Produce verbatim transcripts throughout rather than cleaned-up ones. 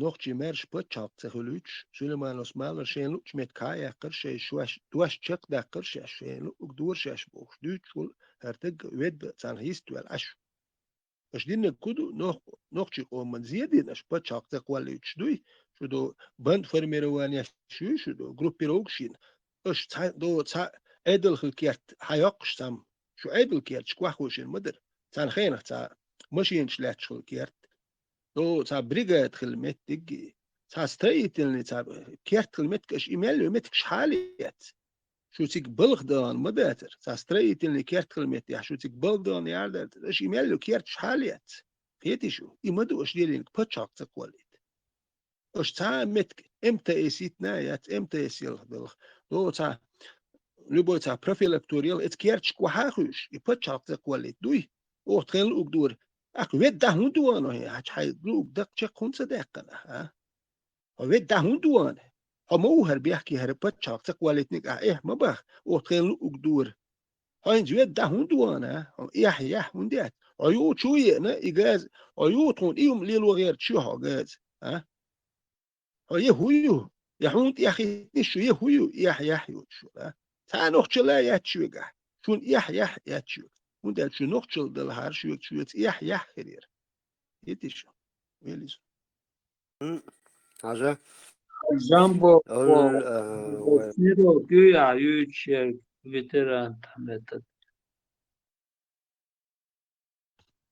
нохчий маьрша паччахьалкх ца хуьлуьйтуш, Сулеймановс малар шайна луъучу метка хьа а яьккхира, шайн шоаш дош чекхдаккхира шаьш, шайна луъург дора шаьш бохуш, дуьйцуш волу хӀара таг ведда царна йист ваьлла Ӏаш. Аша динарг хӀун ду? Нох-, нохчийн къоман зе дина аша пачхьалкх ца кхоллуьйтуш дуй? Шу ду бандформированеш юй, шу ду группировкаш йина. Аша цхьа, до, цхьа Ӏедал хила керт хьайоккхуш цхьамма. Шу Ӏедал керташка ваххошина ма дара. Царна хенахь цхьа машинаш лаьтташ хила керт. До, цхьа бригада хила меттиг, цхьа строительный, цхьа керт хила меттиг, аша и мел ю меттигаш хьалаец. Шу цига балха дахана ма дацара. Цхьа строительный керт хила меттехь, шу цига балха дахана яра дацара. Аша и мел ю керташ хьалаец. Кхетий шу? И ма ду аша лелийнарг пачхьалкх ца кхоллийта. Аша цхьа а меттиг М Т С йитина а яц, М Т С ялх белха. До цхьа, любой цхьа профилактура ялх, эца керташка вахьа а хуьйш, и пачхьалкх ца кхоллийта дуй? Оха тхайн луъуг дора. Ахь ведда хӀун ду ван, хьачу хьайн луъуг даккха чекх хӀун ца даьккхина, а? Хьо ведда хӀун ду ван? Хьо ма ву хӀара бехке хӀара пачхьалкх ца кхоллийтинарг ахь эхь ма баха, оха тхайн луъуг дора. Хьо хӀинца ведда хӀун ду ван, а? Хьо эхь-яхь хӀунда яц? Хьо юучу а еана, и газа, хьо ю тхуна и хӀума лело гӀерташ ю хьо газа, а? Хьо я хӀун ю? Я хьуна тӀехӀиттинаш ю, я хӀун ю? Эхь-яхь йоцуш ю, а? Цхьа нохчалла яц шуьгахь. Шуна эхь-яхь яц шуьга. ХӀунда аьлча шу нохчалла далахьара шуьга шуьца эхь-яхь хир яра. Хетий шу? Велиза. М, хьажа. Жамбо, Ол, э, ой. Сиро, куья, юьйчер, ветеран там этот.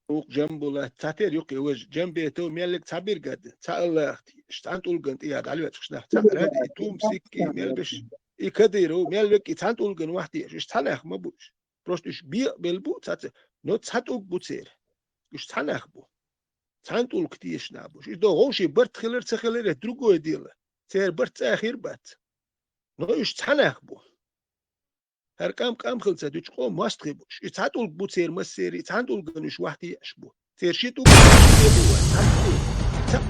Укх Жамбулат, цхьатера юккъе важа, Жамбетов, меллиг цхьа биргада, цхьа Аллахти, цхьана тӀулган тӀе яха дӀалоьцуш нах, цхьа Ради, и Тум Сикки, мел беш, и Кадыров, мел веккъи цхьана тӀулган вахьте, уьш цхьа нах ма бу уьш. Просто уьш бекъабелла бу, цхьацца, но цхьа тӀулг бу церан. Уьш цхьа нах бу. Цхьана тӀулг тешаш нах бу уьш. Иза до вовшийн барт хилар ца хилар, это другое дело. Церан барт цӀа хир бац. Но уьш цхьа нах бу. ХӀара къам къам хила ца дуьтуш къоман мостагӀий бу уьш. И цхьа тӀулг бу церан массеран, и цхьана тӀулган уьш вахьте еш бу. Церан ши тӀулг бу, цхьа тӀулг. Цхьа.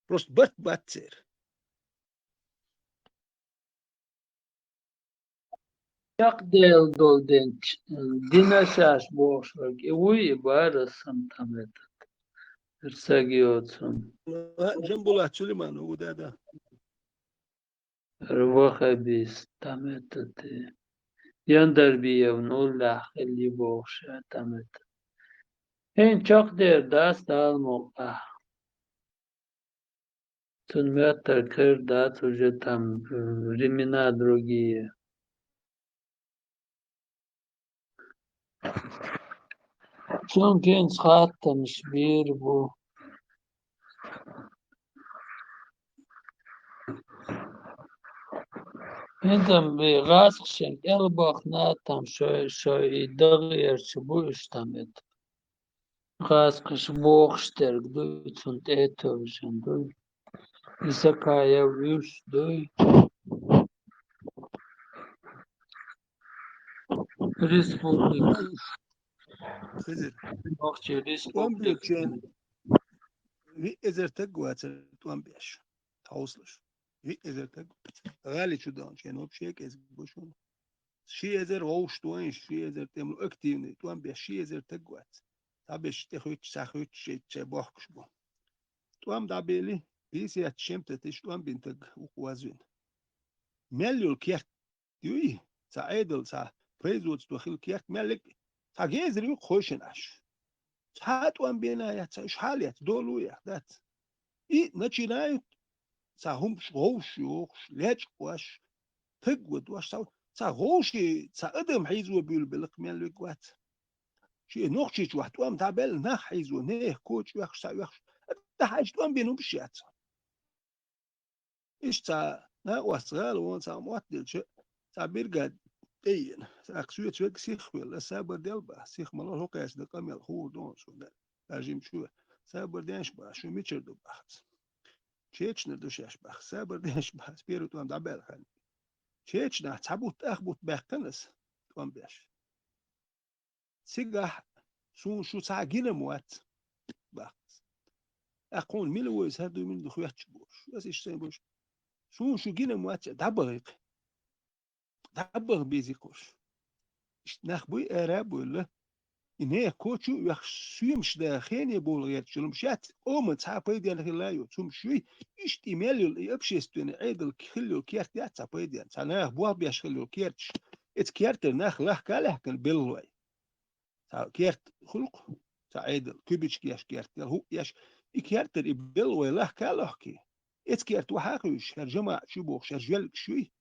Просто барт бац церан. Чекхдевлла долу денчу, динан шаьш бохуш верг, и вуй, и бара сан там этот. Саг йоцун. Жамбулат Сулейманов ву, да, да. Ваххабист там этот, э, Яндарбиев, ну, лахь хилли бохуш, э, там этот. Хьайн чекхдер дац Дала мукъ лахь. Цунна моьттар кхер дац уже там, э, времена другие. Цунна кхин хаттамаш бийр бу. ХӀинца бе гӀазкхашна кӀел бахна там шой, шой и дагӀерча бу уьш там это. ГӀазкхаша бохуш дерг дуй, цунна тӀе а тевжина дуй. Исакаев уьш дуй. Республика. Хезира. Нохчийн республика. Томбечен виъ эзар таг вацара тӀом беш. Тхьовсалаш. Виъ эзар таг. ГӀали чу дан шен вообще кӀезиг бу шуна. Ши эзар вовшахтоьхна, ши эзар тӀемло активный, тӀом беш ши эзар таг вац. Цхьаберш тӀе хуьттуш, цхьа хуьттуш, шейтта шайн бохкуш бу. ТӀом дӀабели, пятьдесят с чем-то тысяч тӀом бина таг ву кху вазвина. Мел йолу керт юй, цхьа Ӏедал, цхьа производство хила керт мел лерг, цхьа гезар ю кхойшина Ӏаш. Цхьа а тӀом бина яц, уьш хьал яц, долу яц, дац. И начинают цхьа хӀумаш вовшах йохуш, лечкъош, таг вадош, цхьа, цхьа вовшийн, цхьа адам хьийзо буьйлабелла мел вег вац. Шен Нохчийчохь тӀом дӀабаьлла нах хьийзо, нехан коча оьхуш, схьа оьхуш, тӀаьхьа тӀом бина хӀумаш яц. Иштта цхьа накъост гӀала вон цхьа мотт делча, цхьа биргада тӀееана. ТӀаккха соьца вега сиха хилла, аса сабар дел баха, сиха ма ло, хӀокхаьчна къамел хуур ду хьуна суна. Даже им шу сабар деш баха, шу мичара ду баха. Чечнера ду шаьш баха, сабар деш баха, первый тӀом дӀабаьлла хан. Чечнахь цхьа бутт, ах бутт баьккхина аса, тӀом беш. Цигахь суна шу цхьа гина ма вац, баха. ТӀаккха хьуна мила ву иза, хӀара дуй мила ду хоьттуш бу. Аса иштта сайн буш. Суна шу гина ма вац, дӀабахийкхи. ДӀабаха безийкхуш. Иштта нах буй, ара а буьйлла. И нехан коча а вехаш, соьмаш да хене бовла гӀерташ йолуш яц, къоман цхьа а пайденна хилла йоцу хӀумаш юй, иштта и мел йолу и общественный Ӏедал хилла йолу керт яц цхьа пайденна, цхьа наха болх беш хилла йолу керташ, эца кертара нах лахка а лаьхкина беллой. Цхьа керт хуьлу-кх, цхьа Ӏедал, куьбичка еш керт, ял хӀуъ еш, и кертара и беллой лахка а лохкий. Эца керта вахьа а хуьйшуш, хӀара жамаӀаташ ю бохуш, хӀара жоьллигаш юй,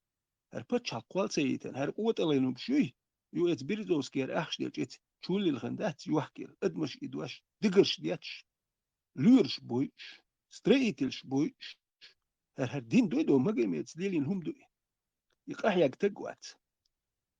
хӀара пачхьалкх кхол ца йитина, хӀара къотӀалгӀин хӀумаш юй, ю эца Березовскера ахча делча, эца чуллилхина дац йохкийла, адамаш идош, дигарш детташ, лоьраш буйш, строительш буйш, хӀара, хӀара дин дуй до, Магомедаца лелийна хӀума дуй. И къахьега таг вац.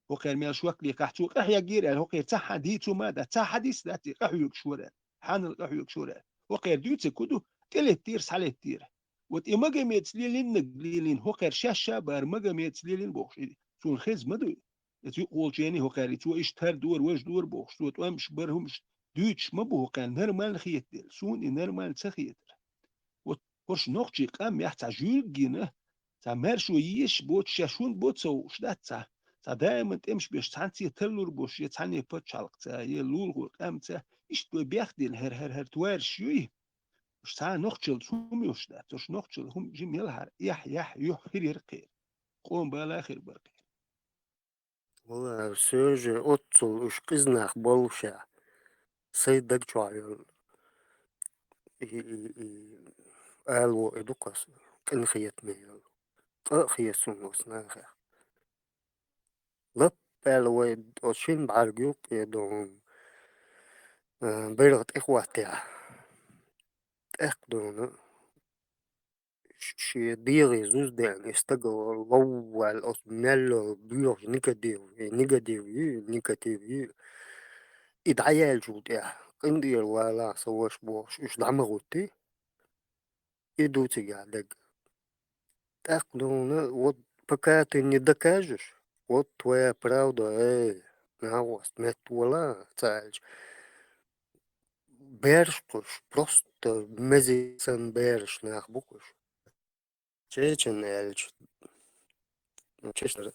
ХӀокхеран мел шок лехахь, цо къахьегира аьлла, хӀокхеран цхьа а дийцо ма дац, цхьа хьадис а дац, и къахьоьгуш вара аьлла, хьанал къахьоьгуш вара аьлла. ХӀокхеран дуьйцург хӀун ду, тӀелеттера, схьалеттера. Вот и Магомедаца лелийнарг лелийна, хӀокхеран шаьш а бара Магомедаца лелийна бохуш, и цунна хеза ма дуй. Эца юкъахволчерний хӀокхаьрга цо иштта хӀара дора, важа дора бохуш, цо тӀом бара хӀумаш дуьйцуш ма бу хӀокхаьрга, нормально хетаделла. Суна и нормально ца хетара. Вот хӀорш нохчий къам яхь цхьа жуьлг гина, цхьа маьршо езаш боцуш, шаьш хӀунда бо ца хууш дац цхьа, цхьа даиман тӀемаш беш цхьаьнца тарлур боцуш, я цхьаьна пачхьалкхца, я лулахой къаьмца, иштта вай бехдина хӀара, хӀара, хӀара твараш юй, уьш цхьа а нохчаллица хӀума йолуш дац, уьш нохчалла хӀума жима ялахьара, эхь, яхь, юьхь хир яра кхера. Къоман бала а хир бара кхера. Валлахьи, Сержа, оццул уьш къиза нах боллушехь, сайн даг чохь йолу и, и, и, ала вон и ду-кх аса, къинхетаме йолу. Къа а хета суна оцу нахах. Лап аьлла вай оцу шина бӀаьрг юккъе дохуна, а, байракх тӀехӀоттехь, тӀаккха дохуна, ш-, шен дегӀе зуза деана и стаг ловваьлла оцу мел йолу боьхачу негатив, и негатив ю, негатив ю. И дӀаяьллачул тӀаьхьа, къинтӀера валахь сан ваша бохуш, уьш дӀа ма гӀуттий. И ду цигахь дерг. ТӀаккха дуьйна, вот пока ты не докажешь, вот твоя правда, эй, нагӀост, меттавала, ца аьлча. Бераш кхуш, просто мези санна бераш нах бу кхуш. Чечен аьлча, чеченара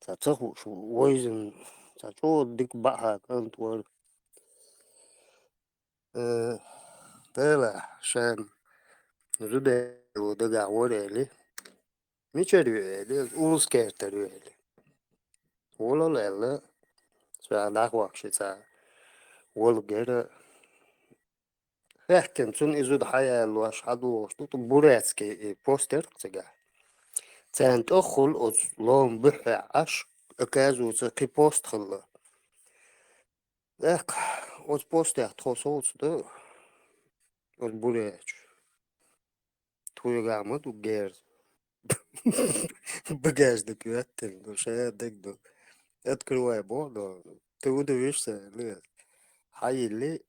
ца, ца хууш ву, вайзина ца чӀогӀа дика баьхьа кӀант вара. Э, Делахь, шен зуда дагахь вара эли. Мичара ю эли, Улус-Кертара ю эли. Волал аьлла, цара дӀахьош и цара волу гера. Хаьттина цунна и зуда хьаяллош, хьадогӀуш ду, тӀу бурятский и пост яра-кх цигахь. Царна тӀехула оцу лома буьххьехь Ӏаш, оказывается, кхин пост хилла. ТӀаккха оцу постехь тхо совцу ду, оцу буряташ. Тхоьгахь ма ду герз. Багажник хӀоьттина ду, ша дерг ду. Открывай боху ду. Ты удивишься, нет. Хьайилли,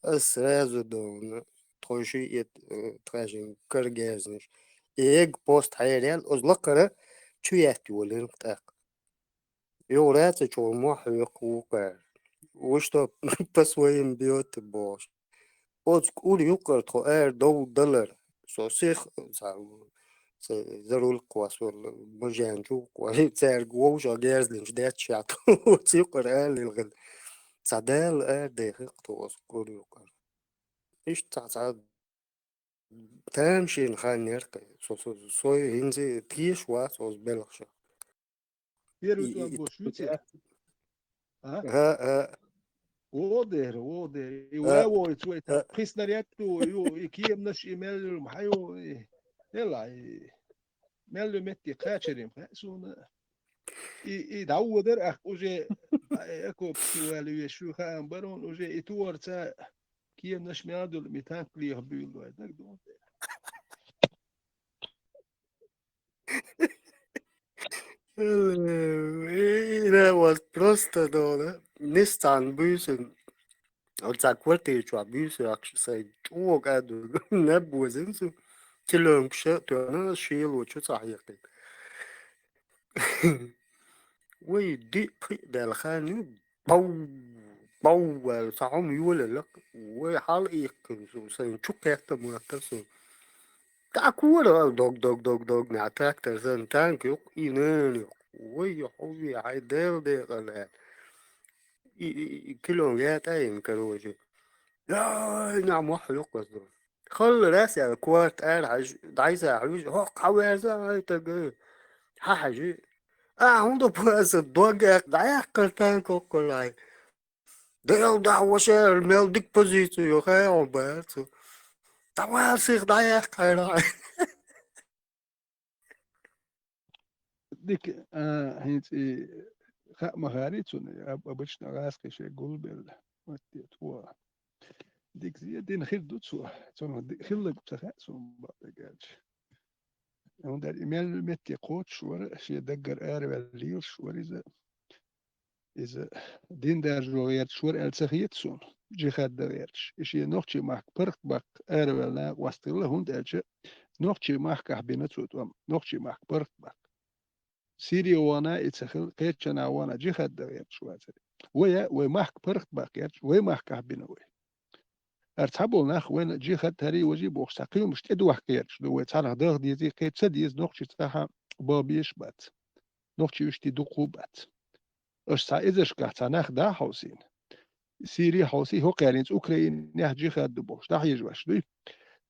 ас сразу ду, тхойши эт, э, тхаьшин кара герзнаш. И эг пост хьераяьлла, оцу лакхара чу етта йолийна тӀаккха. Юха рацачо мохь хьоькху вукхара. Вы что, по своим бьёте, бохуш. Оцу кӀур юккъара тхо ара дов далар. Со сих, ца, ца, зарулкх вас вала, бажен чу вукх вас, цаьрга вовшах герзлинчу детташ яхь. Оцу юккъара ара лилгӀина. Ца Дала ара дехира тхо оцу кӀур юккъара. Иштта цхьа, цхьа тамашийна хан яра-кх. Со, со, со хӀинца теша вац оцу белхашах. Первый И, и, тӀом и, бу шуьца? А? ХӀа, хӀа. О, дера, о, дера. И А, вай вой, цой а. Пхи снаряд ду, ю, и кеманаш, и мел йолу, хьайо, и, ела, и мел йолу метте кхачарим, хьа, суна. И, и дӀаводар, ах, уже, а, э, окопчу ваьлла веш ю хаам барон, уже и тугӀарца кеманаш мел долу, ми танк леха буьйлу вай, даг дон. Ира вас просто дона. Нисцан буьйсун. Оцу квартира чохь буьйсу ахча сайн чӀогӀа аду. Наб вазин су. Телёнкаша тоьна шийло чу ца хьекхина. Вай диъ-пхиъ даьлла хан ю, бав, бав аьлла, цхьа хӀума йолалла, вай хьала иккхина цо, сайн чу кхетта моттар со. ДӀакора ала дог, дог, дог, дог, нагахь трактор санна танк юккъе, и нана юккъе. Вай, хьо ве, хьайн Дела декъала аьлла. и, и, и кило ятӀа йина, короче. Яй, нах мохь юкъазду. Халла рас яла корта ара хьажа, дӀайса хьуьжа, хӀокху хьан верза хьайтага? Хьан хьажа? А, хӀунда паса дог эккха дӀаяккхар танка хӀокхуьллай? Дел дахь вашар, мел дика позицию, хай хьо баьр цу. Давай сих дӀаяккхар хьай. Дика, а, хӀинца и хаа ма хаьрий цунна, об-, обычно гӀазкхий шега гулбелла. Вот это, во. Дика зе дина хир ду цо. Цунах ди-, хилларг ца хаьа суна бакъдерг аьлча. ХӀунда аьлча и мел метте кхочуш вара, шен даггара араваьлла лелаш вара иза. Иза дин даржо гӀерташ вара аьлла ца хета суна, джихад дан гӀерташ. И шен нохчийн махка паргӀатбаккха араваьлла накъост хилла, хӀунда аьлча нохчийн махкахь бина цо тӀом, нохчийн махка паргӀатбаккха. Сири вахана и ца хилла, кхечанхьа вахана джихад дан гӀерташ вацара. Вай а, вай махка паргӀатбаккха гӀерташ, вай махкахь бина вай. ХӀара цхьаболу нах вайна джихад, хӀара важа бохуш цхьа кхин хӀумаш тӀедохка гӀерташ ду, вай цхьанхьа даха дезий, кхин ца деза, нохчий цхьа бан безаш бац. Нохчий уьш тӀе дукха бац. Аша цхьа эзаршкахь цхьа нах дӀа а хьовсийна. Сири а хьовсий, хӀокхаьрца Украинехь джихад ду бохуш, дӀахьежаш дуй.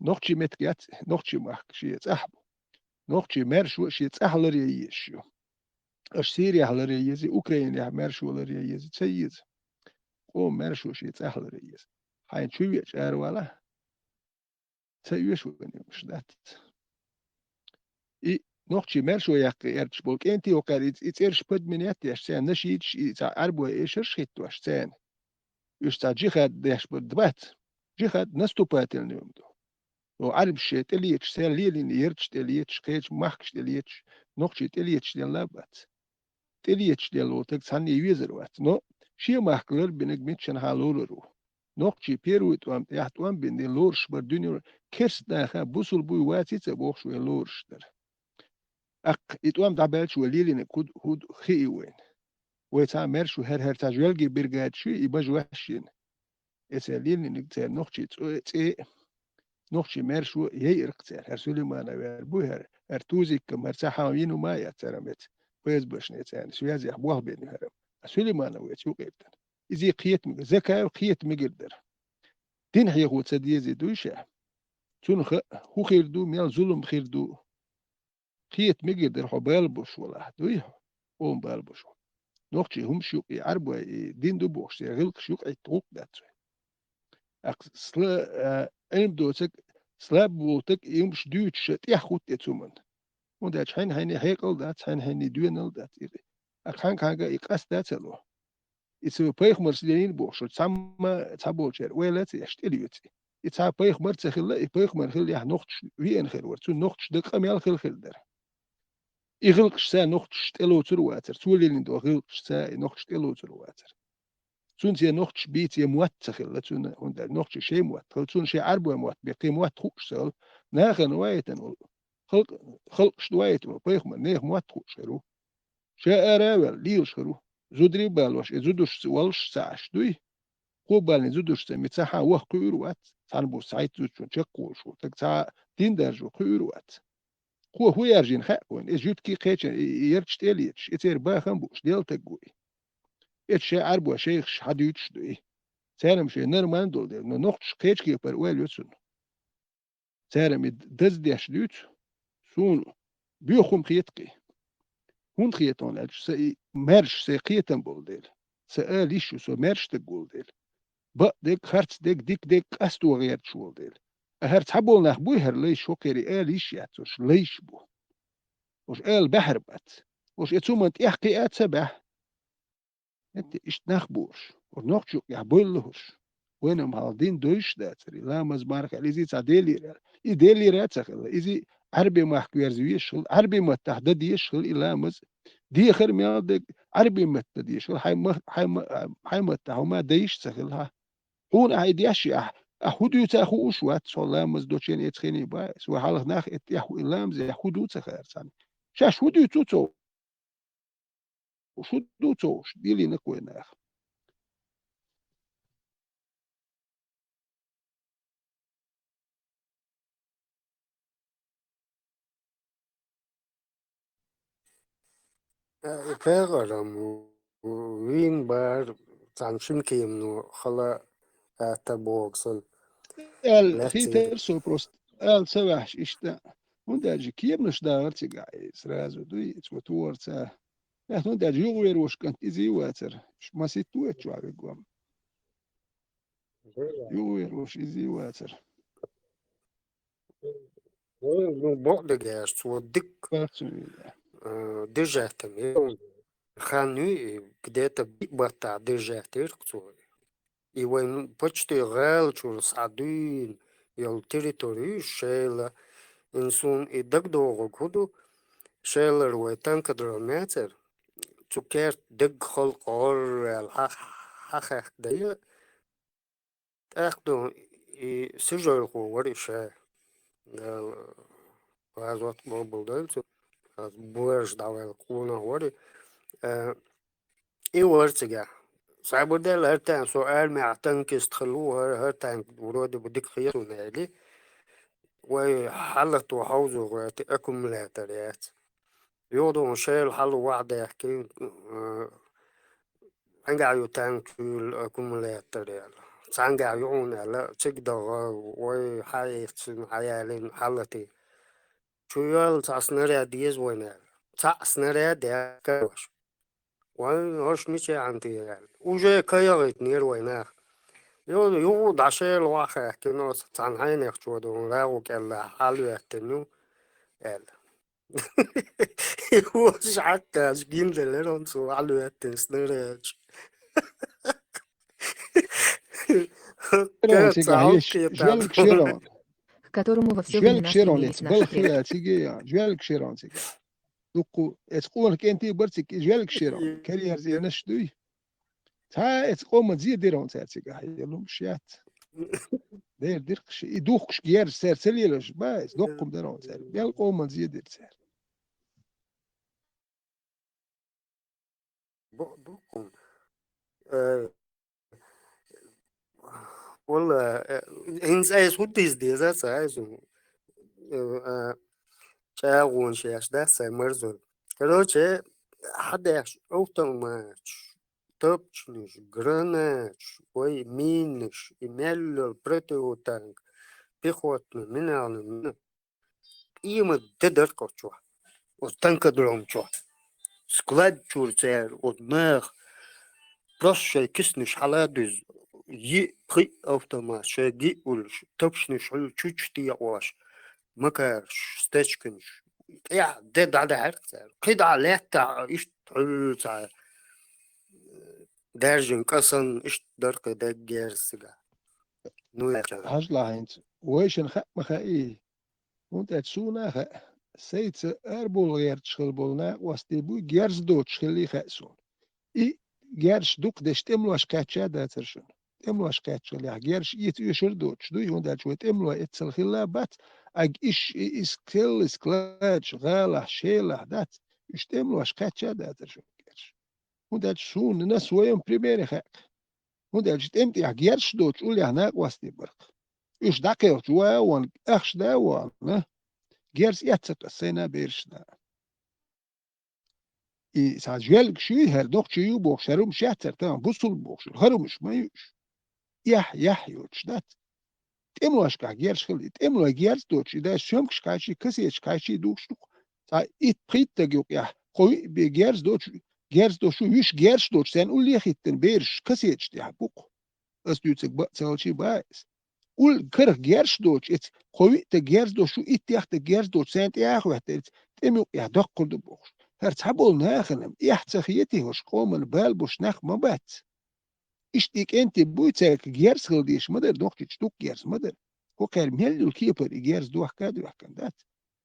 Нохчийн меттиг яц, нохчийн махка шен цӀахь бу. Нохчийн маьршо шен цӀахь ларъян езаш ю. Аша Сирехь ларъян езий, Украинехь маьршо ларъян езий, ца еза. Къоман маьршо шен цӀахь ларъян еза. Хьайна чу веача аравала. Ца оьшу вайна уьш дац. И нохчийн маьршо яккха гӀерташ болу кӀентий хӀокхаьрца и, и цӀераш подменять еш царна, нашидаш, и цхьа Ӏаьрбойн эшарш хӀиттош царна. Уьш цхьа джихад деш бу-, бац. Джихад наступательный хӀума ду. Оха Ӏаьрбаша шайн тӀелеташ, церан лелийна ярташ тӀелеташ, кхечу махкаш тӀелеташ, нохчий тӀелеташ делла а бац. ТӀелеташ делла волу стаг цхьанне везар вац, но шен махка ларбинарг миччанхьа лорур ву. Нохчий первый тӀом тӀехь тӀом бина лоруш бара дуьненан керста наха, бусулба вуй, ваций ца бохуш вай лоруш дара. ТӀаккха и тӀом дӀабаьлча вай лелийнарг хӀу ду, хӀу ду хии вайна. Вай цхьа маьршо хӀара-хӀара цхьа жоьлгийн бригадаш ю, и бажа ваьш йина. И церан лелийнарг церан нохчийн цӀе, цӀе, нохчийн маьршо яйарх цара. ХӀара Сулейманов яр бу хӀара, хӀара Тузиккам, хӀара цхьа хьан йина ма яц цара меца. ФСБшница царна связех болх бина ю хӀара. А Сулейманов веца юкъаевтана. Иза кхета мегар, Закаев кхета мегар дара. Дин хьехо ца дезий дуй ша? Цунах хӀу хир ду, мел зулам хир ду. Кхета мегар дара хьо бала бош валахь, дуй хьо? Ома бала бош ву. Нохчий хӀумаш юкъа и Ӏаьрбой, и дин ду бохуш, я гӀиллакхаш юкъа Ӏитта гӀуллакх дац вай. Акх сла-, а, Ӏилма доцург, слаб волу стаг и хӀумаш дуьйцуш тӀехь хӀутту и цуман. ХӀунда аьлча хьайн-хьайна хьекъал дац, хьайн-хьайна доьнал дац. И, акх хьаьнга-хьаьнга и къаста ца ло. И цу пайхамарца лелийна бохуш, цхьамма цхьаболчара ойла ца еш, тӀелоьцу и. И цхьа пайхамар ца хилла, и пайхамар хиллехь нохчаш веана хир вара. Цунна нохчаш дан къамел хила хир дара. И гӀиллакхашца нохчаш тӀелоцур вацара. Цо лелийна долу гӀиллакхашца и нохчаш тӀелоцур вацара. Цунца я нохчаш бийца я мотт ца хилла, цунна, хӀунда аьлча нохчийн шайн мотт хилла, цунна шайн Ӏаьрбойн мотт бен, кхин мотт хууш ца хилла. Нахана ваийтина волу, халкъ-, халкъашна ваийтина волу пайхамар нехан мотт хууш хир ву. Ша ара а ваьлла, лелаш хир ву. Зударий а балош, и зудашца воллуш ца Ӏаш дуй? Кхо баллин зудашца ми цхьа хьан ваха кхуьур вац, цхьана буса цхьайтта зудчун чекхволуш ву, таг цхьа дин даржо кхуьур вац. Кхо хӀун яржийна хаьа вайна, иза жуьгтий кхечан и, и ярташ тӀелеташ, и церан бахам бууш, делла таг ву и. Эцу шайн Ӏаьрбой шайхаш хьан дуьйцуш ду и? Царна-м шайн нормально долу дела, но нохчаш кхечу кепара ойла ю цунна. Цара-м и даза деш дуьйцу, суна боьха хӀума хета кхин. ХӀунда хета хьуна аьлча, сан и маьрша сайн кхетам болу дела, сан ала йиш ю, со маьрша стаг волу дела. Бакъдерг, харцдерг, дикадерг къасто гӀерташ волу дела. А хӀара цхьаболу нах буй хӀара лайш, хӀокхерий ала йиш яц, уьш лайш бу. Уьш ала баьхьар бац. Уьш и цуман тӀехь кхиа а ца баьхьа. ХӀетте иштта нах бу уьш. ХӀора нохчу юкъехь бойла хӀорш. Вайна-м хьалха дин дойуш а дацара, и ламаз, марха аьлла, изий цхьа делира аьлла. И делира а ца хилла, изий Ӏаьрбийн махка верза везаш хилла, Ӏаьрбийн маттахь дан дезаш хилла и ламаз. Дехар мел дерг Ӏаьрбийн матта дан дезаш хилла, хьайн ма-, хьайн ма-, хьайн маттахь хӀума дан йиш ца хилла хьан. Хьуна ахь и деш я ахь, ахь хӀун дуьйцу а хууш вац, хьо ламаз долчу хенахь эцу хенахь бан, со хьалха нах а тӀехь хӀу и ламазехь хӀун ду ца хаьара цхьаьна. Шаьш хӀун дуьйцу ца Шу ду ца уьш, дилина кхой нах. Э, пхьегӀарам вийна бара, цхьана шина кемано хала атта богу сан. Аьлла, лаьцна хийтар со просто, аьлла ца ваьхьаш иштта. ХӀунда аьлча кеманаш дагӀар цигахь и сразу дуй, цо тохарца. Э, хӀунда аьлча юхавервош кӀант изий вацар. Масийтта ву эцчохь вегвам. Юхавервош изий вацар. Ну, бакъдерг аьлча, цо дикка, э, держать там, э, хан ю, и где-то биъ баттахь держать дира цо. И вайн почти гӀала чуьра схьадуьйна йолу территори ю шайла. Ин суна и дагадогӀург хӀун ду? Шайлара вай танкадром яцара, цу керта дегга халкъ гӀорра аьлла хьа-, хьахаьхкина дайа, тӀаккха ду и сижойрхо вара и ша. Дала гӀазот къобалдойла цу, аз боьрша дӀаваьлла къонах вара и. Э, и вара цигахь. Сабар дела, хӀара тайна со армехь танкист хилла ву, хӀара, хӀара тайна вроде бы дика хета суна аьлли. Вай хьалатто хьовзо гӀерти аккумулятор яц. Юха ду хьуна шайла хьала вахьа даьхкина, э, цхьаьнгахь ю танк чуьйла аккумулятор аьлла. Цхьаьнгахь ю хьуна аьлла, цига даха, вай хьаэцна, хьаялийна хьалати. Чу йоьлла цхьа снаряд еза вайна аьлла. Цхьаъ снаряд яьккхина уьш. Вайн хӀорш мичахьана те аьлла. Уже кхайгӀийтинера вай нах. Ю-, юха дӀа шайла вахьа хаьхкина, цхьана хьенех чу ду хьуна, рагӀу кӀелла хьалаветтина ю аьлла. Вожаш хьаькхаш гиндалера хьуна цо хьалаветтина снаряд. Шерон цигахь еш, жуьлг шерон. К которому во всё времена стремились наши предки. Жуьлг шерон лец, балха циге я, жуьлг шерон цигахь. Дуккху, эцу къонах кӀентий бар цига, и жуьлг шерон, карьерзенаш дуй. Цхьа эцу къоман зе дира хьуна цаьрца цигахь, я лумаш яц. Дер диркхаш, и духкуш герза цаьрца лелаш, ба, эцу доккхум дара хьуна цаьрца. Бел къоман зе дира цаьрца. Бо-, бо-, э, валла, э, хӀинца айса хӀун дийца деза ца айса, э, э, чӀагӀонаш еш дац сайн марзо. Короче, хьадеш автоматаш, тапчанаш, гранаташ, вай минаш, и мел йолу противотанк, пехотный, миналный мина. Къемат де дара кху чохь. Оцу танкадром чохь. Склад чуьра цара, оцу наха просто шайн киснаш хьала а дуьзна, йиъ, пхиъ автомат шайн гиъ а уллуш, тапчанаш хьуьлла чучу текъош, макараш, стечканаш. ТӀехь де дӀадаьхьира цара. КхидӀа лаьттахь иштта хьуьлла цхьа, э, даьржина кӀа санна, иштта дара кхин деггерза цигахь. Ну, яхь. Хьажалахь хӀинца. Вайшинна хаьа ма хаьий? ХӀунда аьлча суна а хаьа, сайца арабовла гӀерташ хилла болу накъостий буй, герз доцуш хилла хаьа суна. И герзаш дукха деш тӀемалошка кхаьчча а дацара шуна. ТӀемалошка кхаьчча хиллехь, герзаш эца оьшура а доцуш дуй, хӀунда аьлча вай тӀемалой эццал хилла а бац, ага иш, и, и скел, и складаш, гӀалахь, шелахь дац, уьш тӀемалошка кхаьчча а дацара шуна герзаш. ХӀунда аьлча суна на своем примере хаьа. ХӀунда аьлча тӀеман тӀехь герзаш доцуш уллехь накъостий бара-кх. Уьш дӀакхелхча, ва а вон, ахча да а вон, герз эцна-кх ас сайна а, берашна а. И цхьа жоьлгаш юй, хӀара нохчий ю бохуш, хӀара хӀумаш яц цара, тахана бусулба бохуш, хӀара хӀумаш ма ю уьш. Эхь, яхь йоцуш дац. ТӀемалошкахь герзаш хилла, и тӀемалой герз доцуш, и даьш соьмкаш кхайчий, кассеташ кхайчий духуш ду-кх. Цхьа итт-пхийтта стаг юкъехь, кхо-виъ бен герз доцуш, герз доцуш ю, уьш герзаш доцуш, царна улле а хӀиттина, бераш кассеташ тӀехь бу-кх. Ас дуьйцург баа ца хилчий баа иза. Улл карах герзаш доцуш, эца кхо-виъ стаг герз доцуш ю, итт-пхийтта стаг герз доцуш, царна тӀе а хӀоьттина, тӀеман юкъехь доккхур ду бохуш. ХӀара цхьаболу нахана-м эхь ца хетий, хӀорш къоман бала болуш нах ма бац. Иштта и кӀентий буй, цаьрга герз хила дезаш ма дара, нохчичу дукха герз ма дара. ХӀокхара мел йолу кепара и герз дохка а доьхкина дац.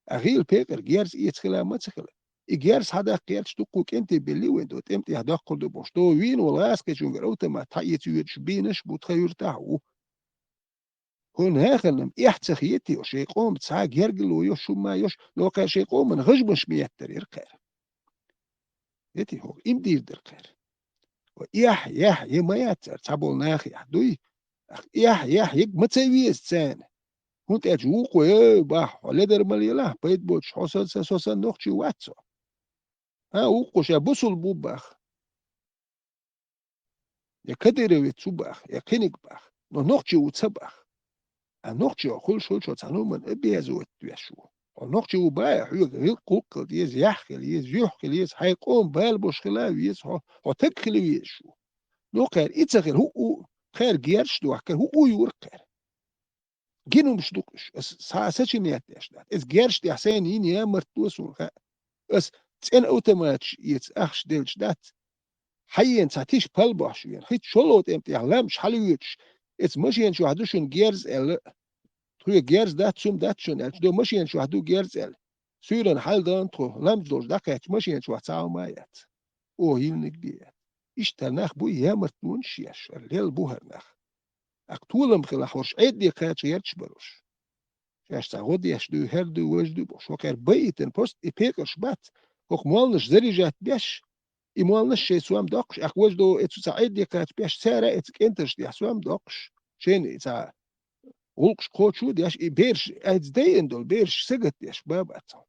Ткъа гӀийла пекъар герз эца хила а ма ца хила. И герз схьадаккха гӀерташ дуккха кӀентий белли вайн до, тӀеман тӀехь доккхур ду бохуш. До вийна волу гӀаскхичуьнгара автомат схьаэца йоьдуш бийнаш а бу, тхан юьртахь а ву. ХӀун нахана-м эхь ца хетий, шайн къоман цхьа гергарло йо, шума йо, но кхара шайн къоман гӀажмаш ма еттара яра кхара. Эти хӀокху им дийр дара кхара. Эхь, эхь, е ма яц цара, цхьаболу нахехь дуй. Эхь, эхь, е ма ца веза царна. ХӀунда аьлча вукхо, э, бахь, хьо ледар ма лелахь, пайда боцуш, хьо сан, сан, со сан нохчий вац со. А, вукхо ша бусул бу бах. я Кадыровец ву баха, я кхиниг баха, но нохчи ву ца баха. А нохчи хуьлуш хуьлуш цхьа нуман а беза ватта веш ву. Хьо нохчи ву баха, хьоьга гӀилкх-гӀулкх хила еза, яхь хила еза, юьхь хила еза, хьайн къоман бала бош хила веза, хьо, хьо таг хила везаш ву. Но кхаьра и ца хила, хӀуъу, кхаьра герзаш дохкар, хӀуъу юра кхаьра. Гинумаш ду-кх уьш, ас схьа а сочинять деш дац. Иза герзаш тӀехь сайна йина ямарт ду суна хаьа. Ас цӀена автоматаш эца ахча делча дац. Хьаена цхьа тиша пал бохьуш вена. ХӀитта шолгӀа тӀем тӀехь лампаш хьалавоьдуш, эца машен чохь ду шуна герз аьлла. Тхоьга герз дац, цум дац шуна аьлча, до машен чохь ду герз аьлла. Суьйранна хьаладаьнна тхо, лампаш долуш дӀакхаьчча машен чохь цхьа хӀума а яц. Оха йиллинарг бен яц. Иштта хӀара нах буй ямартлонаш еш, хӀара лелла бу хӀара нах. Акх толам хилахь хӀорш Ӏедде кхача гӀерташ баруш. Шаьш цхьа гӀо деш дуй, хӀара дуй, важа дуй бохуш, хӀокхара байитина просто и пекъарш бац, хӀокху молланаш заряжать беш, и молланаш шайн сом доккхуш, акх важа до, эцу цхьа Ӏедде кхача беш, цара эцу кӀентарш тӀехь сом доккхуш, шайна и цхьа гӀуллакхаш кхочу а деш, и бераш айца дайина долу, бераш сагатдеш бан бац хьо.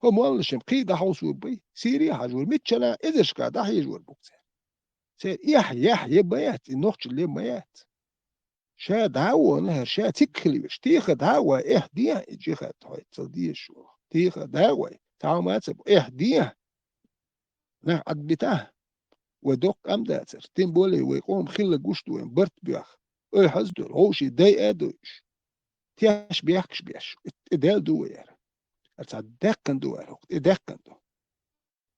ХӀо молланашна кхий дӀахьовсо бай, Сири а хьажор, миччана эзаршка дӀахьежор бу-кх цара. Церан эхь, яхь е ма яц, и нохчалла е ма яц. Ша дӀа а вона, хӀара ша цигахь хила веш, теха дӀа а вай, эхь дехьа, и джихад хьоьцал дезаш ву. Теха дӀа а вай, цхьа хӀума а ца бо, эхь дехьа. Нах Ӏадбитахь, вай доккха къам дацар, тем более вай къоман хилла гуш ду вайн барт боьха, ой хьаза долу, вовшийн дай а дойуш. Теш бехкаш беш, тӀе даьлла ду вай яра. ХӀара цхьа даьккхина ду вай хӀокху, тӀе даьккхина ду.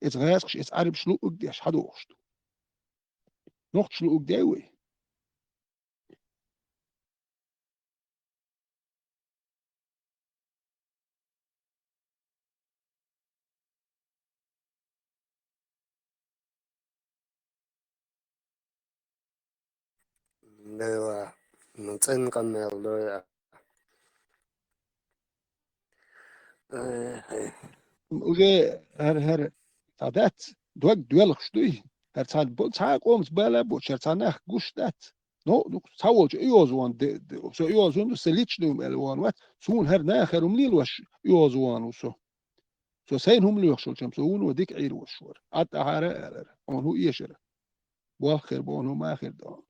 Эца гӀазкхаш, эца Ӏарбаш луъург деш хьадохуш ду. Нохчаш луъург дай вай? Дела, ну, цӀена къамел дой а. Э, э. Уже хӀара, хӀара, цхьа дац, дог доьлхуш дуй. ХӀара цхьа бо-, цхьа а къомаца бала а боцуш, хӀара цхьа нах гуш дац. Ну, ну, цхьа волчу оьгӀазвон де, де, со оьгӀазвон ду, сан личный хӀума аьлла вон вац. Суна хӀара наха хӀара хӀума лелош оьгӀазвон ву со. Со сайна хӀума лоьхуш волчам, со вуно дика Ӏийр волуш вара. Ӏад ахьара а алара, хьуна хӀун эшара? Болх хир боху, хӀума а хир ду.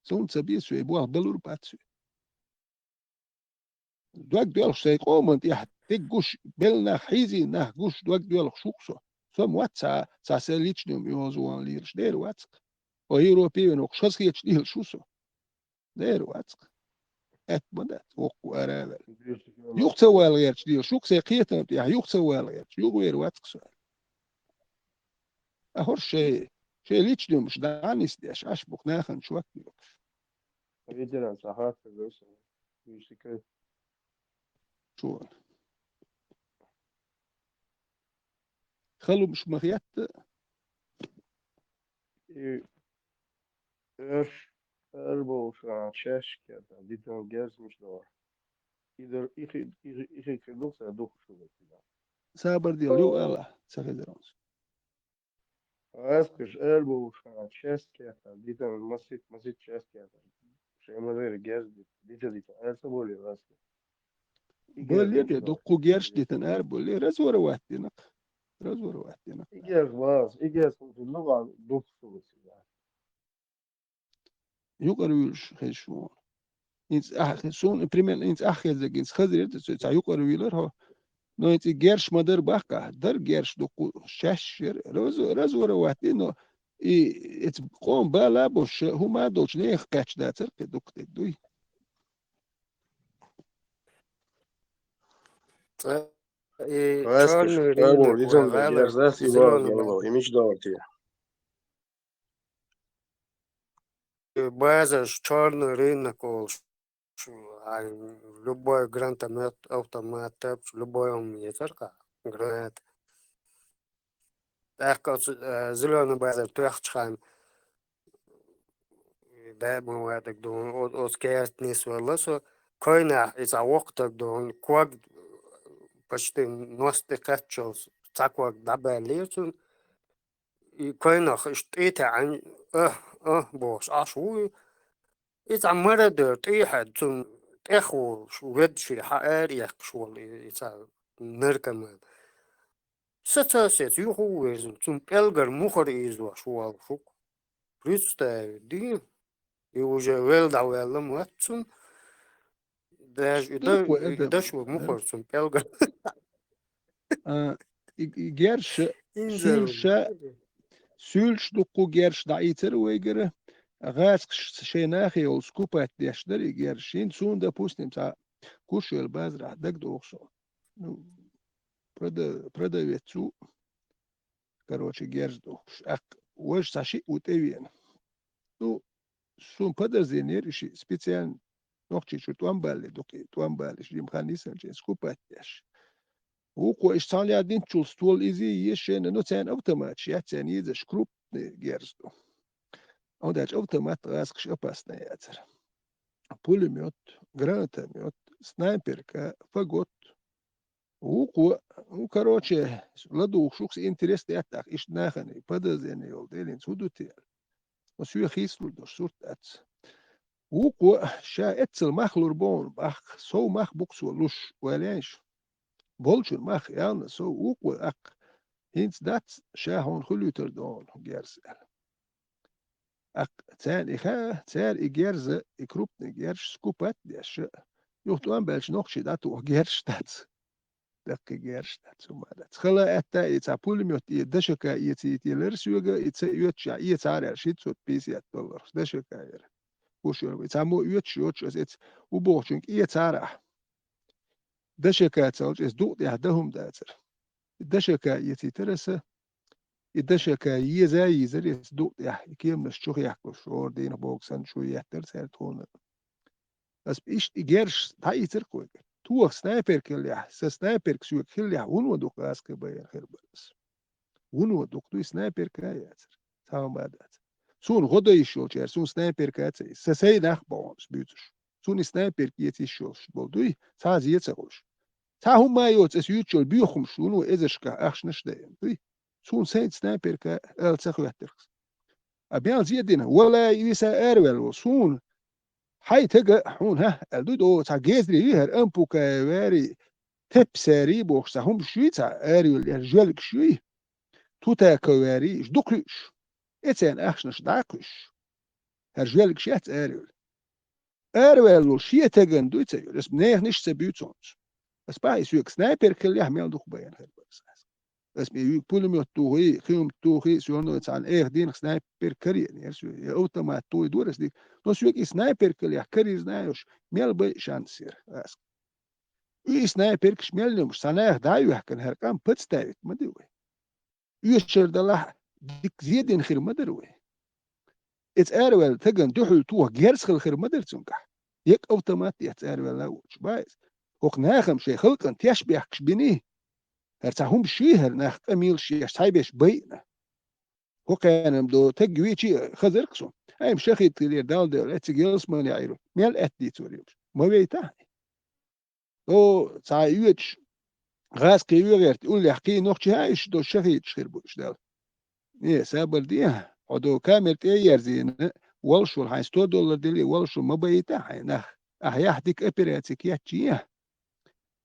Суна ца бе соьй, болх балур бац соьй. Дог доьлхуш сайн къоман тӀехь дерг гуш, белла нах, хьийзийна нах гуш, дог доьлхуш ву-кх со. Со ма вац цхьа, цхьа сайн личный хӀума оьгӀазвон лелаш, дера вац-кх. О Европе вен воккхуш, хазахеташ дийлаш ву со. Дера вац-кх. Аьтта ма дац, воккха ара а ваьлла. Юха ца вала гӀерташ дийлаш, юха сайн кхетам тӀехь, юха ца вала гӀерташ, юха вер вац-кх со. А хӀорш шайн, шайн личный хӀумаш дӀа а нисдеш, Ӏаш бу-кх нахана чот йоккхуш. Ветеран сахар хезар со. Мистика. Чо? Халумаш ма хетта. И эр, эр болуш, а, чаьшка, там, дитан герзмаш дора. Идар, ихи, ихи, ихи, ихи, дух, са дух, шу, да. Сабар дел, ю, ала, ца хезар онс. Аскаш эр болуш, а, чаьшка, там, дитан масит, масит чаьшка, там. Шемалер герз, дита, дита, эр са боли, аскаш. Болле де, дуккху герш дитан ара болле, разоравать динакх. Разоравать динакх. Игер ваз, игер султу нуга дуксу васига. Юкъара вуьйлуш хезаш ву. Инц ахь, суна, примерно, инц ахь хезаг, инц хазар да, цо цхьа юкъара вуьйлар хьо. Но инц и герш ма дар баккха, дар герш дуккху шаьш шер. Разо-, разоравать ди, но и, эц къом бала бош, хӀума долчу нехан кхаьчна дацар, кхе дуккха дерг дуй. Цкъа и чорный рынок вай гӀалгӀай, зеленый базар. И базарш чорный рынок олуш, ай, любой гранатомет, автомат, любой хӀума ецар-кха, гранат. ТӀаккха оцу, э, зеленый базар тоьхчахьана, да, ма вадаг ду, о-, оцу керта нисвелла со, койнах и цхьа воккха стаг ду, ког почти ност тӀе кхаччалц, цхьа ког дӀабаьллера цунна, и койнах иштта тӀе таьӀна, «Ах, ах», бохуш, Ӏаш ву и. И цхьа мародер тӀехьа цунна тӀехволуш, ведда ши хьаара яьккхаш волу и, и цхьа наркоман. Саца а саца юха а вирзина, цунна пӀелгара мухӀар ийзош волуш ву-кх. представить дийна. И уже вел дӀаваьлла ма вац цунна. Даже и да-, Шуко и это, дошо ма а? Хор цунна пӀелгара. А, и, и герзаш, Инзару. Суьлша, суьлш дуккха герзаш дӀаийцар вайгара, гӀазкхаша шайн нахе йолу скупать деш дара и герзаш. ХӀинца суна, допустим, цхьа Куршойла базарахь дагадогӀу со. Ну, прода-, продавец ву, короче, герз духкуш. ТӀаккха важа цхьа шиъ ву тӀевеана. Ну, суна подозрение яра и шиъ специально нохчийчуьра тӀом балале дукха, тӀом балале, жима хан йисанчийн скупать деш. Вукхо иштта цхьаьна динчул стол иза еза шайна, ну, царна автоматаш яц, царна езаш крупный герз ду. ХӀунда аьлча автомат гӀазкхаша опасный яцара. Пулемёт, гранатомёт, снайперка, фагот. Вукхо, ну, короче, ладугӀуш ву-кх, интерес даьтта, иштта нахана подозрение йолу делинца хӀун ду те? Оцу соьга хийцалур долуш сурт дац. Вукхо ша эццал мах лур боху бахка, сов мах бу-кх цо луш, валийша. Болчун мах ялна сов, вукхо аккха. ХӀинца дац ша хьуна хуьлуьйтур доху герз аьлла. ТӀаккха царна и хаьа, цара и герза, и крупный герзаш скупать деш, юха тӀом баьлча нохчий дӀатоха герзаш дац. Даккхий герзаш дац, хӀума дац. Хала аьтта и цхьа пулемёт, и дашака эцийта елара соьга, и ца оьцуш, я эцара аьлла, ши цу пятьдесят долларах дашака яра. Куршойла, и цхьаммо оьцуш йоцуш, аса эца ву бохучуьнга эцара ахь. Дашака ца олуш, эца дукъ тӀехь дан хӀума дацара. И дашака эцийтара аса, и дашака еза а йийзара эца дукъ тӀехь, и кеманаш чу хехкалуш, хӀора дийнах боху санна, чу еттара цара тхуна. Ас иштта и герзаш дӀаийцира-кх вайга. Тоха снайперка хиллехь, сан снайперка соьга хиллехь, вуно дукха гӀазкхи байина хир бара ас. Вуно дукха дуй, снайперка а яцара. Цхьа хӀума а дацара. Суна гӀо дан йиш йолчара, суна снайперка а ца йи. Сан сайн нах боху ас буьйцуш. Суна и снайперка эца йиш йолуш болу дуй, цхьа а зе ца хуьлуш. Цхьа хӀума а йоцу ас юьйцуш йолу боьхамаш вуно эзаршкахь ахчанаш а дайна дуй. Суна сайна снайперка ала ца хӀоьттира-кх. А мел зе а дина, валай, виса араваьлла волу суна, хьайн тага хьуна, хӀа, аьлла дуй, догӀу цхьа гезри ю хӀара, ампукая ваьри, тепсари бохуш цхьа хӀумаш юй цхьа, араваьлла, хӀара жоьлгаш юй, тутака ваьри, иштта дукха ю уьш. Эцарна ахчанаш дӀа а кхуьссуш. ХӀара жоьлгаш яц араваьлла. Араваьлла волу шен тагана дуй ца йора, ас нехан иштта ца буьйцу хьуна. Ас бахьа и соьга снайперка хиллехь, мел дукха байина хир бара ас. Ас бен вуьйга пулемёт тухий, кхин хӀума тухий, соьгано цхьана эха дийнах снайперка карийнера соьга, я автомат тухий дора ас дика. Но соьга и снайперка хиллехь, карийна а йолуш, мел бай шанс яра ас. И снайперкаш мел йолуш, цхьа наха дӀа а йоьхкина, хӀара къам подставить ма ди вай. Оьшуш далахь, дика зе дина хир ма дара вай. Эца араваьлла тагана дуьхьал тоха герз хила хир ма дара цуьнгахь. Еккъа автомат эца араваьлла а воцуш, баиз. ХӀокху нахам шайн халкъана теш бехкаш биний? ХӀара цхьа хӀумаш юй хӀара нах къамелаш еш, цхьайбеш байина? ХӀокхарна-м до таг вичи а хазар-кх со. Айма шахид хилира Далла девлла, эциг ялсмале Ӏийр ву. Мел аьтта дийцор йолуш. Ма вейта хьайн. О, цхьа оьцуш, гӀазкхи вегӀерта уллехь кхин нохчи хьан уьш до шахидаш хир бу уьш Далла. Э, сабар де, хьо до камера тӀе а ерзийна, воллушволу хьайн сто доллар дели, воллушволу ма байта хьайн нах. Ахьа яхь дика операци кечйе.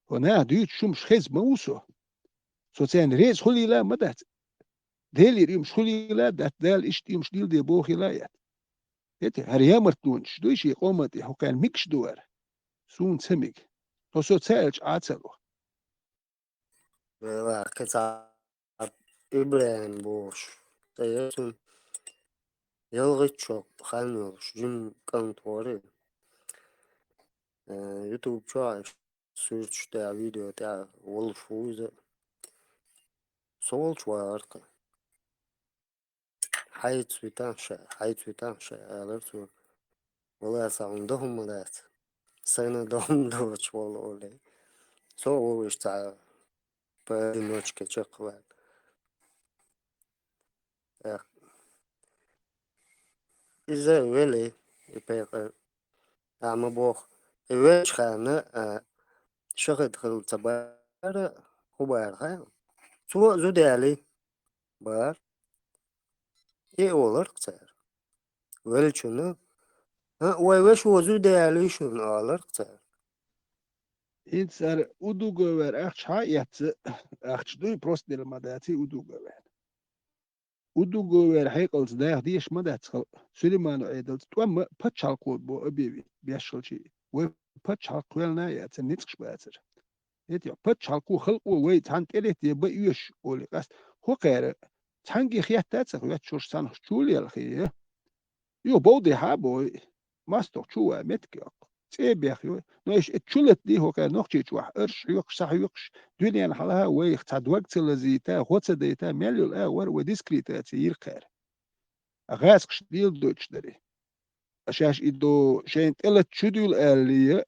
Хьо наха дуьйцуш хӀумаш хеза ма ву со. Со царна реза хуьлийла а ма дац. Делера уьмаш хуьлийла а дац, Дала иштта уьмаш дилде бохийла а яц. ХӀета, хӀара ямартлонаш дуй шен къоман тӀе, хӀокхарна микаш ду хӀара? Суна ца мига. Тхо со ца аьлча Ӏа ца ло. Вела, кхин цхьа ИбрахӀим бохуш. ТӀе яцун ялгӀитчохь хан йолуш, жим кӀант вара. Э, YouTube чохь суьрташ тӀехь, видео тӀехь волуш ву иза. Со волчу вахара кхин. Хьайца витахь ша, хьайца витахь ша, алара цо. Вала, сан хьуна дан хӀума дац. Сайна дан хӀума доцуш волу олий. Со вовиш цхьа поодиночке чекхваьлла. Эх. Иза вели, и пекъар. Амма боху, и велчхьана, а, шахид хилла ца бара, хӀун бара хаьа? Цо а зуда яьлли бара. И олар-кх цара. Веллачунна, а, вай вешо зуда яьлли шуна, олар-кх цара. ХӀинца ара удуга вер ахча хьан эцца, ахча дуй, просто дела ма даций удуга вер. Удуговер хьекъалца даха дезаш ма дац халкъ. Сулейманов Ӏедалца тӀом а пачхьалкхо бо объявить беш хилча, вай пачхьалкх кхоьллина а яцара, ницкъаш бацара. ХӀета пачхьалкхо, халкъо вай цхьана тӀелетте бан оьшуш олий къаста. ХӀокхара цхьанне хетта а ца хеташ, цхьанхьа чулелхе. Юха бовдехьа а бой, мостагӀа чу ван меттиг йоккху. ЦӀе бехйой. Но иш эт чулатди хӀокхара Нохчийчохь, арш хьоькхуш, схьахьоькхуш, дуьненна хьалха вайх цхьа дог ца лазийта, гӀо ца дайта, мел йолу агӀор вай дискредитаци йира кхара. ГӀаскхаш дийла дойтуш дарий. Шаьш и до шайна тӀелатта чу дуьйла аьллий,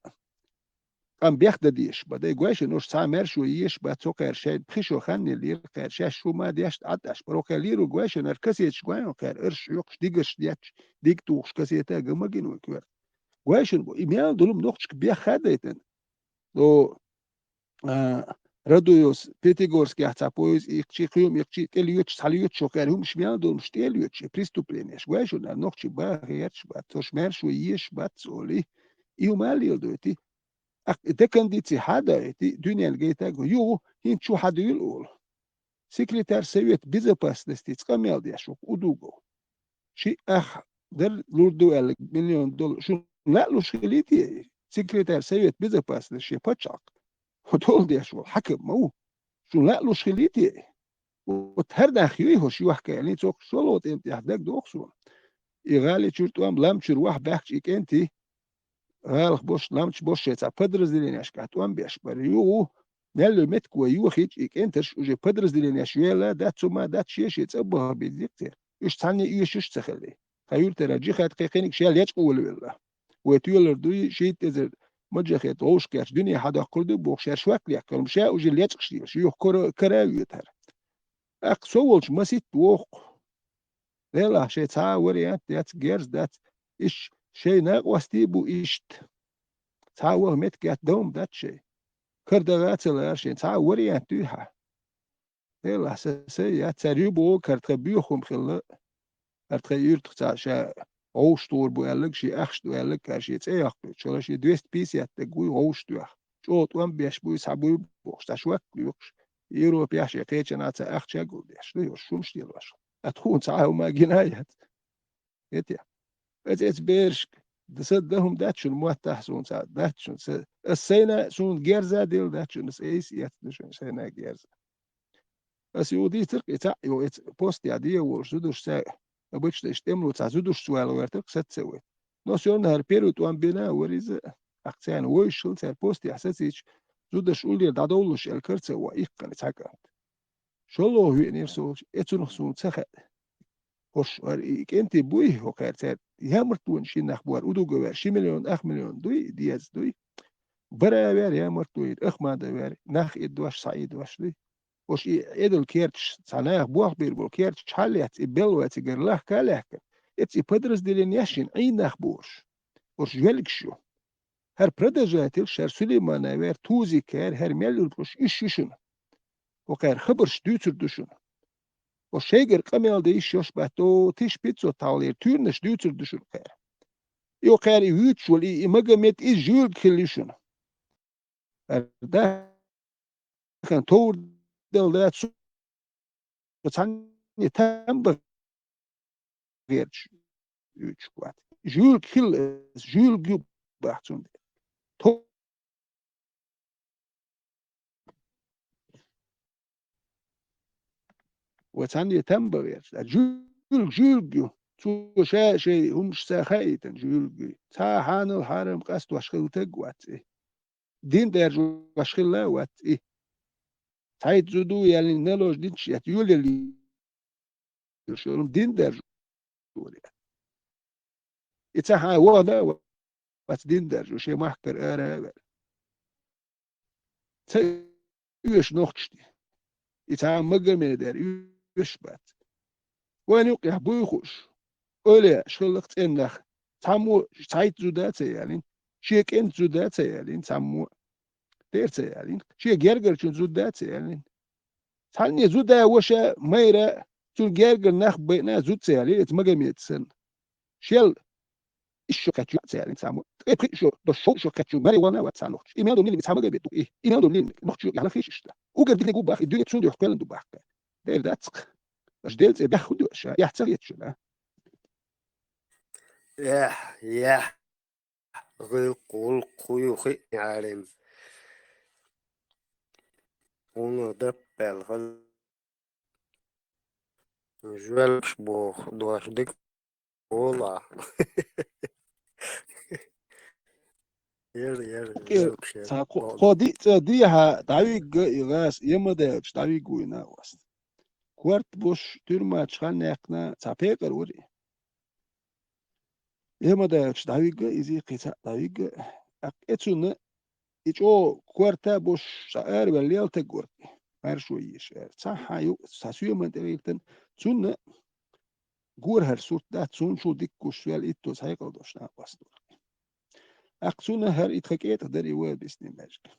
къам бех дан дезаш бан дай. Гой шуна, уьш цхьа маьршо езаш бац, цо кхара шайн пхи шо хан лелийра кхара, шаьш шу ма деш Ӏад Ӏаш бара. Кхара лийр ву гой шуна, хӀара кассеташ гой хьуна кхара, арш хьоькхуш, дигаш детташ, диг тухуш кассета ган ма гина вай коьрта. Гой шуна бу, и мел долу нохчашка бех а дайтина. До, а, Радуевс Пятигорскехь цхьа поезд иккхичий, кхуьйма иккхичий, тӀе лоьцуш, цхьа лоьцуш, хӀокхара хӀумаш мел долуш тӀе лоьцуш, и преступлениеш. Гой шуна, нохчий баха гӀерташ бац, цо шу маьршо езаш бац олий. И хӀума а леладойтий. Аккха и декондици хьа а дойтий, дуьненна гайтаг а, юха хӀинца чу хьадуьйла олу. Секретарь Совет Безопасности цкъа мел деш ву Удугов. Ши ах дар лур ду аьлла миллион долу. Шуна лаьа луш хилий те? Секретарь Совет Безопасности шен пачхьалкх. ХӀо долу деш волу хьакам ма ву. Шуна лаьа луш хилий те? Вот хӀара нах юй хӀорш юьхкаяьллий, цо шолгӀа тӀем тӀехь дагадогӀу суна. И гӀали чуьра тӀом лам чуьра вахь баьхкачу и кӀентий, гӀалах бош, лам чу бош шайн цхьа подразделенешкахь тӀом беш бара. Юха мел йолу меттиг вай йохийча, и кӀентарш уже подразделенеш йоьлла дац, цу ма дац, шен-шен цӀа баха беза дикъ церан. Уьш цхьанне оьшуш а ца хилли. Тхан юьртара джихад кхайкхинарг ша лечкъа волавелла. Вай тоьлар дуй, шийтта эзар маджахет вовшахкхетча дуьне хьадоккхур ду бохуш, шаьш шок леккхалма, ша уже лечкъаш лелаш, юха кара, кара а воьтара. ТӀаккха со волчу маситта воху-кх. Делахь, шайн цхьа а вариант дац, герз дац. Иштта шайн накъостий а бу иштта. Цхьа а ваха меттиг яц, довма дац шайн. Кара дагӀа а ца лара шайн, цхьа а вариант дуй хьан? Делахь, сан сай яц, цара ю боху, кара тхан боьха хӀума хилла. ХӀара тхан юьртах цхьа ша гӀовш тухур бу аьлларг, шен ахча ду аьлларг, кара шен цӀе йоккхуьйтуш, шуна шен двести пятьдесят стаг вуй гӀовш доьху. ЧӀогӀа тӀом беш буй, схьа буй бохуш, цхьа шок а лоькхуш, Европехь шен кхечанхьа цхьа ахча а гулдеш, ду йо, шуна шен лош. Ткъа тхуна цхьа а хӀума гина а яц. ХӀетехь. Эца, эца берашка, сан дан хӀума дац шуна, моттахь суна цхьа дац шуна, сан, ас сайна суна герза а делла дац шуна, ас айса эцна шуна сайна герза. Ас юха дийцира-кх и цхьаъ, юха эца постехь дегӀан волуш зударшца, обычно иштта тӀемало цхьа зударшца вала гӀертара-кх саца вай. Но всё равно хӀара первый тӀом бина а вара иза, тӀаккха царна вевзаш хилла, цара постехь сацийча, зударша уллера дӀадовлалаш аьлла кара ца ван иккхана цхьа кӀант. ШолгӀа веанера со волчу, эцунах суна ца хаьа. ХӀорш хӀара и кӀентий буй, хӀокхара цаьрга ямартлонаш йина нах бу хӀара, Удугов ваьр, ши миллион, ах миллион дуй, деза дуй. Бара ваьр ямартло йина, Ахмадов ваьр, нах иддош, схьаиддош дуй. ХӀорш и Ӏедал керташ, цхьа наха болх бийр болу керташ хьаллаьцна, и белла вай цигара лахка а лаьхкина. Эца и подразделени яшйина Ӏийна нах бу хӀорш. ХӀорш велгаш ю. ХӀара продолжатель, хӀара Сулейманов ваьр, Тузик ваьр, хӀара мел йолуш, уьш ю шуна. ХӀокхара хабарш дуьйцур ду шуна. ХӀорш шайгара къамел дан йиш йолуш бац, о, тысяча пятьсот таллера туьйранаш дуьйцур ду шуна кхара. И кхара и вуьйцуш волу, и, и Магомед, иза жуьлга хилла ю шуна. ХӀара дахана товр делла дац, цхьанне там бан гӀерташ вуьйцуш вац. Жуьлга хилла ас, жуьлга ю бах цунна. То-, ва цхьанне там бан гӀерташ. Жуьлга, жуьлга ю. Цо ша шайн хӀумаш ца хаийтина жуьлга ю. Цхьа хьанал хьарам къастош хилла таг вац и. Дин даржош хилла а вац и. Цхьайтта зуда яьллин наложница яц, йолалли, шуна дин даржо вара. И ца хьан вахана а вац дин даржо, шен махкара ара а ваьлла. Ца оьшу нохчашна. И цхьа Магомедера оьшуш бац. Вайн юккъехь буй хууш, ойла еш хилла-кх цӀена нах, цхьаммо цхьайтта зуда а ца яьллина, шен кӀентан зуда а ца яьллина цхьаммо, тера ца яьллина, шен гергарчун зуда а ца яьллина. Цхьанне зуда, ваша, майра, цуьнан гергара нах байина а зуда ца яьллина, эца Магомеда санна. Шел исс шо кхаьчча а ца яьллина цхьаммо. Ткъе пхи шо, до шовзткъа шо кхаьчча, маре вахана а вац цхьа нохчо. И мел долу лилимиг цхьа Магомеда ду. И, и мел долу лилимиг нохчо юкъехь лахийша иштта. Угар диканиг ву бах, и дуьне цунна дуьхьа кхоьллина ду бах. Дера дац-кх. Аша делла цӀе баьхха хӀун ду аша? Эхь ца хеташ шуна? Эхь, эхь. ГӀулакх, гӀулакх хӀун ю хиъна гӀалим. Хьуна даппаьлла хаза. Жоьлаш боху, дош дика бола. Яра, яра, Кхе-, яра, ца кхо-, боху. Кхо диъ цӀа дехьа дӀавигга и гӀаз, е ма даьлча дӀавигга вуй накъост. Корта бош туьрмачу хан яьккхина цхьа пекъар вара и. Е ма даьлча дӀавигга, иза кхин цхьаъ дӀавигга. ТӀаккха э цунна и чӀогӀа корта бош цхьа араваьлла лелтаг вара. Маршо еш ара. Цхьа хьан ю, цхьа соьман тӀе гӀиртан. Цунна гора хӀара сурт дац, цунна шу дикка гуш вел иттаза хьекъал дош накъост вара. ТӀаккха цунна хӀара и тха кӀетӀа дара и вай бисни маьжга.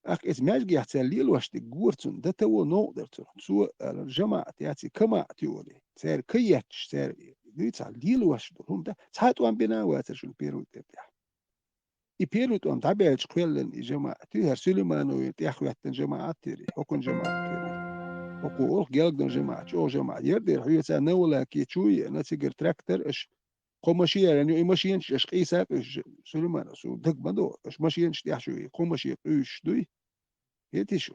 ТӀаккха иза маьжгехь цара лелош дерг гора цунна, дан таво новкъа дара цунна. Цо аьлар, жамаӀат яц и, камаӀат ю олий. Цара ка етташ, цара дуьйцахь лелош ду. ХӀума да, цхьа тӀом бина а вацар шуна первый тӀем тӀехь. И первый тӀом дӀабаьлча кхоьллина и жамаӀат ю, хӀара Сулеймановера тӀехьахӀоьттина жамаӀат яр и, хӀокхун жамаӀат яр и. ХӀокхо олх гелгдан жамаӀат, чӀогӀа жамаӀат. Яр дера хьоьца Новолаке чу еана, цигара трактор, аша кхо машен яьлла ю, и машенаш аша къийса а къуьйсуш, Сулейманов, суна дага ма догӀу, аша машенаш тӀехь шу и кхо машен къуьйсуш дуй? Хетий шу?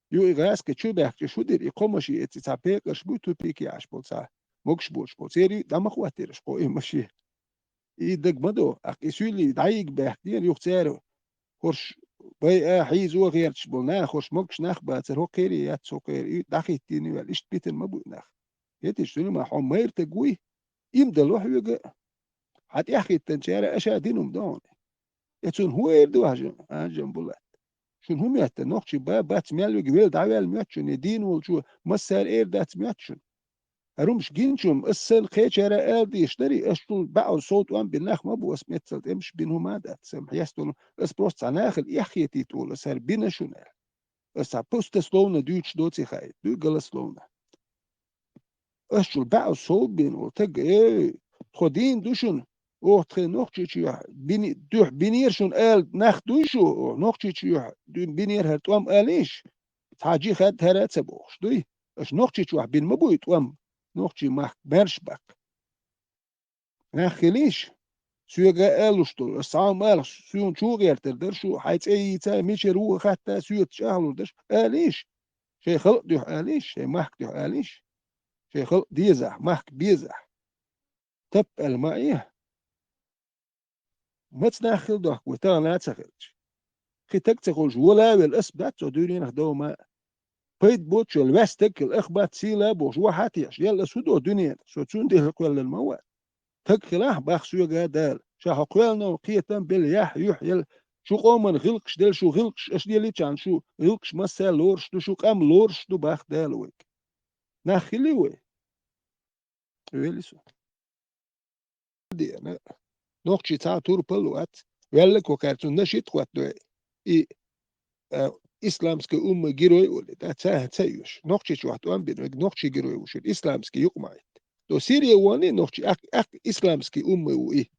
Ю и гӀазкхи чу баьхкича шу дира, и кхо машен эцци цхьа пекъарш буй, тупике Ӏаш болу цхьа, могуш боцуш болу. Церий дӀа ма хӀоттийра аша кхо и машен. И дага ма догӀу, тӀаккха и суьйлий дӀайига баьхкинера, юха цара хӀорш байа хьийзо гӀерташ болу наха, хӀорш могуш нах бацара, хӀокхерий яц, хӀокхерий, и дӀахӀиттийна ваьлла, иштта битина ма буй нах. Хетий шу, Сулейман, хьо майра таг вуй, Им дало хьоьга а. Хьан тӀаьхьахӀиттанчара аша дина хӀума ду хьуна. Я цунна хӀун эр ду хьажа, Анжем Булат? Шуна хӀун моьтту? Нохчий ба, бац мел вига, вел дӀаваьлла моьтту шуна, я дийна волчо массара эр дац моьтту шуна? ХӀара хӀумаш гинчунна, ас санна кхечара ала дезаш дарий, ас чул баьӀо сов тӀом бина нах ма бу, ас меццал тӀемаш бина хӀума а дац, сан хьесталун, ас просто цхьа нахала эххетийта волу, ас хӀара бина шуна аьлла. Ас цхьа пустословно дуьйцуш доций хаийта, дуй голословно. Ас чул баьӀо сов бина волу таг, эй, тхо дийна ду шуна, оха тхайн Нохчийчохь бини-, дуьхьа бинера шуна ала нах дуй шу, оха Нохчийчохь дуьйна бинера хӀара тӀом алийша, цхьа джихад хӀара а ца бохуш дуй? Аша Нохчийчохь бина ма буй тӀом, нохчий махка маьрша баккха. Нах хилийша, соьга а алуш долу, ас цхьа хӀума алахь, суна чу гӀертар дара шу, хьайн цӀе йийца, мичара ву а хатта, соьца чӀагӀлур дара шу, алийша. Шайн халкъ дуьхьа алийша, шайн махка дуьхьа алийша. Шайн халкъ дезахь, махка безахь. Тап аьлла ма а. Маца нах хила дохку вай, тахана а ца хилча? Кхин таг ца хуьлуш, вола а велла, ас бац цо дуьненах дов ма а. Пайда боцуш йолу ваьсса таг хила, ах бац сийла а бохуш, вахьа а тешаш, елла ас хӀун до дуьненах, со цундела кхоьллина ма вара. Таг хилахь, бах соьга а Дала, ша хьо кхоьллина кхетам белла яхь, юьхь елла, шу къоман гӀиллакхаш делла, шу гӀиллакхаш аша лелийчарна, шу гӀиллакхаш массаьрга лоруш ду, шу къам лоруш ду, бах Дала вайга. Нах хили вай? Вели со. Деана. Нохчий цхьа а турпал вац. Ваьлла кокхар цунна шит хӀоттадой. И, а, исламский умма герой олий, да, ца, ца оьшу. Нохчийчохь тӀом бина, вайга нохчий герой ву шуьра, исламский юкъа ма хӀитта. До Сирия вахана нохчий, ак, ак, исламский умма ву и.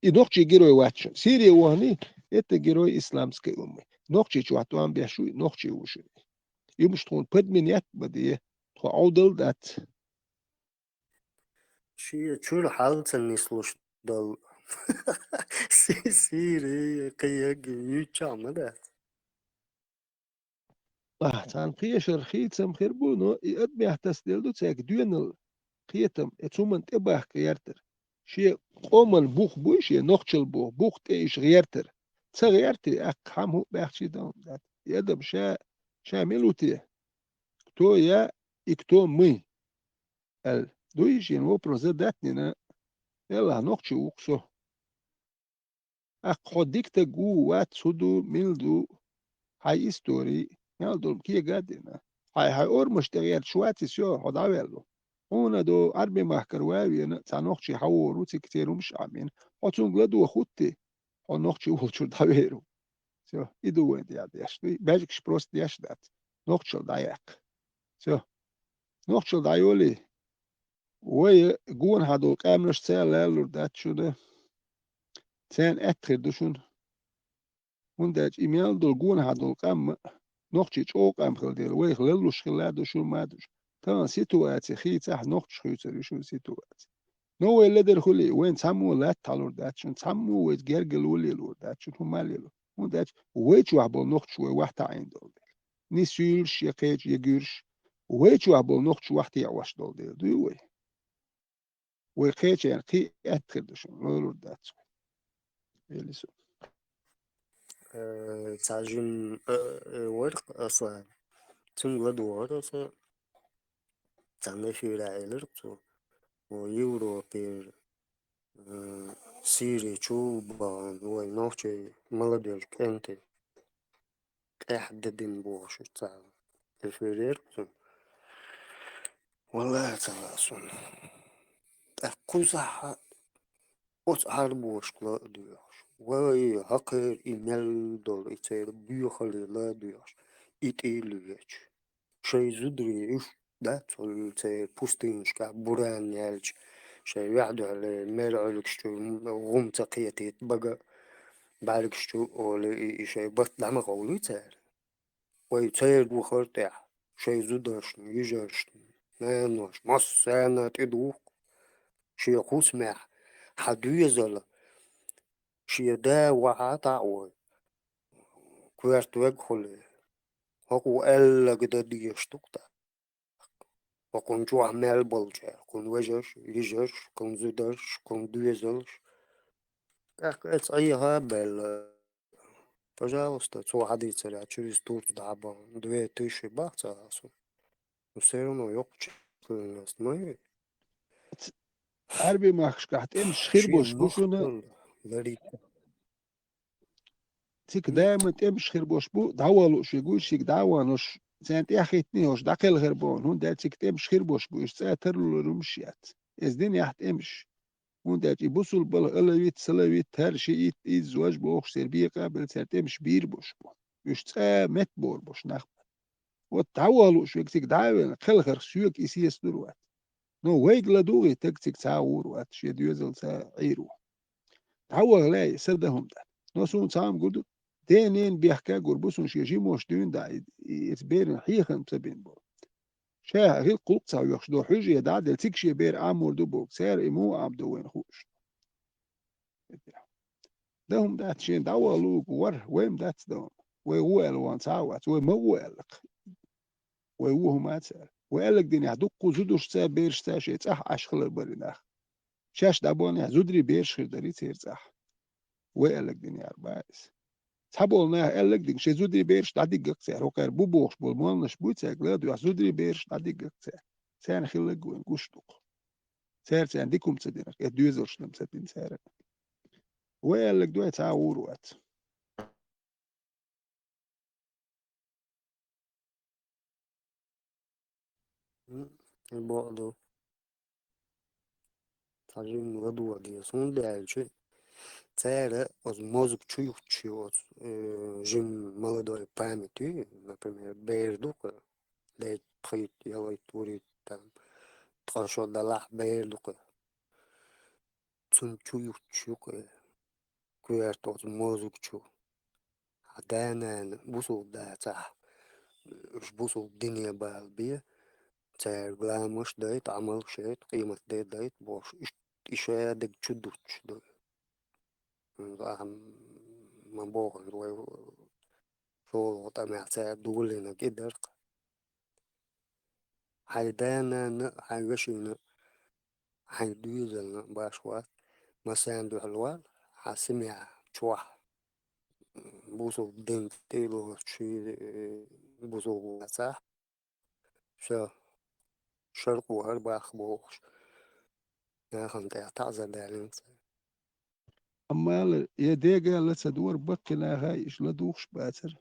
И нохчий герой вац шуна. Сирия вахана, это герой исламской уммы. Нохчийчохь тӀом беш ву, нохчий ву шуьра. Юмаш тхуна подменять ма де, тхо Ӏовдал дац. Шен чуьра хьал ца нислуш долу. Си-, сири, кхин ягги, юьйцчахь ма дац. Ахь, царна кхешара хийцам хир бу, но и адамех тасаделла ду цаьрга доьналла кхетам, э, цу хӀуманна тӀебахка гӀертар. Шен къоман бух буй, шен нохчалла бух, бух тӀе уьш гӀертар. Ца гӀерти, аккха хьан хӀуъ баьхчий дан хӀума дац. И адам ша, ша мила ву те? Кто я и кто мы? Аьлла, дуй шена вопрос задать дина, эллахь, нохчи ву-кх со. Аккха хьо дика таг ву, вац, хӀун ду, мила ду, хьайн истори, мел долу кега а дина. Хьайн, хьайн ормаш тӀе гӀерташ вац и, всё, хьо дӀаваьлла ву. Хьуна до Ӏарби махкара ван а вена, цхьа нохчи хьан вогӀур ву, цига церан хӀумаш а Ӏамийна. Хьо цуьнга ладогӀа хӀуттий, хьо нохчи волчуьра дӀавер ву. Всё, и ду вайн тӀехь деш. Дуй, баьжгаш просто деш дац. Нохчалла дӀаяккха. Всё. Нохчалла дӀайолий. Вай гонахьа долу къаьмнаш ца лалур дац шуна. Царна аьтта хир ду шуна. ХӀунда аьлча и мел долу гонахьа долу къам а, нохчий чӀогӀа къам хила дела, вайх лаллуш хилла а ду шуна ма а ду шу. Тахана ситуаци хийцахь, нохчаша хуьйцур ю шуна ситуаци. Но вай ледара хуьлий, вайн цхьаммо латта хьалур дац шуна, цхьаммо вайца гергарло лелор дац шуна, хӀума а лело. ХӀунда аьлча вай чохь болу нохчаш вай вахьтаӀийна долу дела. Ни суьйлаш, я кхечу, я гуьрш. Вай чохь болу нохчаш вахьтехьа Ӏаш долу дела дуй вай. Вай кхечарна кхин а аьттехьа хир ду шуна, лорур дац вай. Элисо. Э, цхьа жим, э, э, вара Аслан. Цуьнга ладогӀара аса, цхьана эфира элира цо. Вай Европера, э, Сири чу бахана, вай нохчий молодежь кӀентий тӀаьхьа дедина бохуш цхьа эфир яра цуьнан. Валлахи, ца лаьа суна. ТӀаккха кхузахь оцу Ӏарбошка ла а доьхуш, вай хӀокхеран и мел долу, и церан боьхалла ла а доьхуш, и тӀе а лоьцуш, шайн зударий уьш дац, хӀума церан пустынашкахь буран яьлча, шайн юьхь дуьхьал мер Ӏуьллуш чу гӀум ца кхетийта бага, бӀаьргаш чу олий, и, и шайн барт дӀа ма гӀовлуьй цара. Вай церан вахар тӀехь, шайн зударшна, йижаршна, нанош, массарна тӀедуху. Шен хӀусамехь хьан доьзал, шен да вахьа таӀа вой, коьрта вега хуьлий, хӀокхо аьлларг дан дезаш ду-кх тӀаккха. ХӀокхунна чохь мел болчара, кхунна вежарш, йижарш, кхунна зударш, кхунна доьзалш. ТӀаккха эца Ӏеха а баьлла, пожалуйста, цо хьадийцарехь, через Турцию дӀа а бахана, две тысячи бах ца хьа суна. Ну, всё равно йоккхачу хиларца ма ю. Ц-, Ӏаьрбийн махкашкахь тӀемаш хир болуш бу шуна. Шен махкал ларийта. Цига даима тӀемаш хир болуш бу, дӀаваха лууш верг вуй, цига дӀа а ваханарш, царна тӀаьхьахӀиттиний хӀорш дӀакхелхар боху, хӀунда аьлча цига тӀемаш хир болуш бу, уьш цӀа тарлур хӀумаш яц. Иза динехь тӀемаш. ХӀунда аьлча и бусулба балха алавит, салавит, хӀара шиит, изза вож бохуш, церан бекъа а белла, церан тӀемаш бийр болуш бу. Уьш цӀа метта бор болуш нах бу. Вот дӀаваха лууш верг цига дӀа а веана, кхелхарх соьга и сесадур вац. Но вайга ладугӀий, таг цига цхьа а гӀур вац, шен доьзалца Ӏийр ву. ДӀаваха лаьий, са дан хӀума дац. Но суна цхьа хӀума гур ду, ден-ненан бехк а гур бу суна, шен жимош дуьйна дӀа, и, и, иза беран хьехам ца бина болу. Ша гӀиллакх-гӀуллакх ца хьоьхуш ду, хьуьжа дӀа а делла, цига шен бер Ӏамор ду боху, цара и муха Ӏамадо вайна хууш ду. Дан хӀума дац шена, дӀаваха луург вара, вай-м дац дан хӀума. Вай гӀо аьлла ван цхьа а вац, вай ма гӀо аьлла-кх. Вай ву хӀума а цара. Вай аьлларг динехь, дуккха зударшца, берашца шайн цӀахь Ӏаш хилар бара и нах. Шаьш дӀабаханехь, зударий, бераш хир дарий церан цӀахь. Вай аьлларг динехь бац иза. Цхьаболу наха аьлларг дина, шайн зударий, бераш дӀадиггакх цара, хӀокхара бу бохуш болу молланаш буй цаьрга ладуьйхьа, зударий, бераш дӀадиггакх цара. Царна хилларг вайна гуш ду-кх. Цара царна дика хӀума ца дина, кхин доьзалшна-м ца дина цара. Вай аьлларг дуй, цхьа а гӀур вац. М, бакъ ду. Цхьа жимма ладогӀа деза, хӀунда аьлча цара оцу мозга чу юхучу оцу, э, жимма молодой память ю, например, бер ду-кх, дайта, пхийтта, ялхитта, вурийтта, там, ткъа шо далахь бер ду-кх. Цунна чу юхучу ю-кх, э, коьрта оцу мозга чу. Хьан да-нана бусулба дацахь, уьш бусулба дине бала бе, цаьрга ламазаш дайта, Ӏамалш яйта, къематде дайта бохуш, иштта и шадерг чу дуттуш ду. ХӀунда аьлча ма боху вай, шолгӀа тӀамехь цара долийнарг и дара-кх. Хьайн да-нана а, хьайн вешина а, хьайн доьзална а башха вац, массарна дуьхьал вала, хьан семья чохь бусулба динца тӀе а лоцуш, э, бусулба вацахь, всё, шаркъо хӀара баккха бохуш, нахана тӀехь таӀзар далийна цара. Амма ала, я дега ла ца дора, баккхий наха а иштта ладугӀуш бацара.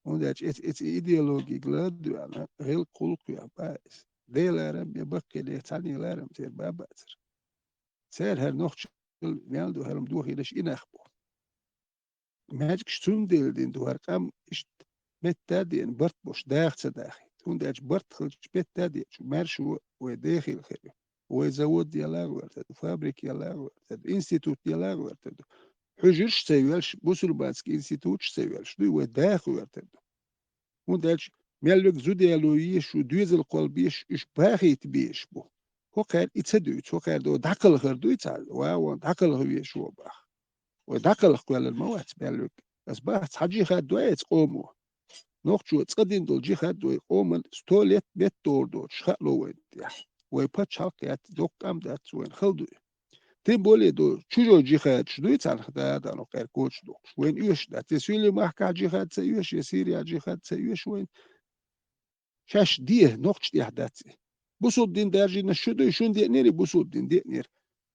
ХӀунда аьлча эц-, эц-, и идеологига ладоьгӀна, гӀиллакх-гӀуллакх юьхь бац. Делан ларам я баккхий, я цхьанне ларам церан бан бацара. Цара хӀара нохчалла мел ду, хӀара-м дохийнарш и нах бу. Маьждигаш цундела дина ду, хӀара къам иштта метта а деана, барт болуш даха ца дахийта. ХӀунда аьлча барт хилча, метта а деача, маьршо вай дехийла хир ю. Вай завод яла а гӀоьртар ду, фабрика яла а гӀоьртар ду, институт яла а гӀоьртар ду. Хьуьжарш а ца йоьлуш, бусулбанский институташ а ца йоьлуш дуй, вай даха гӀоьртар ду. ХӀунда аьлча мел верг зуда яло езаш ву, доьзал кхолла безаш, уьш бахийта безаш бу. ХӀокхара и ца дуьйцу, хӀокхара до дӀакхалхар дуй цхьа, ва, вон дӀакхалха везаш ву баха. Вай дӀакхалха кхоьллар ма вац мел верг. Ас бац, цхьа джихад ду эца къомо. Нохчо цкъа дина долу джихад вай къоман сто лет меттадолур доцуш хаало вайна тӀехь. Вай пачхьалкх яц, доккха къам дац вайна, хала дуй. Тем более до чужой джихадаш дуй цхьанхьа да, да, ну, кхер коча дохуш. Вайна оьшуш дац. Я Сулеймахкахь джихад ца оьшу, я Сирия джихад ца оьшу вайна. Шаьш де, нохча тӀехь дац и. Бусулба дин даржийна шу дуй, шун деънера и бусулба дин деънера.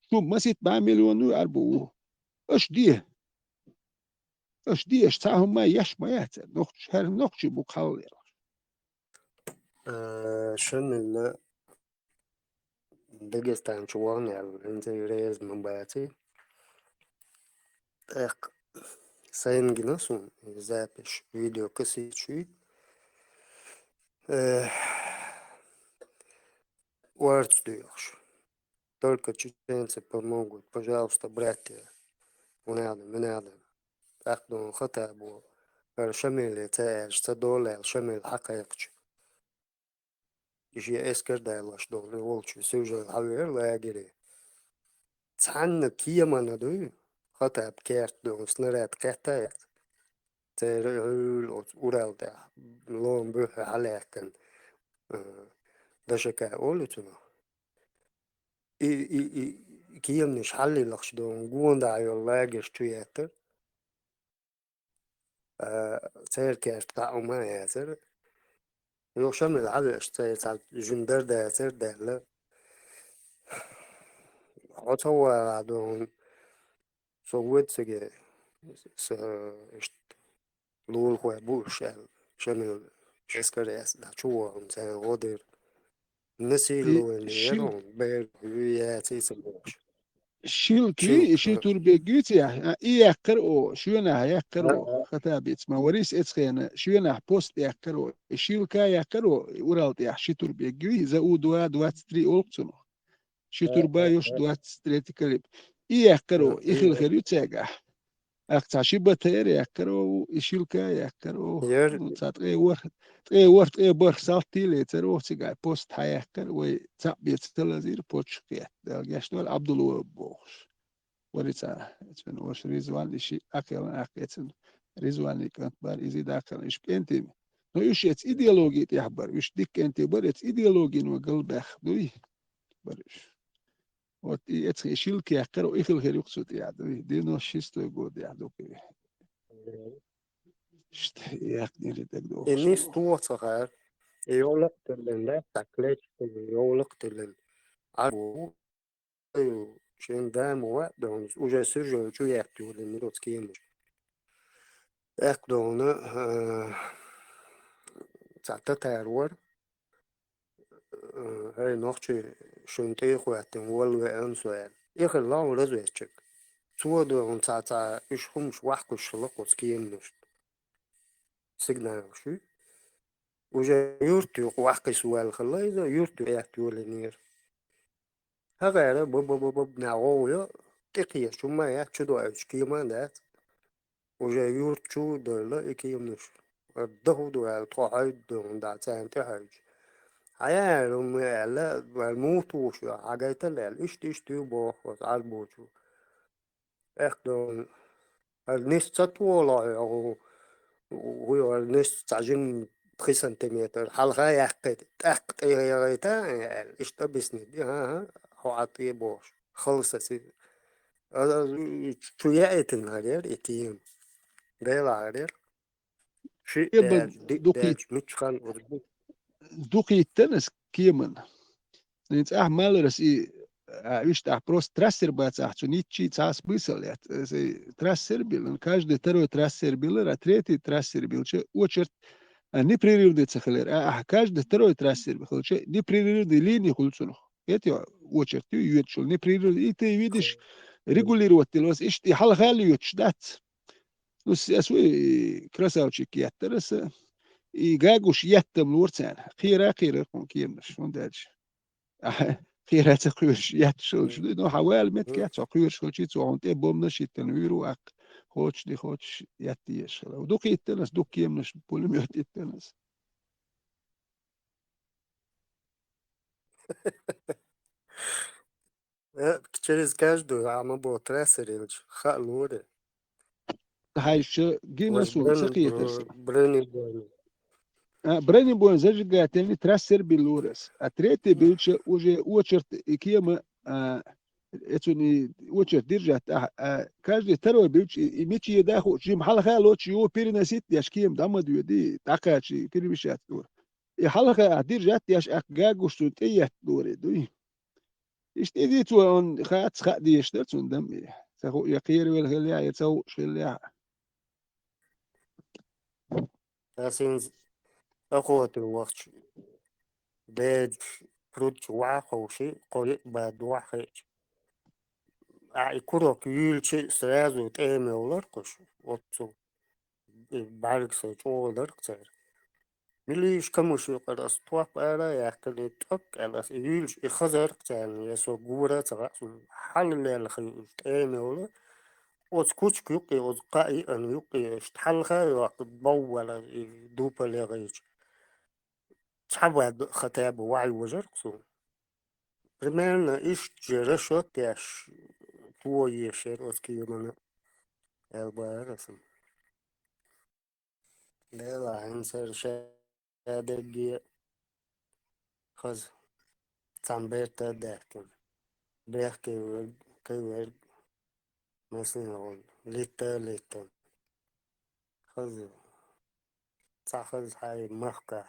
Шу масит бӀе миллион вуй, Ӏарбо ву. Аша де. Аша де, аша цхьа хӀумма еш ма яц, нохча, хӀара нохчий бу кхаллера. Э, Шамилла Дагестан чу вахана аьлла, хӀинца реза ма баций. ТӀаккха сайна гина суна и запись, видео кассеташ. Э, орца доьхуш. Только чеченцы помогут, пожалуйста, братья. Не надо, не надо. ТӀаккха дуьйна Хаттабо, хӀара Шамиле ца аьлча, ца долу аьлла, Шамил хьакхайкхича. И шен эскар далош долу волчу сюжет хьавера лагере. Цхьанна кемана дуй, Хаттаб керта дуьйна снаряд кхетта яц. Церан гӀуьйла оцу Урал тӀехь, лома буьххье хьалаьттина, э, Д Ш К олу цунах. И, и, и кеманаш хьаллилахча дуьйна гонда йолу лагерш чу еттара. А, церан керта дӀа хӀума а яцара. Юха Шамил хьавеъча, церан цхьа жима дар дацара даьлла. Хьо ца вагӀахь дуьйна, со вуьйцу цига, са, иштта, лулахой бу уьш аьлла. Шамил эскар эцна чу вахана церан гӀо дира. Насилование яра хьуна, бер юй яций ца бохуш. Шилки, и ши турбег юй ца яхь, а, и яьккхар о, шоьнахь яьккхар о, Хаттабица ма варис эцхена, шоьнахь пост яьккхар о, и шилка яьккхар о, и Урал тӀехь ши турбег юй, за У два двадцать три олу цунах. Ши турба йолуш, двадцать третий калибр. И яьккхар о, и хила хир ю цаьргахь. Ахь цхьа ши Б Т Р яьккхар о, и шилка яьккхар о. Ну, цхьа ткъе ворхӀ, ткъе ворхӀ, ткъе бархӀ салти лецар о, цигахь пост хьаяьккхар, вай цхьаъ бен ца лазийра, почух кхетта. Дала гечдойла, Абдулвахап бохуш. Вари цхьа, эцвен ваша Ризван, и ши Ӏакхелан, Ӏакхецна. Ризванан кӀант бара, иза даккхана, уьш кӀентий. Но уьш эца идеологи тӀехь бара, уьш дика кӀентий бара, эца идеологино галбаьхна дуй бара уьш. Вот и эцхи шилка яьккхар, и хила хир ю-кх цу тӀехь дуй, девяносто шестой годехь ду-кх и. Шт, яьккхинера дагадогӀуш. И нис тохаца хаар, и йовлакх тиллина, да, так лечит, и йовлакх тиллина. А ву, шен дама ваъ, донус, уже сюжет чу яьккхи валлин ницкъ кемаш. Эккх дона, а, цхьа татар вара, э, хӀай, нохчий, шуна тӀе а хӀоьттина, валла веана со аьлла. И хилла ву разведчик. Цо дуьйна цхьа, цхьа уьш хӀумаш ваьхкуш хилла кху кеманашна. Сигналаш ю. Уже юрт юкъа ваьхкуш ваьлла хилла иза, юрт юкъа аьтта йолийнера. ХӀокхара баб-баб-баб нагӀо йо, тӀекхеча хӀума яц, чу доуьйтуш кема дац. Уже юрт чу а довлла и кеманаш. ДӀахӀу ду аьлла, тхо хьаьвда дуьйна дӀа, царна тӀехьаьвдаш. Хьаяьлла хӀума аьлла, ваьлла муха тухуш ю, хьагайтал аьлла, иштта, иштта ю боху оцу Ӏарбочо. Эккх дуьйна, хӀара нис ца тохало хьо, хӀу, хӀара нис цхьа жима пхи сантиметр хьалха яьккхи, тӀаккха тӀе яхийта аьлла, иштта объяснить ди, хӀан-хӀа, хьо Ӏа тӀе бохуш. Хала саци. Аса чу яийтина хӀарера и кема. Делахь хӀарера. Шиъ даьлча, диъ даьлча, мичча хан уьш бу? Дукхийттана аса кеман. Нин цӀахь маларас и, а, виш тӀахь просто трассер бацахь, цу ниччий цхьа смысл яц. Аса трассер билан, каждый второй трассер билар, а третий трассер билча, очередь, а, непрерывный ца хилар. А, а, каждый второй трассер бихилча, непрерывный линия хуьлу цунах. Это очередь ю йоьдучул, непрерывный. И ты видишь, регулировать дилос, иштта и хьалха лоьцуш дац. Ну, с-, ас вуй красавчик еттара аса. И гагуш еттам лора царна. Кхера а кхерара кхуьнан кеманаш, хӀунда аьлча. Ахьа, кхера ца кхоьруш етташ хилча дуй. Ну, хьан вала меттиг яц, хьо кхоьруш хилча, цо хьуна тӀе бомбанаш йиттина вуьйр ву аккха. Кхочушдий, кхочуш етта езаш хила. Дукха йиттина аса, дукха кеманаш, пулемёт йиттина аса. Э, через каждую, а мы было трассер, хаалуре. Хьайша гина суна ца кхетарса. Бронебойный. А, бронебойный зажигательный трассер билурас. А третий билча уже очерт и кема, а, эцуни очерт держат. А, а каждый второй билч и, и мечи еда хо, чим халха лоч ю переносить, яш кем дама дюди, такачи, перемещать тур. И халха а держат, яш ак гагуш сун тият дуре, дуй. Иштта и ди цо он хац ха деш дар цун дам и. Ца ху я кхервел хил я, я ца ху шил я. Асин ахуату вахч. Бед прут ваху ши, коли бад вахич. А и курок юлчи сразу тэмеллар куш. Отцу. Баргса чуолар цар. Милиш камуши къарас туап ара яхкани тӀок алас юлш и хазар царни, я со гура цагас хьаллел хи тӀемеула. Оц кучк юкъи, оц къаи ан юкъи, штхалха юкъи, баввала и дупалегъич. Цхьабад хатаба вай важар ксу. Примерно иш жера шот яш туо ешер оц киемана. Элбарасам. Дела хӀинцара шадерге хаза цхьан берта даьхкина. Бехке верг, кхы верг, маслина гӀолла, литта, литта. Хаза, цхьа хаза хьай махка,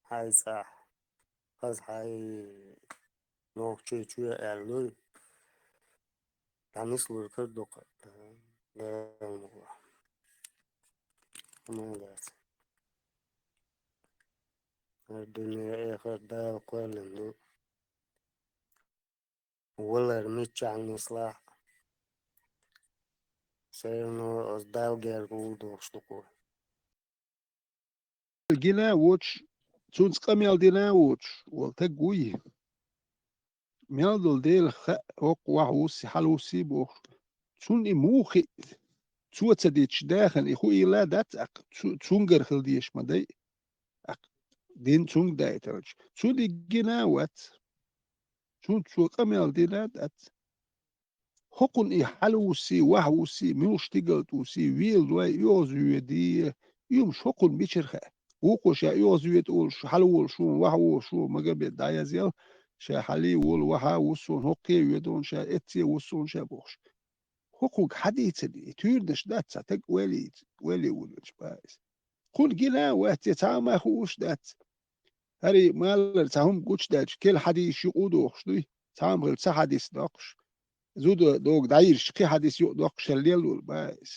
хьай цӀахь, хаза хьай нохчий чу аьллуй. Танис лур кар дукха. Дала мукъла. Амин дац. Хар дуьне эхар Дала кхоьллина ду. Валар миччахь нислахь. Все равно оз Дала герга ву дохуш дукха. Гина воч, цунца къамел дина воч, вал таг вуй. Мел долу Дела хаьа, хӀокху ваха вусси, хьала вусси бохуш. Цунна и муха хиъ? Цо ца дитча дахана и хуийла дац аккха, цу-, цунгара хила дезаш ма дай. Аккха дин цунга дайтаралча. Цунна и гина а вац. Цунна цо къамел дина а дац. ХӀокхунна и хьала вусси, ваха вусси, муьлш стигалт вусси, вела дой, оьгӀаз воьдий, уьмаш хӀокхунна мичара хаьа? Вукхо ша оьгӀаз воьду олуш, хьала волуш ву, ваха волуш ву, Магомед дӀаязъял, ша хьалий волу, ваха вуссун, хӀокхе воьду, ша эцце вуссун, ша бохуш. ХӀокхунга хьадийцина, и туьйранаш дац, цхьа таг ойла йийца, ойла йийца ву вац. Кхунна гина а вац, цхьа а ма хууш дац. ХӀара и малар цхьа хӀума гучудаьлча, кел хьадийсаш юкъу дохуш дуй, цхьа а ма хила ца хьадийс доккхуш. Зуда догу дӀайирча, кхин хьадийс юкъа доккхуш, хӀара лелла волу баьс.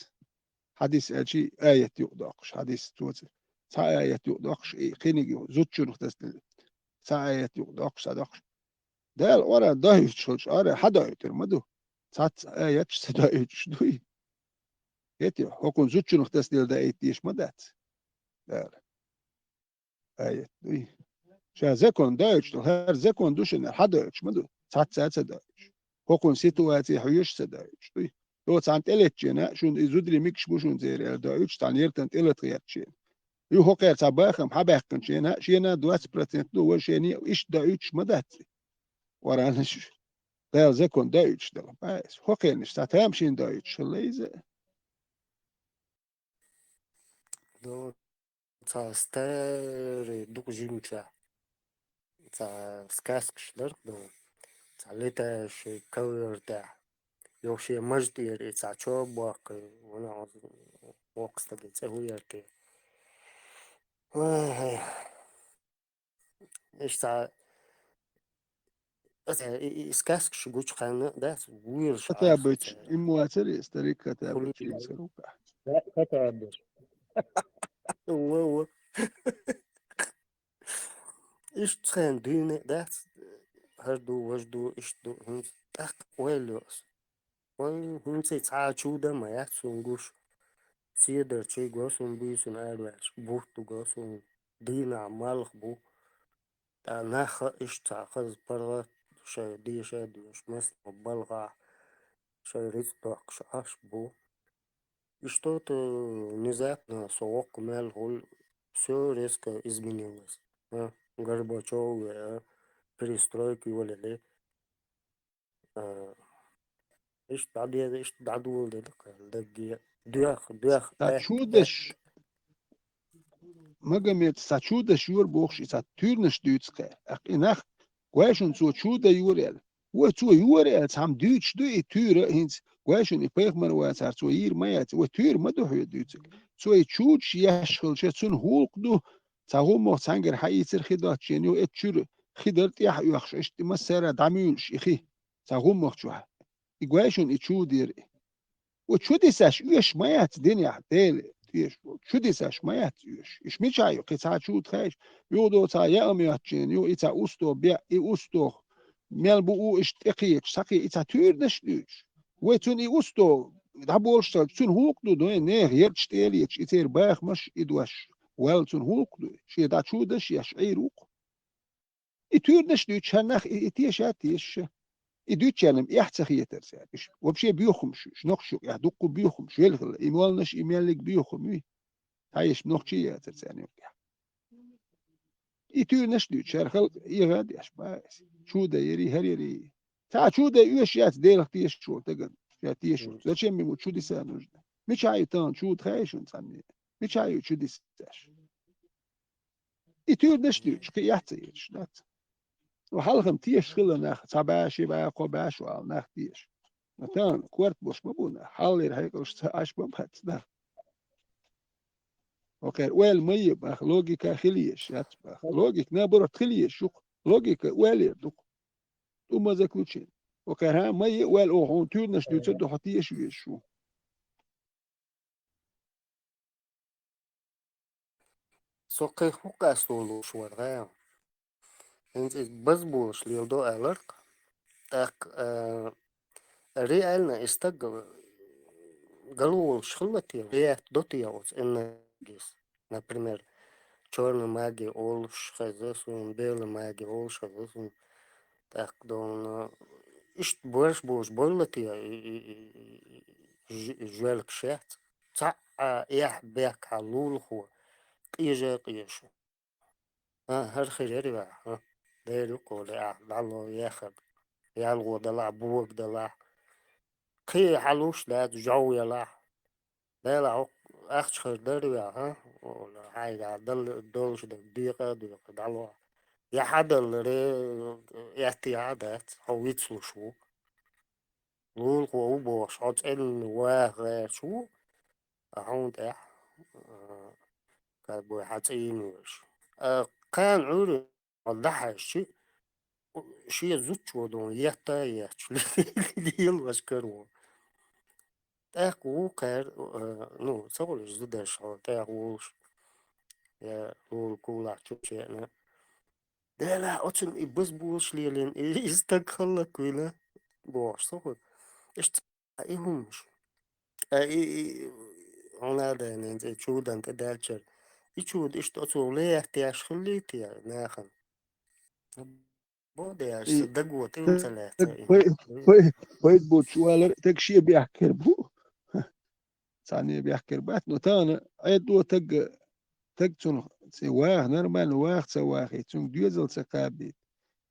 Хьадис аьлчи, аят юкъа доккхуш, хьадис цо ца-, цхьа аят юкъа доккхуш, и кхиниг юкъа, зудчунах тасдина, цхьа аят юкъа доккхуш, цхьа доккхуш. Дала Къуръан доуьйтуш хилча, Къуръан хьан доуьйтур ма ду? Цхьацца аяташ ца доуьйтуш дуй? ХӀетий, хӀокхунна зудчунах тасдина даийта дезаш ма дац. Дала. Аят дуй. Ша закон доуьйтуш ду, хӀара закон ду шуна, хьан доуьйтуш ма ду? Цхьацца а ца доуьйтуш. ХӀокхунна ситуаци хьоьжуш ца доуьйтуш дуй. Йо, цхьана тӀелеттачена, шуна и зударий микаш бу шуна церан аьлла доуьйтуш, цхьана яртан тӀелатхеттачена. Ю хӀокхара цхьа бахам хьан баьккхинчена, шена двадцать процент ду, вай шена иштта доуьйтуш ма дац. Къуръанаш Дала закон доуьйтуш дала. Баьс, хӀокхенаш цхьа тамашийна доуьйтуш хила иза. Цхьа старый дукха жимча, цхьа сказкаш дара, цхьа летающий ковёр тӀехь. Йо, шен мажа тӀера и цхьа чо боккхий, вона воккха стага цӀе хӀу яра те. Ой, иштта цхьа, аса и, и сказкаш гучу ханна, да, вуьйр ша Хатабыч, им вацари, старик Хатабыч, Хули- им сарука. Да, Хатабыч. Во, во. Иштта цхьаьна дуьйна дац, хӀара ду, важа ду, иштта ду, хӀинца тӀаккха ойла йо ас. Вай, хӀинца цхьа чу дан ма яц суна гуш. Седарчий го суна буьйсанна араваьлча, бутт ду го суна, дийнахь малх бу. ТӀа нах а иштта цхьа хаза паргӀат шайн деша а доьшуш, массо а балхахь шайн рицкъ доккхуш Ӏаш бу. И что-то внезапно со воккха мел хуьлу, всё резко изменилось. А, Горбачёв ве, а, перестройка йолале, а, иштта дӀадеза, иштта дӀадоладелла кхел дагге. Доьх, доьх, Ца э, чудаш, Магомед, ца чудаш юр бохуш, и ца туьйранаш дуьйцу кхел. Акх, и нах, гой шуна цо чуда юр аьлла. Вай цо юр аьлла, цхьамма дуьйцуш ду и туьйра, хӀинца гой шуна и пайхамар вацар, цо йийр ма яц, вай туьйра ма ду хьоьга дуьйцург. Цо и чудаш еш хилча, цунна гӀуллакх ду, цхьа гӀуммагӀ цхьаьнгара хьаийцар хи доцчен, ю, эцу чуьра хи дара тӀехь оьхуш, иштта и массара дӀамуьйлуш и хи, цхьа гӀуммагӀ чохь. И гой шуна и чудера. Вай чудисаш оьшуш ма яц динехь, Дела, тешаш волу. Чудисаш ма яц оьшуш. Иш мичахь ю, кхин цхьа чуда хаьаш, юха доцу цхьа яа ма йоцчен, ю, и цхьа усто беа, и усто мел бу у иштта тӀекхечаш, цхьа кхин и цхьа туьйранаш дуьйцуш. Вай цунна и усто дӀаболуш ца, цунна гӀуллакх ду, ду, нехан ярташ тӀелеташ, и церан бахамаш, и дош. Ваьлла цунна гӀуллакх ду. Шен дӀа чудаш еш Ӏийр ву-кх. И туьйранаш дуьйцуш, хӀара нах и, и теша а тешаш. И дуьйцучарна-м эхь ца хетара цаьрга. Уьш вообще боьхамаш ю, уьш нохчашна юкъахь дуккха боьхамаш, велхила. И молланаш, и меллиг боьхам ю. Цхьаьш нохчий яцара царна юкъахь. И туьйранаш дуьйцуш, хӀара халкъ эгӀа а деш, баьс. Чуда яри, хӀара яри. Цхьа чуда оьшуш яц Делах тешаш волу дагана. Ша тешаш волу. Зачем ему чудеса нужны? Мичахь ю тахана чуда хаьий шуна цхьанне? Мичахь ю чудесаш? И туьйранаш дуьйцуш, кхин эхь ца езаш дац. Ну, хьалха-м тешаш хилла нах, цхьа баьш, и баьхо баьш вала нах теша. Ну, тахана корта болуш ма бу нах, хьаллера хьекъалш ца Ӏаш ма бац нах. Окхер ойла ма е бах, логика хила езаш яц бах. Логика, наоборот, хила езаш ю-кх. Логика ойлера ду-кх. ТӀумаза ключин. Окхер, хьан ма е ойла, оха хьуна туьйранаш дуьйцур ду, хьо теша везаш ву. Со кхин хӀун къастор луш вара, гӀайгӀа? ХӀинца иза базболуш леладо аьлларг. ТӀаккха, а, реально и стаг гало волуш хилла те, реакт до те оцу энергис? Например, чёрная магия олуш хеза суна, белая магия олуш хеза суна. ТӀаккха дона иштта борш болуш бойла те и, и, и, и, и ж-, жоьлка шех. Цхьаъ а эхь бехкахьа лулахо, къежа а къеша. А, хӀара хир яра ваьхьа, хӀа? Дера ю кхули ахь, дӀало яхар. ЯлгӀо далахь, бога далахь. Кхин хьалуш дац, жов ялахь. Дела хьо ахча хир дара ваьхьа, хьайга дал-, долуш даг декъа а декъа, дӀало. Я хьадалларе, эттехьа а дац, хьо вицлуш ву. Лулахо ву бохуш, хьо цӀенна ваха гӀерташ ву, а хьуна тӀехь, а, как бы хьан цӀийна веш. А, кхана Ӏуьйре хьо дӀахьаьжчи, шен зудчо дона етта а етташ, лелаш каро. ТӀаккха ву кхаьр, а, ну, ца хуьлуш зударш хьо тӀехь волуш, я лула кулахь чу чеъна. Дела, оцунна и базболуш лелийна, и, и стаг хӀаллаквина, бохуш со хуьлу. Иштта и хӀумаш. А и, и, хьуна а дайна, и чудан тӀе даьллачара. И чуда иштта оцо лехтеш хиллий те нахана? Бо деш, И сан даго тӀе ца лаьцна таг и. пай-, пай-, пайда боцуш валар, таг шен бехкера бу. Цхьанне бехкера бац, но тахана Ӏедало таг, таг цунах цӀе ваха, нормально ваха ца вахийта, цуьнга доьзал ца кхабийта.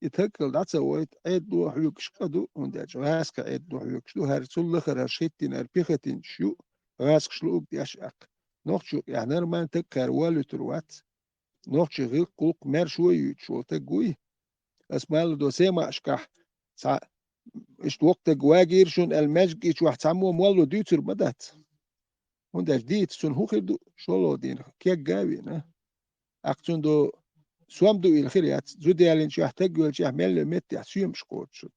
И таг хила дӀа ца войта, Ӏедало хьоьгуш къа ду, хӀунда аьлча гӀаскхийн Ӏедало хьоьгуш ду, хӀара цул лахара хӀара шиттина, хӀара пехотинцаш ю, гӀаскхаш луург деш аккха. Нохчо юкъехь нормально таг кхаьра валуьйтур вац. Нохчийн гӀиллакх-гӀуллакх маьрша а юьйцуш волу таг вуй. Ас малла до семашкахь цхьа иштта воккха таг вагийра шуна аьлла, маьждиге чохь цхьаммо молло дуьйцур ма дац. ХӀунда аьлча дийца цунна хӀун хир ду, шолгӀа дийнахь кегга а вина. Аккха цунна до сом дуийла хир яц, зуда ялийначохь, таг йолчохь мелло меттехь соьмаш кхочуш.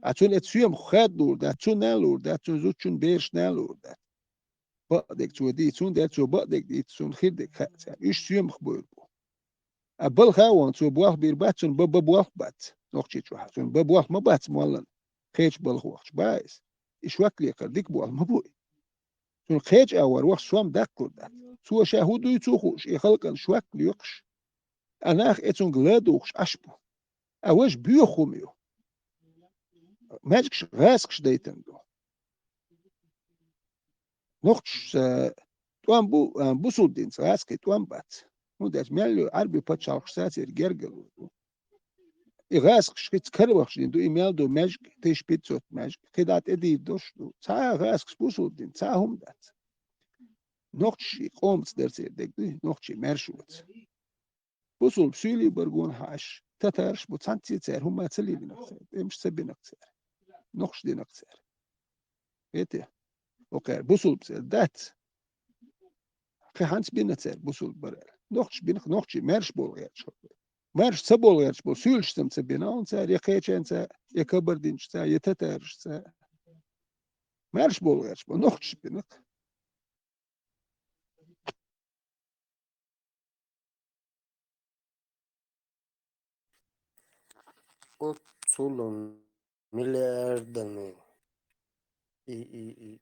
А цунна эцу соьмах хадалур дац, цунна а лур дац, цунна зудчун берашна а лур дац. Бакъдерг цо дийца, хӀунда аьлча цо бакъдерг дийца, цунна хир дерг хаьа царна. Уьш соьмах бовр бу. А балха а вахана, цо болх бийр бац, цунна бан бан болх бац. Нохчийчохь, цунна бан болх ма бац моллана. Кхечу балха вахча, бац иза. И шок лекхар дика болх ма бу и. Цунна кхечу агӀор вахча сом даккхалур дац. Цо ша хӀун дуй ца хууш, и халкъана шок лоькхуш. А нах э цунга ладугӀуш Ӏаш бу. А важа боьха хӀума ю. Маьждигаш гӀаскхаша дайтина ду. Нохчаша тӀом бу, а, бусулба динца гӀаскхийн тӀом бац. ХӀунда аьлча мел ю Ӏарби пачхьалкхашца церан гергарло ду. И гӀаскхаш хӀинца каравахаш дийна ду, и мел ду маьждиг, тысяча пятьсот маьждиг, кхидӀа тӀедийр долуш ду. Цхьа а гӀаскхаш бусулба дина, цхьа а хӀума дац. Нохчий къомаца дара церан дерг дуй, нохчий маьрша вац. Бусулба суьйлий бар гонахьа Ӏаш, татараш бу, цхьаьнцций цара хӀума ца лелийнарг цара, тӀемаш ца бинарг цара, нохчаш динарг цара. Эте, окхара бусулба цӀе дац. Кхин хӀанз бина цара бусулба бар аьлла. Нохчаш бина, нохчий маьрша болу гӀерташ хӀокху. Маьрша ца болу гӀерташ болу, суьйлашца ца бина хьуна цара, я кхечаьнца, я кабардинчца, я татарашца. Маьрша болу гӀерташ болу, нохчаш бина. Оццул миллиардами и, и, и,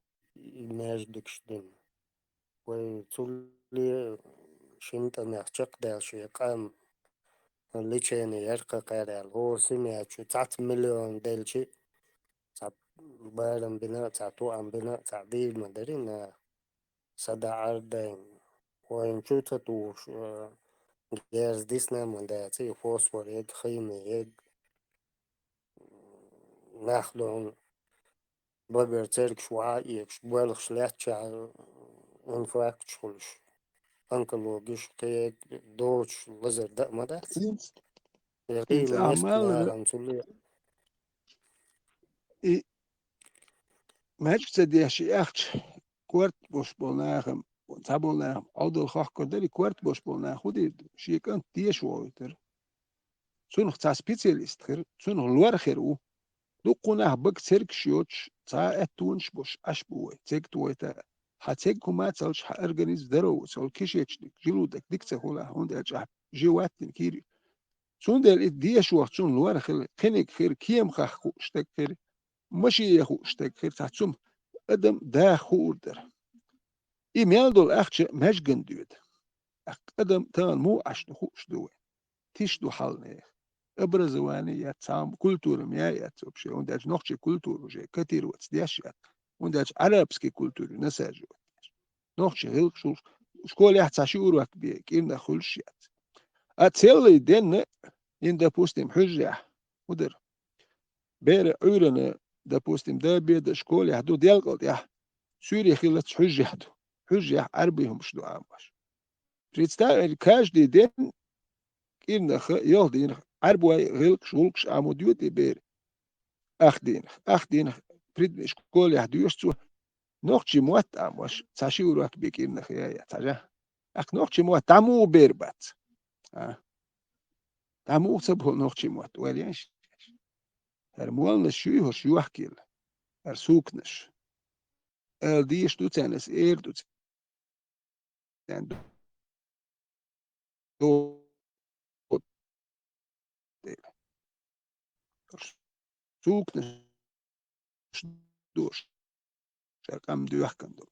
и маьждигаш дина. Вай цулли шина тӀамех чекхдаьлла шен къам лечение яр кхаьрал, хӀора семья чу цхьацца миллион делчи, цхьа барам бина, цхьа тоам бина, цхьа дийр ма дарий наха. СадаӀар дайна. Вайна чу ца тухуш, э, герз дисна ма дац, и фосфор ег, химия ег. Нах дохуна бабер цергаш вахьа а экаш, боьлхуш лаьттачахь инфаркташ хуьлуш, онкологиш, кхин доцуш лазар дан а ма дац. ХӀинца, я хӀинца къийла а мел мистинаран цуле. И маьждиг ца деш и ахча, корта бош болу нахам, цхьаболу нахам Ӏовдал хохкар дара, и корта бош болу нах хӀун дийр ду? Шен кӀант деша вохуьйтура. Цунах цхьа специалист хир, цунах лор хир ву. Дуккха нах бага цергаш йоцуш, цхьа а аьттонаш бош Ӏаш бу вай, цегта вайта. Хьан цег хӀума а ца луш, хьан организм здоровый ца хуьлу, кишечник, желудок дика ца хуьлу, хӀунда аьлча ахь жи ваттина кийра. Цундела и деша вахчун лор хила, кхиниг хир, кема хах хууш стаг хир, машине хууш стаг хир, цхьа цум адам даха хуур дара. И мел долу ахча маьжган доьду. Аккха адам тахана муха Ӏаш ду хууш ду вай. Тиш ду хьалнех. Образование яц, цхьа культура ма яц вообще. ХӀунда аьлча нохчий культура уже котироваться деш яц. ХӀунда аьлча арабский культура насаживать деш. Нохчий гӀиллакхаш, школехь цхьа ши урок бе, кӀирнах хуьлуш яц. А целый денна, ин, допустим, хьуьжарехь, хӀун дара? Бера Ӏуьйранна, допустим, до обеда школехь ду, делкъал тӀехь суьйре хилац хьуьжарехь ду. Хьуьжарехь Ӏаьрби хӀумаш ду Ӏамош. Представь, каждый день кӀирнаха, ялх дийнах Ӏаьрбой гӀиллакхаш, гӀуллакхаш Ӏамо доьду и бер. Ах дийнах, ах дийнах предмет школехь доьшу цо. Нохчий мотт Ӏамош, цхьа ши урок бе кӀирнаха яй, цхьа жа. Ах нохчий мотт дӀа муха бер бац? А? ДӀа муха ца боху нохчий мотт, ойла еш? ХӀара молланаш юй хӀорш йохкийла, хӀара сукнаш. Ала дийш ду царна, ас эр ду царна. Ду-, ду-, сукнаш ду, ша къам доьхкан ду.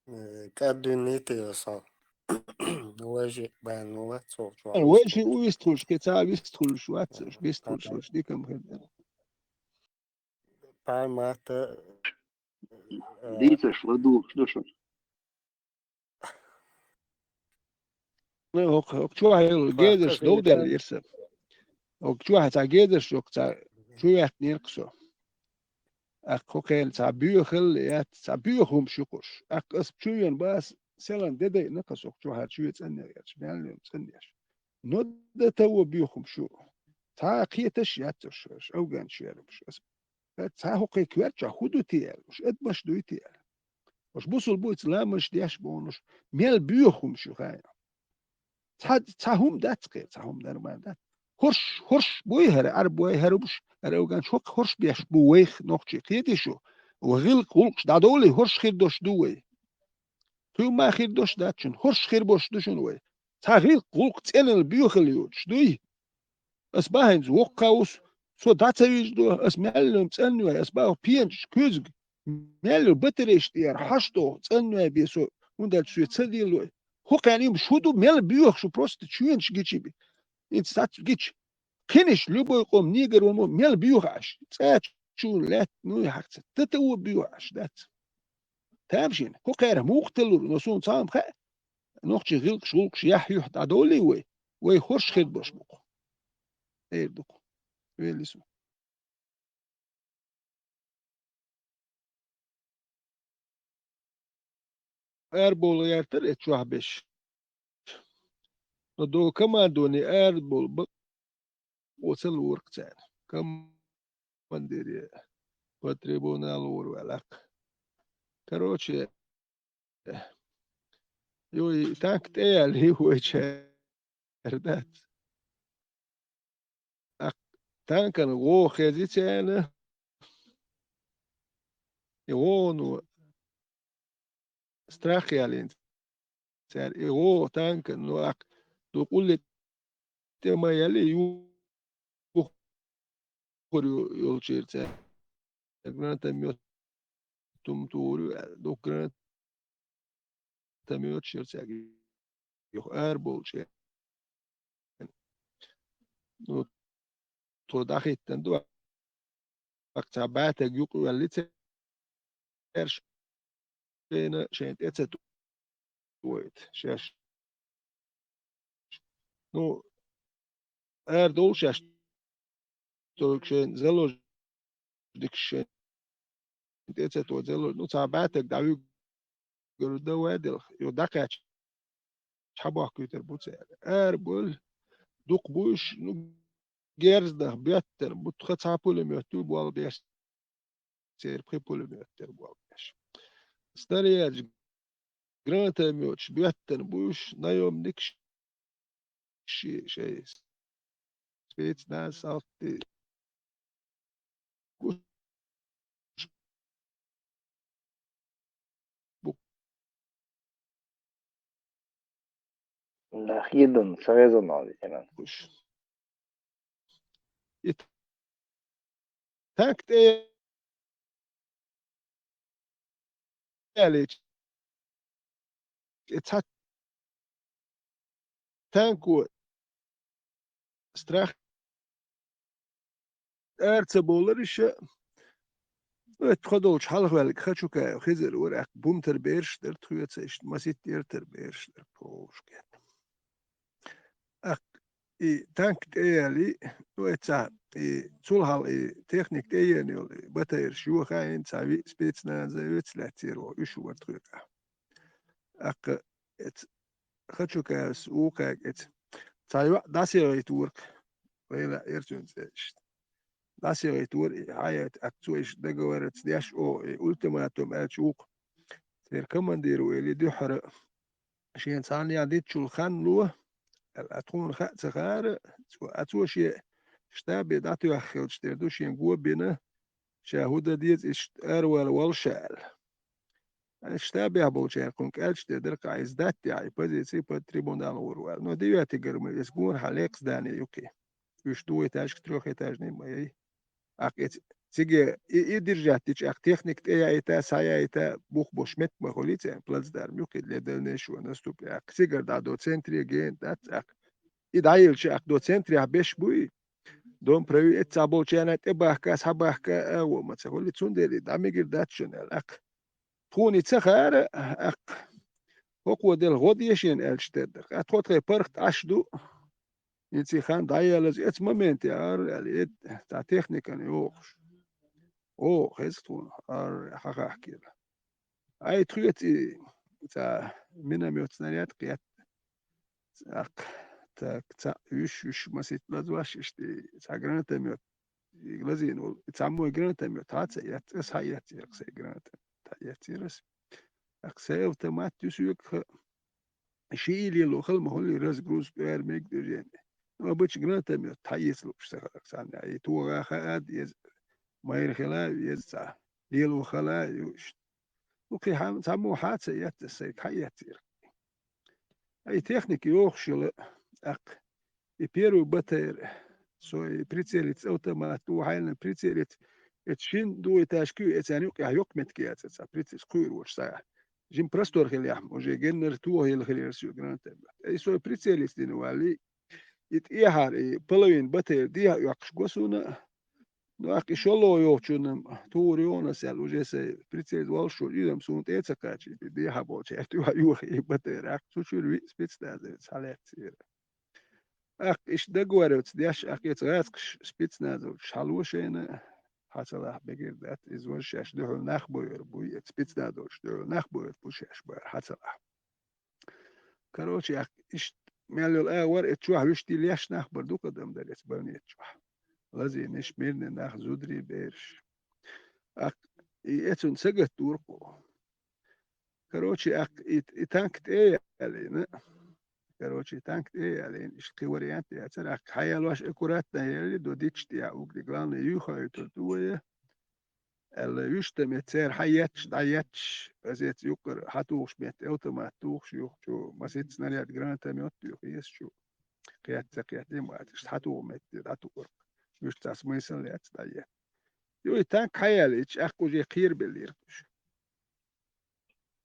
Э, кӀадвинийти со. Вежи бан вац, цо чохь. Вежи вистхуьлуш, кхин цхьа вистхуьлуш вац, вистхуьлуш, дикам хир. Пар матта, э, дийцаш, ладугӀуш ду шуна. Ну, хӀокху, хӀокху чохь гезарш дов даьлла ирса. ХӀокху чохь цхьа гезарш, хӀокху цхьа чу ваьттинера-кх со. Аккха хӀокхеран цхьа боьхалла яц, цхьа боьха хӀумаш ю кхуш. Аккха ас чу веана бац, селан де дайна-кх ас хӀокху чохьара чоь цӀанъеш, мел йолу цӀанъеш. Но до того боьха хӀумаш ю. Цхьа а кхеташ яц уьш, уьш афганаш яр хӀумаш. Ас Цхьа хӀокхе коьртачохь хӀун ду те аьлла, уьш адамаш дуй те аьлла. Уьш бусулба буйца ламазаш деш бохуш, мел боьха хӀумаш ю хаьа. Цхьа, цхьа хӀума дац кхе, цхьа хӀума нормально дац. ХӀорш, хӀорш буй хӀара, Ӏарбой хӀара бу уьш, хӀара афганаш хӀокху хӀорш беш бу вайх нохчий, кхетий шу? Ва гӀиллакх, гӀуллакхаш дӀадовлий, хӀорш хир долуш ду вай. Кхин хӀума хир долуш дац шуна, хӀорш хир болуш ду шуна вай. Цхьа гӀиллакх, гӀуллакх цӀеналла боьхалла йоцуш дуй? Ас бахьанца воккха ву со, со дӀа ца вижа до, ас мел йолу цӀанвай, ас баху пенаш, куьзга, мел йолу батарейш тӀера хьаш доху, цӀанвай бен со, хӀунда аьлча соьца ца лелой. ХӀокхарна и шу ду, мел боьха шу просто чоьнаш гичи бен. ХӀинца сац гича. Кхинаш, любой къом, негр ван мо, мел боьха Ӏаш. ЦӀа чу лаьтта, ну, и хьакца. Тата ву боьха Ӏаш, дац. Тамашийна, хӀокхара муха телур, но суна цхьа а ма хаьа. Нохчий гӀиллакхаш, гӀуллакхаш яхь юьхь дӀадовлий вай, вай хӀорш хир долуш бу-кх. Эр ду-кх. велли со. Арабовла гӀертар эцу чохь беш. Но до командоне арабовла бакъо ца лору царна. Командире по трибуналу вара ваьлла. Короче, юй танк тӀе яьлла вайчара дац. ТӀаккха танкана гӀо хези царна, и гӀоно страх ялийна цара, и гӀо танкана, ну, акх, дукъулли тӀе ма яли, юхур йолчуьра цара. Гранатомёт хӀума тухур ю аьлла, дукха гранатомёт шира цаьрга юха арабовлучу. Ну, тхо дӀахӀиттина ду, акх цхьа бӀаьтаг юкъа ваьлли церш, шайна, шайна тӀе ца ту-, вайта, шаьш. Ну, арадовла шаьш, только шайн заложникаш шайн тӀе ца то заложник. Ну, цхьа бӀаьтаг дӀавуьгур дан вай делха, йо дӀакхаьчча, хьабохкуьйтур бу цара. Арабевлла, дукха буйш, ну, герзнах боьттина бу, тха цхьа пулемёт ю болх беш, церан пхи пулемёт тера болх беш. Снарядаш, гранатомёташ боьттина буйш, наёмникаш ши-, шай спецназ, салти. Гуш бу- Да, хидун, сарезон он, именно. Гуш. И танк тӀе ялийча, и цхьа танко страх ара ца бовлар иша, ну, это тхо долчу хьалха ваьллиг Хачукаев Хизар вара, акх, бумтар бераш дара тхоьца, иштта маситта яртар бераш дара, повушка. Акх, и танк тӀе яли, ну, это, и цул хьал, и техник тӀе йина йолу, и батарш йохаийна, цхьа виъ спецназа вец лаьццера ву, уьш вара тхоьга. Аккха, эц-, Хачукаевс вукхаьрга эца. Цхьа йоӀ дӀасегӀийтург, вай лаьа цуьнан цӀе иштта. ДӀасегӀийтура и хьаэта, аккха цо иштта договорец деш, о, и ультиматум аьлча вукху. Церан командир ву элли дуьххьара, шен цхьанна ян дитчул хан ло, аьлла, а тхуна хаа ца хаара, цо, а цо шен штабе дӀатоьхна хилча тера ду, шен го бина, ша хӀун дан деза, иштта аравала волуш аьлла. Ай, штабехь болчаьрга кхунна кӀелча тӀе дара, кхаъ иза даттехь, и позици под трибунал гӀур ваьлла. Но девятый гармы вес гонахьа лекха здание юкхе. Уьш двухэтажка, трёхэтажный ма яй. Аккха эц-, циге и, и держать дича, аккха техника тӀе яйта, схьаяйта, бух бош меттиг ма хуьлий церан плацдарм юкхе для дальнейшего наступления. Аккха цигара дӀадо центре гена дац, аккха. И дӀайилча, аккха до центрехь беш буй, дом прави, эццахь болчарна тӀебахка, схьабахка, а, во ма ца хуьлий, цундела и дӀа мегар дац шуна аьлла, аккха. Тхуна и ца хаьара, аккха. ХӀокхо делла гӀо де шена аьлча тера дара. Ткъа тхо тхайн паргӀат Ӏаш ду. ХӀинца и хан дӀаелаза эцу моменте ара аьлла, эд, цхьа техникана йохуш. О, хеза тхуна, ара, хьахахкира. Ай, тхоьца и, цхьа миномет снаряд кхетта. Цхьаккха, так, цхьаъ уьш, уьш маситта лазош, иштта, цхьа гранатомет, и лазийна волу, и цхьаммо гранатомет хьа ца эцна, аса хьаэцнера сайн гранатомет, хьаэцнера аса. ТӀаккха сайн автомат ю соьга, шиъ лело хала ма хуьлий, разгрузка, ара мега движение. Ну, обычно гранатомет хьаэца лууш ца хиларх цхьанна, и тоха хаа деза, майра хила веза цхьа, лело хала ю иштта. Ну, кхин хьан-, цхьаммо хьа ца эцна, сайга хьаэцнера. Ай, техника йохуш йолу, тӀаккха и первый БТР, со и прицелица автомат ду, хьайна прицелица, эца шина дуй ташка ю, эцарна юкъехь йоккха меттиг яц, эца прицелица кхуьур волуш схьа. Жима простор хилехь, уже геннара тоха хила хилира соьга гранатомет. Ай, со и прицелица дина валли, и тӀехьара, и половина БТР дехьа оьккхуш го суна, ну, аккха и шолгӀа йолчунна тухур йогӀу аса аьлла, уже сайн прицелица воллуш волчу иза-м суна тӀе а ца кхачийта, и дехьа болчаьрга тӀе а йохий, и БТР аккха цу чуьра виъ спецназовец хьалаьцнера. Аккха иштта договорёвца деш, аккха эца гӀазкхаша спецназовцаш хьало шайна, хьа ца лахь бегир дац, иза вож шаьш дуьхьал нах бойур буй, эца спецназовцаш дуьхьал нах бойур бу шаьш бара, хьа ца лахь. Короче, аккха иштта мел йола агӀор эца чохь вуьшта леш нах бар, дукха адам дара эца больница чохь. Лазийнаш, мирный нах, зударий, бераш. Аккха и эцунна сагатдора кху. Короче, аккха и, и танк тӀе а ялийна. Короче, и танк тӀе а ялийна, иштта кхин вариант яцара. Аккха хьаялош аккуратно яли, до дитча тӀе а угди. Главное, юха а ютур ду вай. Аьлла, вуьшта мет цара хьаетташ, дӀаетташ, аса эца юккъара хьатухуш метте автомат тухуш юха чу, масийтта снаряд, гранатомёт юха еза чу. Кхетта, ца кхетта, им вац, иштта хьатуха метте дӀатухар. Вуьшта цхьа смысл яц дӀаетта. Юй танк хьаялийча, аккха уже кхерабеллера уьш.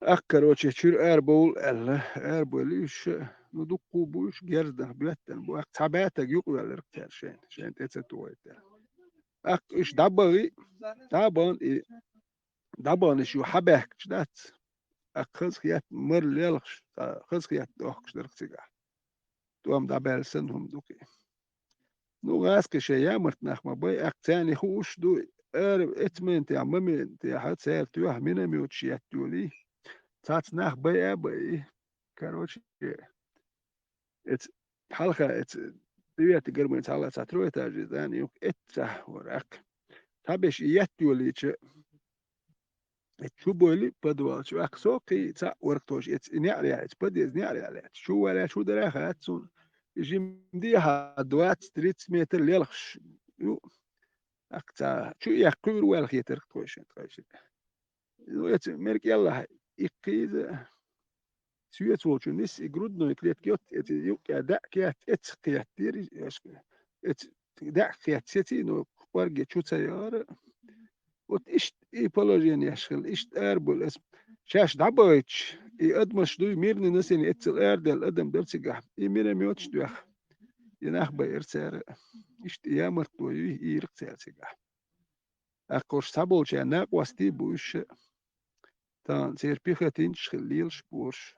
Аккха, короче, чуьра арабовла аьлла, арабовлий уьш, ну, дуккха бу уьш, герз нах боьттина бу. Аккха цхьа бӀаь таг юкъавоьллира цара шайна, шайна тӀе ца тухийта. Аккха уьш дӀабахи, дӀабахана и, дӀабахана уьш юха хьабаьхкача дац. Аккха хазахетта мара лелхаш, цхьа хазахетта дохкаш дара цигахь. ТӀом дӀабаьлла санна хӀума ду кхин. Ну, гӀазкхий шайн ямарт нах ма бай, аккха царна хууш ду, ара эца моментехь, моментехь цара тоьхна минометаш еттайолий. Цхьацца нах бай а бай. Короче, эца хьалха, эца девятый гармонца хьалха цхьа троетажный здани ю, эццахь вара аккха. Цхьаберш и еттайолийча, эца чу бойли подвал чу, аккха со кхин цхьаъ вара кхочуш, эца и неӀарехь, эца подъезд неӀарехь лаьтташ. Чу валаьлча, чу дараха дац цунна. И жимма дехьа двадцать-тридцать метр лелхаш ю. Аккха цхьа чу эккха кхуьур ваьлла хетара тхойшина, тхойшина. Ну, эца мера кӀелахь иккхийза. Соьца волчун нисса и грудной клетка йотта, эца юккъе даьӀа кхетта, эца кхеттера, эца даьӀа кхетта сеций, но кӀорге чу ца яра. Вот иштта и положенеш хилла, иштта арабевлла аса. Шаьш дӀабахийташ, и адамаш дуй, мирный население, эццал арадаьлла адам дара цигахь. И минометаш тоьхна, и нах байира цара. Иштта и ямартло юй, ийракх цара цигахь. Аккха уьш цхьаболчарна накъостий бу уьш. Тахана церан пехотинцаш хилла лелаш борш.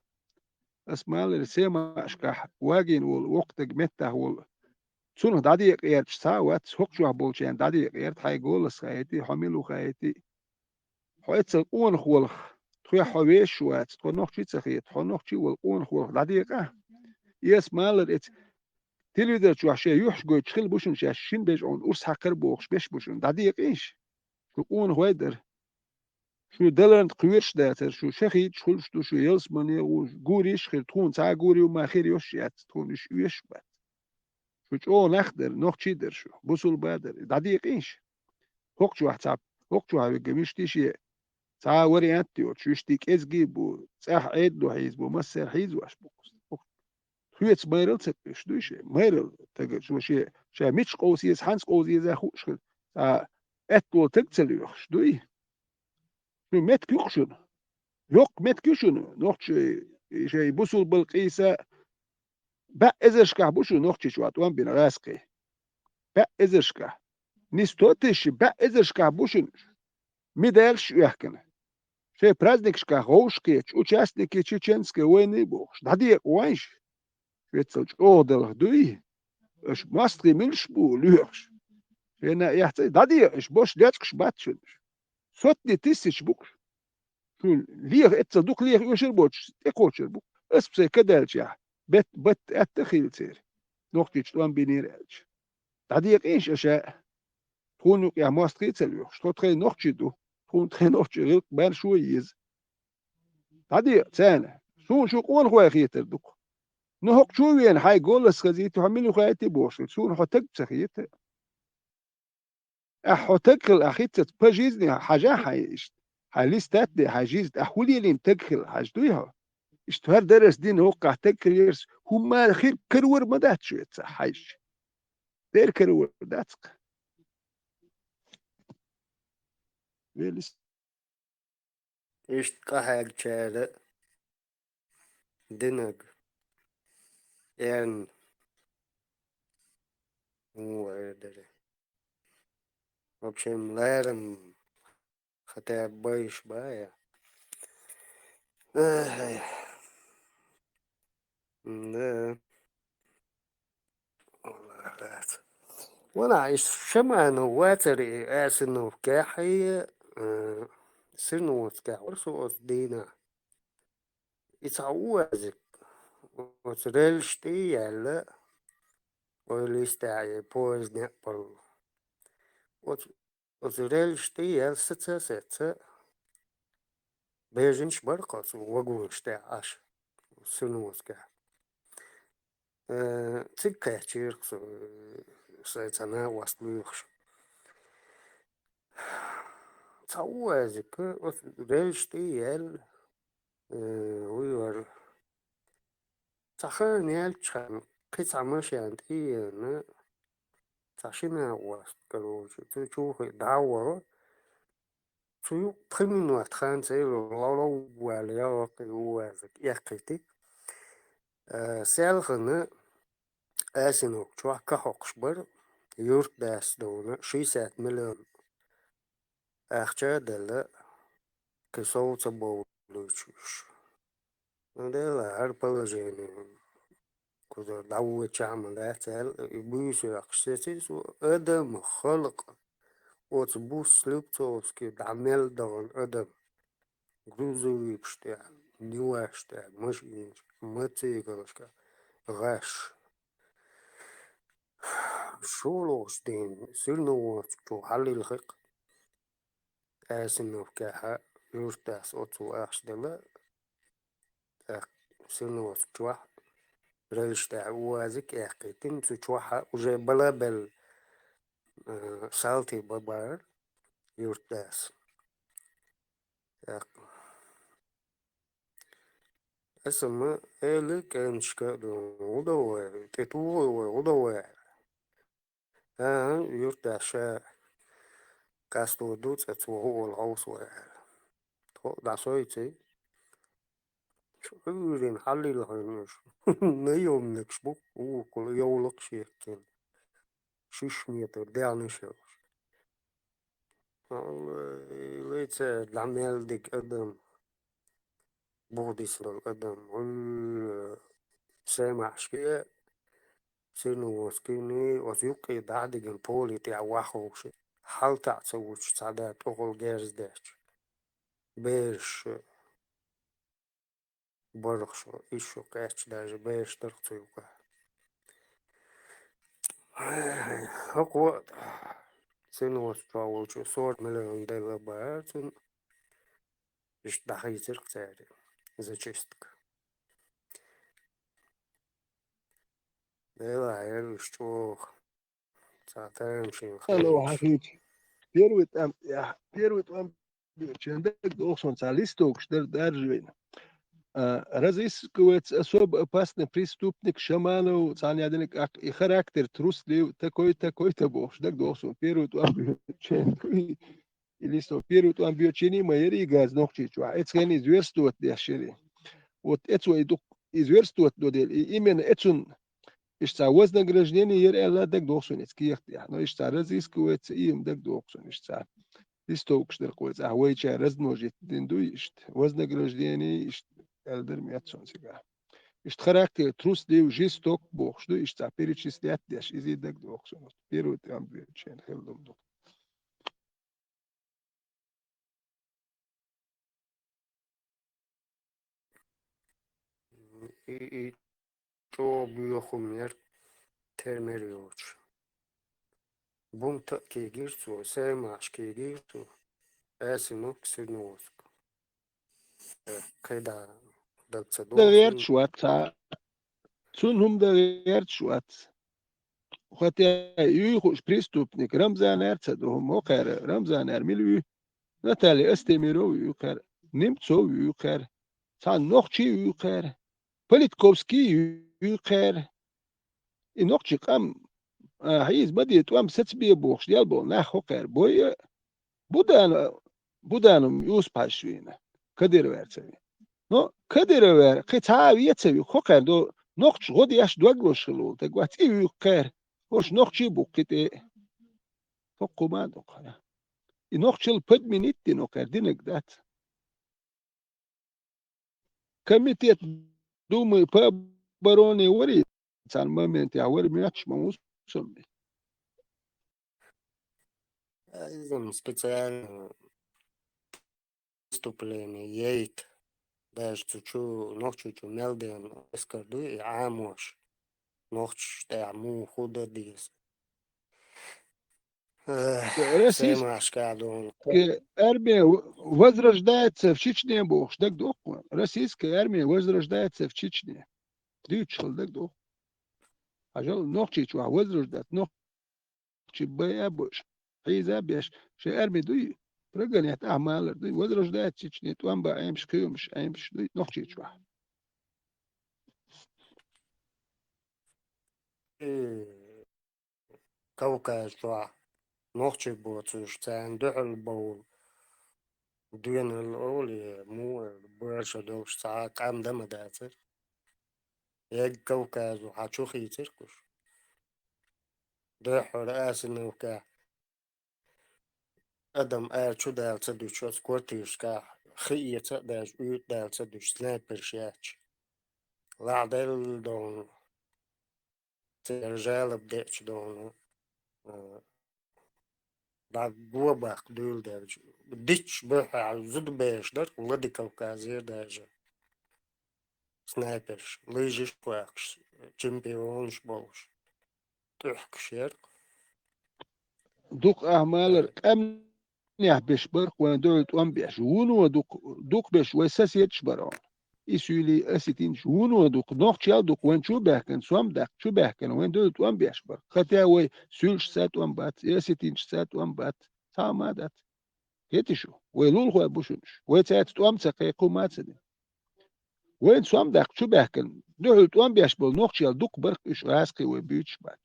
Ас малар Семашкахь вагийна волу воккха даг меттахь волу. Цунах дӀадекъа гӀерташ цхьа а вац, хӀокху чохь болчарна дӀадекъа гӀерта, хьайн голос хаийти, хьо мила ву хаийти. Хьо эццал къонах волах, тхоьх хьо вешаш вац, тхо нохчий ца хета, хьо нохчий а вала къонах волах дӀадекъа. Эс малар эца телевизор чохь шайн юьхьаш гойтуш хилла бу шуна шаьш, шина бежа Ӏуна урс хьакхара бохуш беш бу шуна, дӀадекъийш. Шу къонахой дара. Шу даларна кхоьруш дацара, шу шахидаш хуьлуш ду, шу ялсамане гӀуш, гуриш а хир, тхуна цхьа а гур ю ма хир йош яц, тхуна уьш оьшуш бац. Шу чӀогӀа нах дара, нохчий дара шу, бусулба дара, дӀадекъийш. ХӀокху чохь цхьа, хӀокху чохь вигга муьштий шен, цхьа а вариант йоцуш, вуьштий кӀезгий бу, цӀахь Ӏедало хьийза бу, массара хьийзош бу. Хьоьца майрал ца кхуьуш дуй шен? Майрал тага шу шен, ша мича къовса еза, хьанца къовса еза хууш хир. Цхьа аьттула таг ца лоьхуш дуй? Шу меттиг ю-кх шуна? Йоккха меттиг ю шуна? Нохчий шайн бусулбал къийса баьӀ эзаршкахь бу шу Нохчийчохь тӀом бина гӀазкхий. БаьӀ эзаршкахь. Не сто тысяч, баьӀ эзаршкахь бу шуна медалаш оьхкина. Шайн праздникашкахь гӀовш кхеташ, участники Чеченской войны бохуш, дӀадекъа вайша. Шуьцал чӀогӀа далха дуй? Аша мостагӀий муьлш бу лоьхуш? Шена а эхь ца, дӀадекъа, аша бош лечкъаш бац шуна. Сотни тысяч бу-кх. Шуна леха, эццал дукха леха оьшур боцуш, тӀекхочур бу. Ас-м сайн ка даьлчахь, бет-, батта аьтта а хилла церан. Нохчийчу тӀом бинийра аьлча. ДӀадекъийша аша. Тхуна юкъехь мостагӀий ца лоьхуш. Тхо тхайн нохчий ду. Тхуна тхайн нохчийн гӀиллакх бан шо еза. ДӀадекъа царна. Суна шу къонахой хетар ду-кх. Ну, хӀокху чу а вена, хьайн голос хазийта, хьо мила ву хаийти бохуш, суна хьо таг ца хета. Ахь хьо таг хила, ахь хӀинццалц по жизни хьажа хьайн иштта. Хьайн листат де хьайн жизнь, ахь хӀун лелийна таг хила хьажа дуй хьо? Иштта хӀара дарас дина хӀокхахь таг хиларс, хӀумма хир карор ма дац шуьца хьайша. Дера карор дац-кх. Велис. Иштта къахьегчара динаг. Эрна. Ву эрдара. В общем, лерам хотя бы баиш бая. Ай. Да. Валлахь, и Шаманов вацара и Асиновкехь, э, Серноводскехь вара со оцу дийнахь. И цхьа уазик оцу рельс тӀе а яьлла, ойла йистехь и поезд некъ балло. Оцу, оцу рельс тӀе а яьлла саца а саца, бежанаш бара-кх оцу вагонаш тӀехь Ӏаш, Серноводскехь. Э, цига кхаьчира-кх со, э, сайн цхьа накъост лоьхуш. Цхьа уазик оцу рельс тӀе а яьлла, э, вуй вара. Цхьа хан яьлча хьан, кхин цхьа машен тӀе а еана, цхьа ши накъост, короче, цу чу хи дӀа а вахара. Цу юкъа пхи минот хан ца йилла, лов-лов ваьлла, яхкъий уазик, эккхийтий. Э, селхана Асиновка чохь ка хьокхуш бара, юьртдас дуьйна шестьдесят миллион ахча а делла, кхин сов ца бовлуьйтуш уьш. Ну, делахь, хӀара положение кхузара дӀавоьдучохь ма дац аьлла, и буьйса йоккхуш сецира со, адам, халкъ, оцу бус Слепцовский дӀа мел дахана адам, грузовикаш тӀехь, ниваш тӀехь, машинаш, мотоциклашка гӀаш. ШолгӀачу дийнахь Серноводск чу хьаллилхи-кх. Асиновкехь юьртдас оццул ахча делла, тӀаккха Серноводск чохь рельс тӀехь уазик эккхийтина, цу чохь уже бала белла, э, салтий бан бара юьртдас. ТӀаккха аса ма элира кӀенташка а дуьйна, хӀун до вай, тӀе тухий вай, хӀун до вай? ХӀан-хӀа, юьртдас ша къасто ду, цкъа цо хӀун олу хьовса вай аьлла. Тхо а дӀасойций. Шу Ӏуьйрина хьаллилхина уьш. Наемникаш бу, вукхул йовлакхаш еттина. Шиш метр даьхнаш йолуш. Лайца дӀа мел диг адам, бух дисна долу адам, гӀуьллу Саймахьашке, Серноводскийний, оцу юккъе дӀа а дигина, поле тӀехь ваха ховши, хьал таӀа ца вучу цхьа да тӀехула герз детташ. Бераш барх шо, исс шо кхаьчча, даже бераш дара-кх цу юккъехь. ХӀокхо Серноводск чохь волчо сорок миллион делла бахьара цунна, иштта дӀахийцира-кх цара зачистка. Делахь, яра уьш чӀогӀа. Цхьа тайна шена Алло, хилла. Хьафиз. Первый там, я, первый там, чен даг дохсон, цхьа листовкаш дара даржа вейна. А, разыскивается особо опасный преступник Шаманов, цхьана ядиниг ак-, и характер труслив, такой, такой-то бохуш даг дохсон. Первый там, чен, и, и листов, первый там, чени, ма яри газ нохчи чу. А эцхени зверствовать деш яри. Вот эцо и дук, и зверствовать до дел, и именно эцун Иштта цхьа вознаграждение яра аьлла дагадогӀу суна иза кехатехь. Но иштта цхьа разыскивается, и ма дагадогӀу суна иштта цхьа. Листовкаш дара кхойца, ахьа вайчара размножить дина дуй иштта. Вознаграждение иштта аьлла дара моьтту суна цигахь. Иштта характер труслив, жесток бохуш ду, иштта цхьа перечислять деш, иза дагадогӀу суна. Первый там дверь чен хила ду. И, и чӀогӀа боьха хӀума яра, тера мера йоцуш. Бунт а кегийра цо, Саймахьаш кегийра цо, Асиновка, Серноводск. Э, кхидӀа даг ца ДагӀерчаш вац цхьа. Цунна хӀума дагӀерчаш вац. Хотя юй хууш преступник Рамзанера ца ду хӀума, хӀокхара Рамзанера мила юй? Наталья Астемирова юй кхара, Немцов юй кхара, цхьа нохчий юй кхара, Политковский юй кхара. И нохчий къам, а, хьийза ма де, тӀом сацабе бохуш, дел болу нах хӀокхара бой а, Будана-, Буданов Юсуп-Хьаьжас вийна, Кадыровера ца вийна. Но Кадыровера кхин цхьа а вен ца вуьгу, хӀокхара до нохчаш гӀо деш дог лозуш хилла волу дага вац, и вуьгу кхара, хӀорш нохчий бу кхин тӀе. Хоккху ма а ду кхара. И нохчалла подменить дина кхара динарг дац. Комитет Думы по обороне вари, царна моментехь вара моьттуш ма ву, сомми. Иза специально выступление яйта. Даже цу чу, нохчу чу мел ден эскар ду и Ӏамош. Нохчуш тӀехь муха хӀу дан деза. Э, Российс-, Семашка дон. Российская армия в-, возрождается в Чечне, бохуш, дагадоху вайн. Российская армия возрождается в Чечне. Дуьйцуш хила дагадоху. Хьажал, Нохчийчохь возрождаться, Нохчий бай а беш, хьийза а беш, шайн арми дуй, прогонять ахьа малар дуй, возрождается Чечне, тӀом бан Ӏемаш, кхиамаш, Ӏемаш дуй, Нохчийчохь. Э, Кавказ чохь нохчий боцуш, царна дуьхьал бовла, доьналла олу, е муха баша долуш цхьа а къам дан ма дацара. Ега Кавказо хьан чу хийцира кхуш. Дуьххьара Асиновкахь адам ара чу дала ца дуьтуш, оцу квартирашкахь хи эца а даьлча, уьйтӀа дала ца дуьтуш, снайперш яьча. Лахьаделла дохуна, церан жалоб деача дохуна, а, дӀа го баккха дуьйла даьлча. Дитча буьххьехь зудабераш дара, Владикавказера даже. Снайперш, лыжиш ваккхаш, чемпионаш болуш, тӀуьхкаш яра. Дукха ахьа малар къаьмнехь беш бара вайн дуьхьал тӀом беш. Вуно дукха, дукха беш вай соседаш бара хьуна. И суьйлий осетинчу вуно дукха, нохчел дукха вайн чу баьхкина, сом даккха чу баьхкина, вайн дуьхьал тӀом беш бара. Хотя вай суьйлашца тӀом бац, и осетинчуца тӀом бац, цхьа а ма дац. ХӀетий шу, вай лулахой бу шуна уьш. Вай цаьрца тӀом ца кхайкхо ма ца дина. Вайн сом даккха чу баьхкина, дуьхьал тӀом беш болу нохчел дукха барх уьш гӀазкхий вай буьйцуш бац.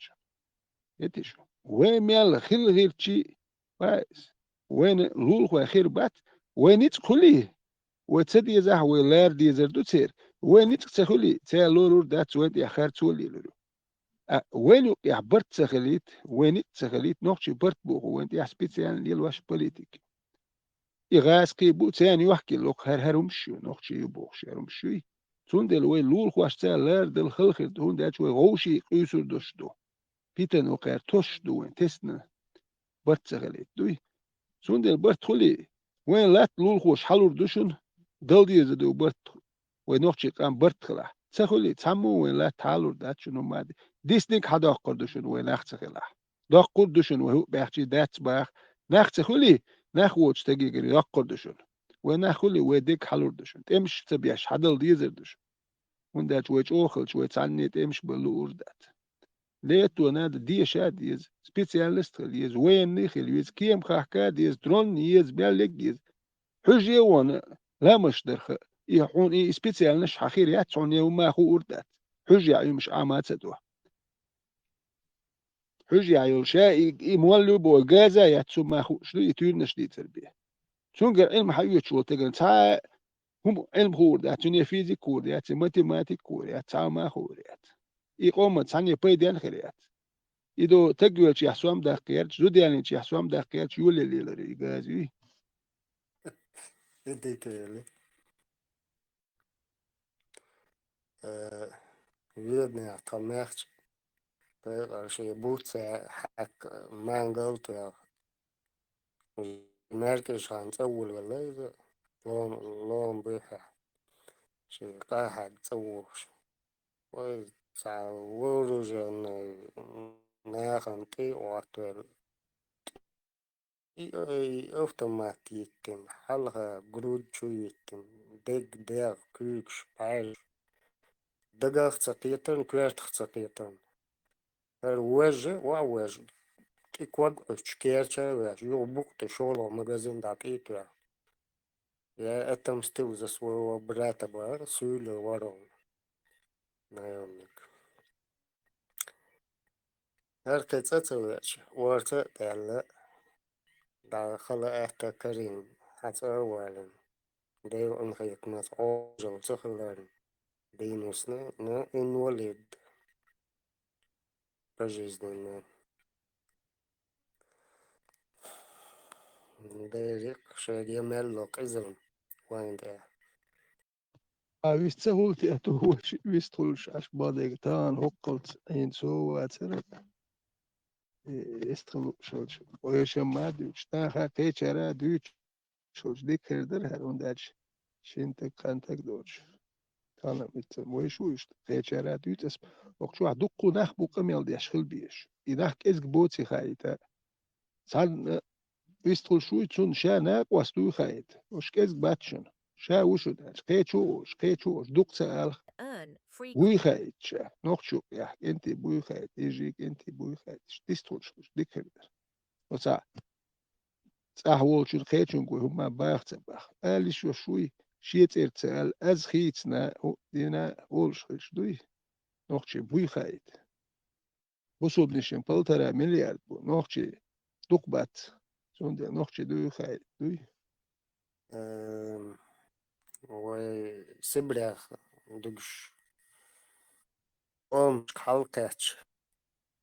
ХӀетий шу. Вай мел хилла хилчий, вайна лулахой хир бац, вай ницкъ хуьлий, вай ца дезахь, вай лара дезар ду церан. Вай ницкъ ца хуьлий, цара лорур дац, вайн тӀехь харцо а лелур ю. А вайн юкъехь барт ца хилийта, вайн ницкъ ца хилийта, нохчий барт боху вайн тӀехь специально лелош политика. И гӀазкхий бу, царна юьхкӀелла хӀара, хӀара хӀумаш ю, нохчий ю бохуш, хӀара хӀумаш юй. Цундела вай лулахошца лара дала хала хир ду, хӀунда аьлча вай вовшийн къуьйсур долуш ду. Питана вакхара тосуш ду вайн, тесна барт ца хилийта дуй. Цундела барт хуьлий, вайн латта лулахоша хьалур ду шуна, дала дезар ду барт, вай нохчийн къам барт хилахь. Ца хуьлий, цхьаммо а вайн латта хьалур дац шуна хӀумма а де. Дисниг хьадоккхур ду шуна вай нах ца хилахь. Доккхур ду шуна вай хӀуъа баьхчий дац баха. Нах ца хуьлий, нах воцу стагегара йоккхур ду шуна. Вай нах хуьлий, вай дерг хьалур ду шуна. ТӀемаш ца беш, хьадала дезар ду шуна. ХӀунда аьлча вай чӀогӀа хилча, вай цхьанне тӀемаш бан луур дац. Лето надо, деша а деза, специалист хила еза, военный хила веза, кема хахка а деза, дрон еза, мел лег еза. Хьуьжа а вон, ламаш дарха, и хьуна и специальность хьан хир яц, хьуна я хӀумма хуур дац. Хьуьжа я Ӏуьмаш Ӏама ца до. Хьуьжа я йолуш, и, и молла ю боху, газа яц, хӀумма хууш ду, и туьйранаш дийцар бе. Цуьнгара Ӏилма хьаоьцуш волу тагана цхьа а хӀума Ӏилма хуур дац, цуьне физика хуур яц, математика хуур яц, цхьа а ма хуур яц. И къоман цхьанне пайденна хир яц. И до таг велчехь сом даккха гӀерташ, зуда ялийначехь сом даккха гӀерташ, йоле лелар и газа юй. И дика ели. Э, Веданехь тхан маьхча, пайхар шен буц а хьаькха, мангал а тоьхна, маьркӀажа ханна цӀа волавелла иза, лом, лом буьххьехь, шен къа хьаьгна цӀа вогӀуш. Вай цхьа вооруженный нахана тӀе а Ӏоттавелла, и, и автомат йиттина, хьалха груда чу йиттина, дегга, дегӀ, куьйгаш, бӀаьрж. Дагах ца кхетарна, коьртах ца кхетарна. ХӀара вожжа, охьавожжа, тӀе ког Ӏуьттуш, керча а ваьлча, юха букъа тӀе шолгӀа магазин дӀатӀе а тоьхна. Я отомстил за своего брата бара, суьйле вара хьуна, наемник. ХӀара кхин цӀа ца веача, орца а даьлла, дӀа хала аьтта карийна, хьан цӀа а валийна, Делан хьекамаца Ӏожалла ца хиларна, дийна висна, но инвалид пожизненно. Дерриг а шайга я мел ло къизалла вайн тӀехь. А вист ца хуьлу те, а то вай шиъ вист хуьлуш Ӏаш бан дерг тахана хӀоккхалц Ӏийна со вацара. э, эстхалу шалчу, ойшам ма дуьйцуш, тӀаккха кхечара дуьйцуш шалчу дика хир дара хӀара, хӀунда аьлча шина таг, кхана таг доцуш. Тхана митца вайша ву иштта, кхечара дуьйцу ас, окху чохь дуккха нах бу къамел деш хила безаш. И нах кӀезиг боций хаийта. Цхьанна вистхуьлуш вуй, цунна ша накъост вуй хаийта. Уьш кӀезиг бац шуна. Ша ву шу даьлча, кхечу а волуш, кхечу а волуш, дукха ца алха. Вуй хаийта ша. Нохчу юкъехь кӀентий буй хаийта, йижий кӀентий буй хаийта. Иштта дистхуьлуш, дика хир дара. Оцхьа цӀахь волчун кхечуьнга вуй хӀумма баха ца баха. Ала йиш йолуш вуй, шен цӀерца ца аьлла, аз хийцина, хӀу-, дина, олуш хилча дуй. Нохчий буй хаийта. Бусулбанийн полтора миллиард бу, нохчий дукха бац. Цундела нохчий дуй хаийта, дуй. Эм, вай Сибрех дуьгуш омашка хьалакхаьчча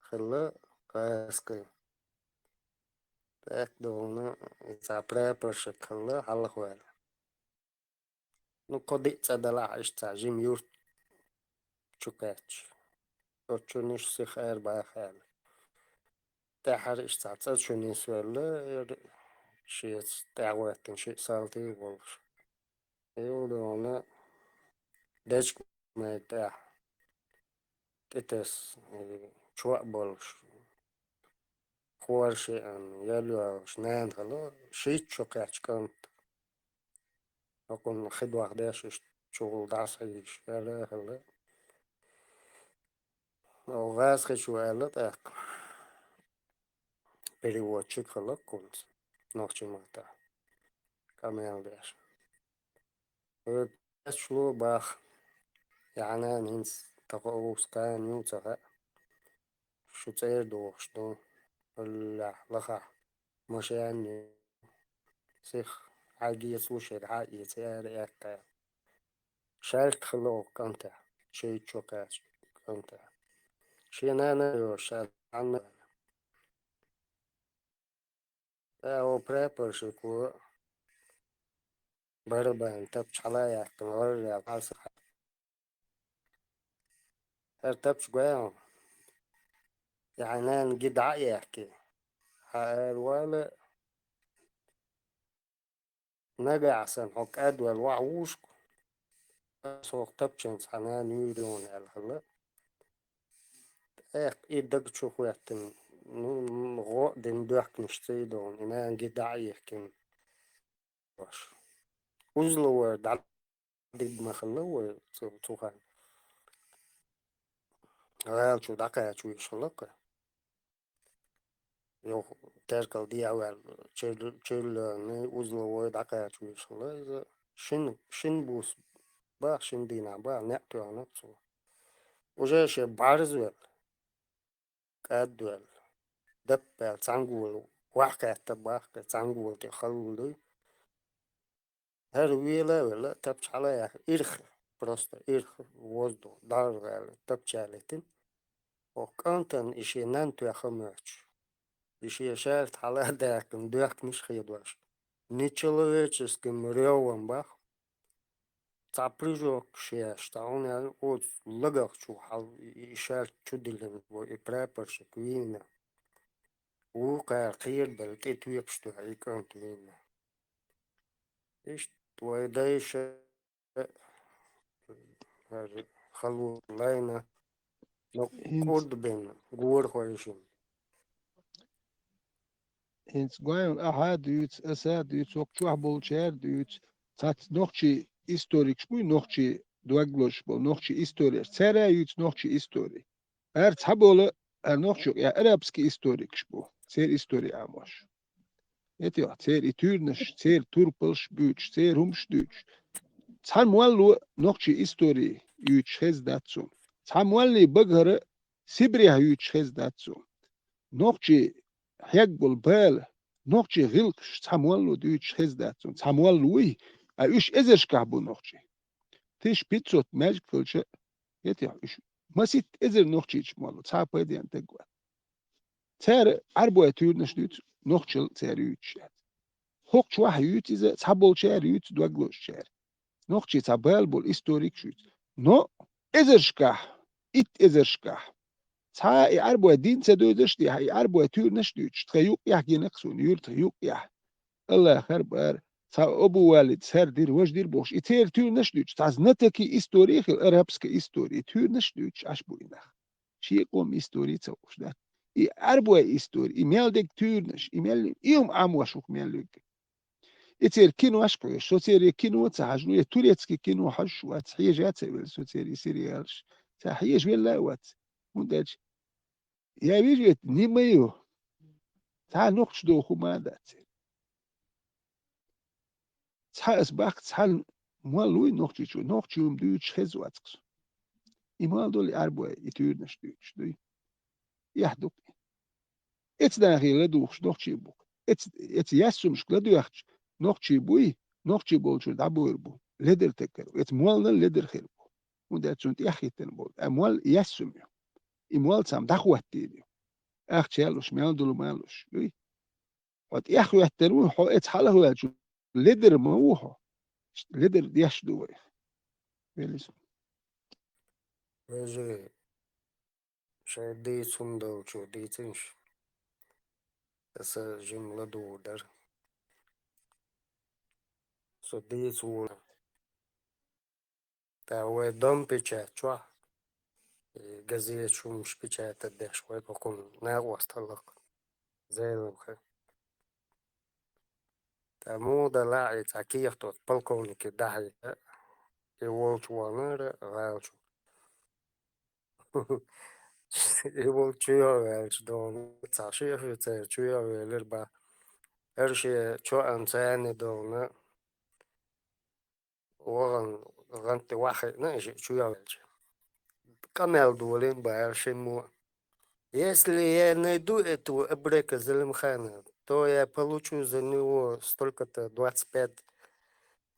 хилла гӀазкхи. ТӀаккха дуьхьал и цхьа прапорщик хилла хьалхаваьлла. Ну, кхо-диъ цӀа далахь иштта цхьа жима юрт чу кхаьчча. Оцу чунна иштта сиха ара баха аьлла. ТӀаьхьара иштта цхьа цӀа чу нисвелла, эр шеца тӀаьхьахӀоьттина шиъ салтий а волуш. Юлдона дечка май тӀехь тӀетесна, э, чоа а болуш, хӀора шиъ а ял йолуш нана хилла, шийтта шо кхаьчча кӀант. ХӀокхунна хи дохдеш иштта чугӀула дӀасахьийзаш яра а хилла. Оха гӀазкхичо аьлла тӀаккха, переводчик хилла кхунца, нохчийн маттахь къамел деш. ХӀара паччахьо баха, яхьанан хӀинца тахо овса кхана ю ца хаьа. Шу цӀера дохуш ду, хӀаллехь лахахь машен ю. Сиха хьайгецалуш яра, хьаэца ара аьтта. Шаьлта хилла оха кӀантехь, шийтта шо кхаьчча кӀантехь. Шен нана а йолуш, ша цхьанна. ТӀаккха прапорщико барабан тапча хьала а яьккхина, гӀарра яьлла хьалсахьа. ХӀара тапча гой хьуна, яхьанан ги дӀа а яьккхи, хьан ара вала, нагахь санна хьо кӀадвелла вахь вуьйш-кх, аса хӀокху тапчанца хьан нана юьйр ю хьуна аьлла хилла. ТӀаккха и даг чу хӀоьттина, ну, гӀо а дина доьхкинашца и ду хьуна, и нана ги дӀа а йихкина. Узловой дӀадиб ма хилла вай цу, цу хенахь. ГӀала чу дӀакхача вуьйш хилла-кх. Юха теркал дехьаваьлла, чуьр-, чуьрлоьрний, узловой дӀакхача вуьйш хилла иза. Шина, шина буса баха, шина дийнахь баха, некъ тоьхна-кх цо. Уже шен бӀарзвелла, кӀадвелла, даппаьлла, цхьаьнггула вахь кхетта баха-кх, цхьаьнггула тӀе халла дуй. ХӀара вела а велла, тапча хьала а яьккхи, ирх, просто ирх, воздух, дӀагӀаргӀаьлла, тапча а летина. Оха кӀантана и шен нанна тоьхна а моьттуш, и шен шаьлта хьала а даьккхина, доьхкинаш а хедош, нечеловеческим рёвом баха, цхьа прыжок еш, цхьа хӀума яьлла, оцу лагах чу хьал и, и шаьлта чу диллина ву и прапорщик вийна. Вукхара кхерабелла тӀе тоьпаш тоьхна и кӀант вийна. Иштта вай дайша хӀара хало лайна, но КӀурдбина гора хойшина. ХӀинца гой хьуна, ахьа а дуьйцу, аса а дуьйцу, хӀокху чохь болчара а дуьйцу. Цхьацца нохчийн историкаш буй, нохчийн дог лозуш болу, нохчийн историкаш. Цара а юьйцу нохчийн истори. ХӀара цхьаболу, хӀара нохчийн юкъахь арабский историкаш бу, церан истори Ӏамош. ХӀетахь, церан и туьйранаш, церан турпалш буьйцуш, церан хӀумаш дуьйцуш. Цхьа молло нохчийн истори юьйцуш хезна дац суна. Цхьа моллин бага хӀара Сибрехь юьйцуш хезна дац суна. Нохчийн хьегна болу бала, нохчийн гӀиллакхаш цхьа молло дуьйцуш хезна дац суна. Цхьа молла вуй, ткъа уьш эзаршкахь бу нохчий. Тысяча пятьсот маьждиг хилча, хӀетахь уьш масийтта эзар нохчийчу молло, цхьа а пайденна таг вац. Цара Ӏаьрбойн туьйранаш дуьйцу, нохчалла цара юьйцуш яц. ХӀокху чохь юьйцу иза, цхьаболчара юьйцу, дог лозучара. Нохчийн цхьа бала болу историкаш юьйцу. Но эзаршкахь, итт эзаршкахь, Цхьа и Ӏарбой дин ца доьдуш а, и Ӏарбой туьйранаш а дуьйцуш, тхан юкъ яхь гинакх суна, юьртах юкъ яхь. Аллахар бара, цхьа Абу Валид сар дира, важа дира бохуш, и церан туьйранаш а дуьйцуш, цхьа знатоки истории хила, арабская история, туьйранаш а дуьйцуш, Ӏаш бу и нах. Шен къоман история ца хууш дац. И Ӏарбой история, и мел дерг туьйранаш, и мел, и хӀума Ӏамош ву-кх мел дерг. И церан кинош а кхоьруш, со церан кино а ца хьажа, ну, я турецкий кино хьажаш а вац, хьежа а ца велла со церан и сериалаш, ца хьежа велла а вац. ХӀунда аьлча, я вижу, это не моё. Цхьа нохчо доху хӀума а дац церан. Цхьа ас баккха, цхьа молла вуй нохчичо, нохчо-м дуьйцуш хеза вацкъаш. И молла долу и Ӏарбой, и туьйранаш дуьйцуш дуй. Эхь ду-кх. Эца нахе ладугӀуш нохчий бу-кх. Эца, эца яьссумашка ладоьгӀча нохчий буй, нохчий болчуьра дӀабойр бу. Ледара таггара. Эца молланал ледара хир бу. ХӀунда аьлча цунна тӀехь хӀиттина болу. Ткъа молла яьссум ю. И молла цхьамма дӀахӀоттийна ю. Ахча а луш, мел долу ма луш. Дуй? Хьо тӀехь хӀоьттина ву, хьо эца хьалахваьлча, ледара ма ву хьо. Ледара деш ду вай. Велис. Вежарий, шайн дийца хӀума долчо дийцинаш. Аса жимма ладугӀур дара. Со дийца ву. Та вай Дом печать чохь, и газеташ хӀумаш печатать деш вай кху-, кхунна накъост хилла-кх, Зелимха. Та муха делахь а, и цхьа кехат оцу полковнике дахьийта, и волчу ваханара гӀала чу. И волчу чуйоӀ ваьлча догӀу, цхьа ши офицер чуйоӀ велира бах. ХӀара шен чоьнца царна догӀу, вахана гӀанта вахиъна и шиъ чуйоӀ ваьлча. Къамел долийна бара шиммо. Если я найду этого абрека Зелимхана, то я получу за него столько-то двадцать пять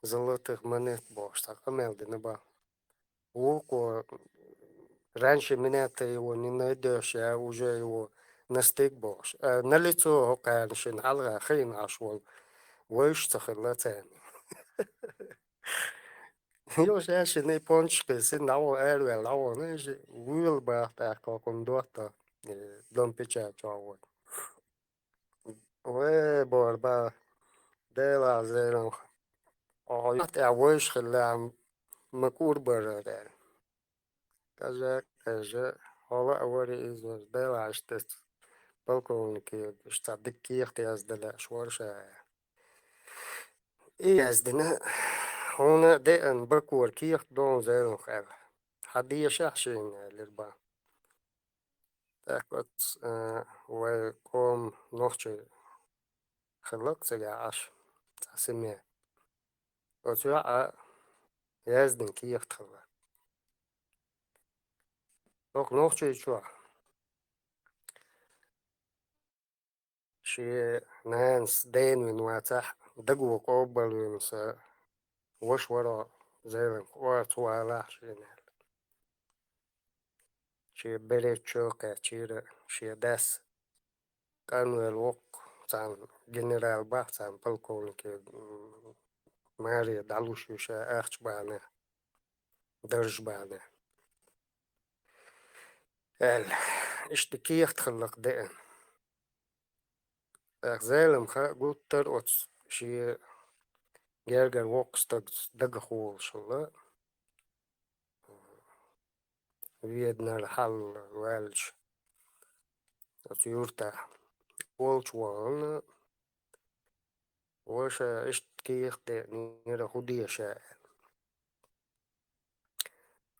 золотых монет бохуш, цхьа къамел дина бах. Вукхо: «Раньше меня ты его не найдёшь, я уже его настиг», бохуш. А на лицо хӀокхарна шина хьалха хиъна Ӏаш волу вовшах ца хилла царна. Йо, ша шина и пончаш кхийсина, дӀаваха араваьлла, дӀавахана, и шиъ вуьйла бах тӀаккха хӀокхунна дохко, э, Дом печать чохь вай. Вай, бохура бах, Делахь, Зелимха, хьо юьхь тӀехь вовшах хиллехь, ма кӀур бара, аьлла. Кажа, кажа, хьо лаа вара иза, Делахь, иштта полковнике иштта цхьа дика кехат яздан лаьаш вара ша. И яздина, хьуна деана Бакора кехат догӀу, Зелимха, аьлла. Хьан дешахь шена, аьллера бах. ТӀаккха оцу, а, вай къоман нохчий хилла-кх цигахь Ӏаш, цхьа семья. Оцу йоӀа яздина кехат хилла. ХӀокху Нохчийчохь шен нанас дена вина вацахь, даго къобалвина сан ваша вара Зелимха, орца валахь шена аьлла. Шен беречо кхаьчира, шен дас къанвелла воккха цхьана генерал бах, цхьана полковнике, м, маре дӀалуш ю ша ахча бахьана, дарж бахьана, аьлла. Иштта кехат хилла-кх деана. ТӀаккха Зелимха гуттар а оцу шен гергара воккхачу стагца дагахь волуш хилла, Веданара хьалха ваьлча, оцу юьртахь волчу вахана, ваша иштта кехат деанера, хӀун де ша аьлла.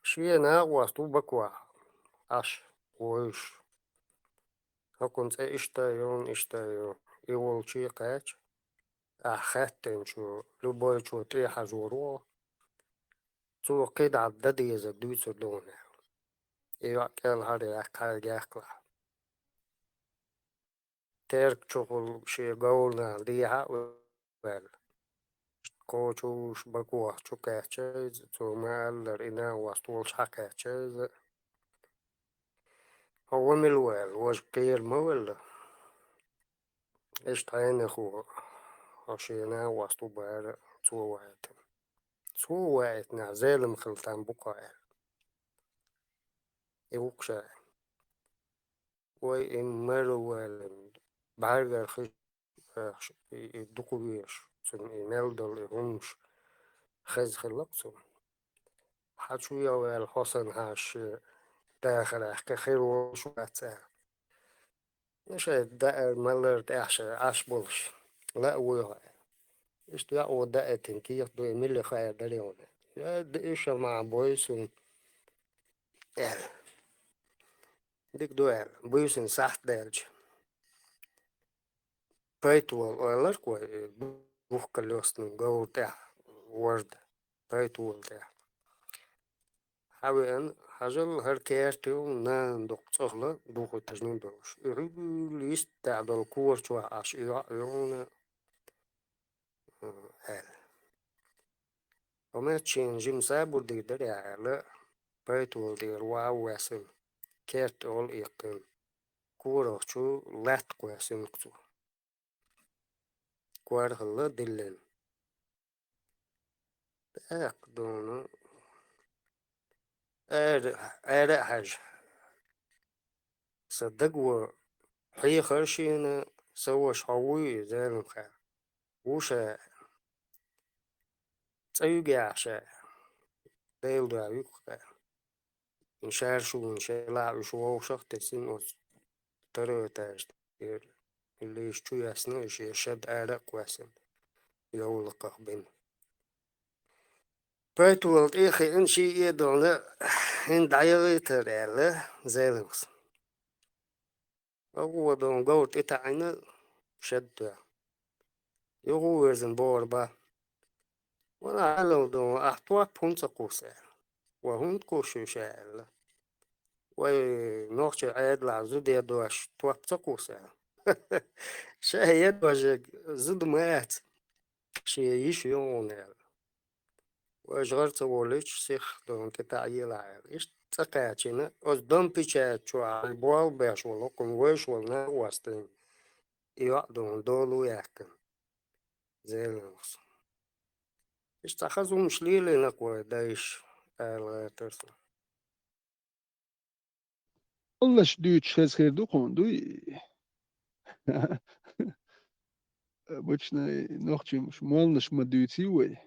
Шен накъост ву Бакохь Ӏаш вовзуш. ХӀокхуьнан цӀе иштта а ю, иштта а ю. И волчу а кхаьча, ахь хаьттинчу любойчо тӀе хьажор ву. Цо кхидӀа дан дезарг дуьйцур ду хьуна. И йоӀ кӀелхьара яккха, хьайга яьккхалахь. Терк чухула шен говрана дехьа а ваьлла. Кхочуш Бакохь чу кхаьчча иза, цо ма-аллара, и накъост волчу хьакхаьчча иза. Хьо ван мила ву аьлла, важа кхера ма велла. Иштта хьенехо, хьо шен накъост ву бара, цо ваийтина. Цо ваийтинехь, Зелимхал там бу-кх хьо аьлла. И ву-кх ша. вай и мара валан, бӀаргара хи-, э, ш-, и, и дукха веш, цунна и мел долу и хӀумаш хеза хилла-кх цунна. Хьан чу ял ваьлла хьо санна хьаша шен дахарехь кхин хир волуш вац аьлла. Ну, шайн даар малар тӀехь шайн Ӏаш болуш, лаа вуй хьо аьлла. Иштта йоӀ ву даийтина кехат ду, и мила хаьа дара хьуна. Я, д-, иша ма бой суна аьлла. Дика ду аьлла, буьйсанна сахьт даьлча. Пайтвол ойлар-кх вай, э, двухколёсный говра тӀехь ворда, пайтвол тӀехь. Хьан веана, хьажал, хӀара керта ю, нана дукха цӀахла, двухэтажный долуш. И хьуьгуьлла йистехь долу кора чохь Ӏаш и йоӀ ю хьуна, э, аьлла. Хьо метташена жима сабур дийр дара аьлла, пайтвол тӀера ван а воьссина, керта олу иккхина. Корах чу латта кхоьссина-кх цо. Кор хилла диллина. ТӀаккха дуьйна, ара, ара а хьаьжа. Сан дагавон хьехар шена, сан ваша хьо вуй, Зелимха? Ву ша. ЦӀа юьгу ахь ша? Дела дуьхьа юьгу-кх. Шаьршуна шелахь уьш вовшах а тесина оцу второй этаж тӀера. Лиш чу яьссина, и шен шад ара а кхоьссина, йовлакхах бина. Пайтвол тӀе а хиъна, ший а дуьхьал, хӀинца дӀаяхийтара аьлла, Зелимхас. Агу вадон говра тӀе таӀийна шед тоьхна. Юха ву вирзина бохур бан. Вана Ӏалал дон, ахь топ хӀунда ца кхуссу аьлла. Вай хӀунда кхуссуш ю ша аьлла. Вай нохчийн Ӏедалахь зуда едош топ ца кхуссу аьлла. Ша едожиг зуда ма яц. Шен йиша ю хьуна аьлла. Вай жӀар ца волуьйтуш сиха дон тӀе таӀелахь аьлла. Иштта цӀа кхаьчна, оцу дом печать чохь болх беш волу, хӀокхунна вайша волу накъостан и йоӀ дон долу яьккхина. Зелимхас. Иштта цхьа хаза хӀумаш лелийна-кх вай дайша, ала гӀертара сан. Моллаш дуьйцуш хеза хир ду хьуна, дуй? Обычно нохчийн моллаш ма дуьйций вай.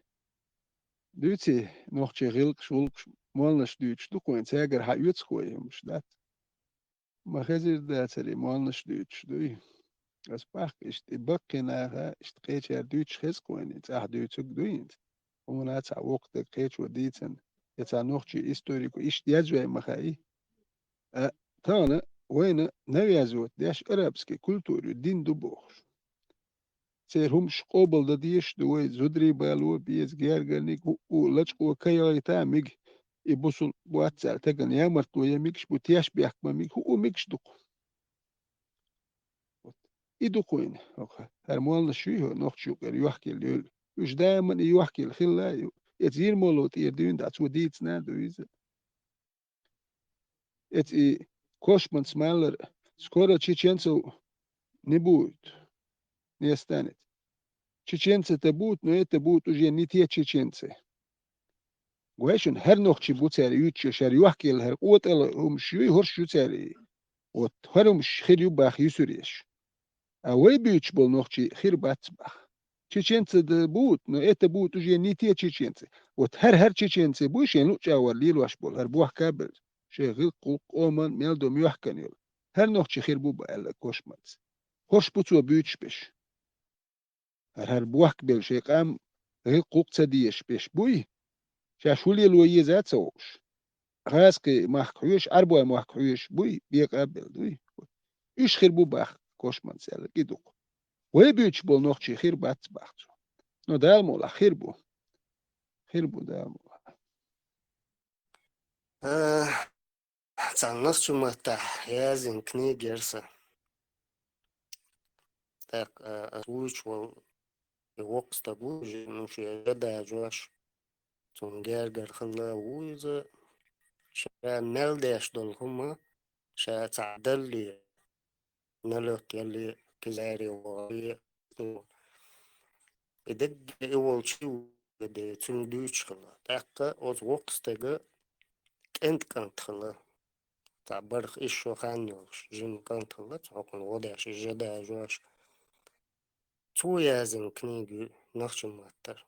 Дуьйций, нохчийн гӀиллакхаш, гӀуллакхаш, моллаш дуьйцуш ду-кх вайн, цаьргара хьан оьцу-кх вай хӀумаш, дац? Ма хезира дацара и моллаш дуьйцуш дуй? Ас баккха иштта, и баккхий наха, иштта кхечара дуьйцуш хеза-кх вайна, и цӀахь дуьйцург дуй хӀинца? Хьуна цхьа воккха дерг кхечо дийцина, я цхьа нохчийн историко иштта язъяй ма хаьий. А, тахана вайна навязывать деш арабский культура ю, дин ду бохуш. Церан хӀумаш къобалдан дезаш ду вай, зударий бало беза, гергарниг, хӀуъу лачкъо ка яхийта а мега, и бусулба вац аьлла, стагана ямартло ян мегаш бу, тешнабехк бан мега, хӀуъу мегаш ду-кх. Вот. И ду-кх вайна, хӀара моллаш юй хӀара нохчийн юкъара йохкаелла йолу. Уьш даиман и йохкаелла хилла а ю. Эца йира молла тӀера дуьйна дӀа, цо дийцина а ду иза. Эца и Кошманца малар: «Скоро чеченцев не будет, не останется. Чеченцы-то будут, но это будут уже не те чеченцы». Гой шуна, хӀара нохчий бу цара юьйцуш, хӀара йохкаелла, хӀара къотӀалла хӀумаш юй, хӀорш ю цара и. Вот, хӀара хӀумаш хир ю баха юьсур еш. А вай буьйцуш болу нохчий хир бац баха. Чеченцы-то будут, но это будут уже не те чеченцы. Вот хӀара, хӀара чеченцы буй шайн луъчӀагӀвар лелош болу, хӀара бохка а белла, шайн гӀиллакх-гӀуллакх, къоман мел дом йохкан йолу. ХӀара нохчий хир бу баха аьлла Кошманца. ХӀорш бу цо буьйцуш берш. ХӀара, хӀара бохка белла, шайн къам гӀиллакх-гӀуллакх ца дезаш берш буй? Шаьш хӀун лело еза а ца хууш? Гьазкхи махка хьоьжуш, Ӏарбой махка хьоьжуш буй, бекъа а белла дуй? Уьш хир бу баха Кошманца аьлла, кӀи ду-кх. Вай буьйцуш болу нохчий хир бац баха цо. Но Дала мукъалахь хир бу. Хир бу Дала мукъалахь. Э, цхьана нохчийн маттахь яздина книга яра сан. ТӀаккха, э, ас вуьйцуш волу и воккха стаг ву, жи-, ну, шен жа дажош, цунна гергара хилла ву иза, ша мел деш долу хӀума, ша цхьаъ далале, налет ялале, кизаре вахале, и дерриге и волчу ву де, цуьнга дуьйцуш хилла. ТӀаккха оцу воккха стеган кӀентан кӀант хилла. цхьа барх исс шо хан йолуш, жима кӀант хилла цу хьокхуьнан гӀо деш, жа дажош. Цо яздина книга ю нохчийн маттара.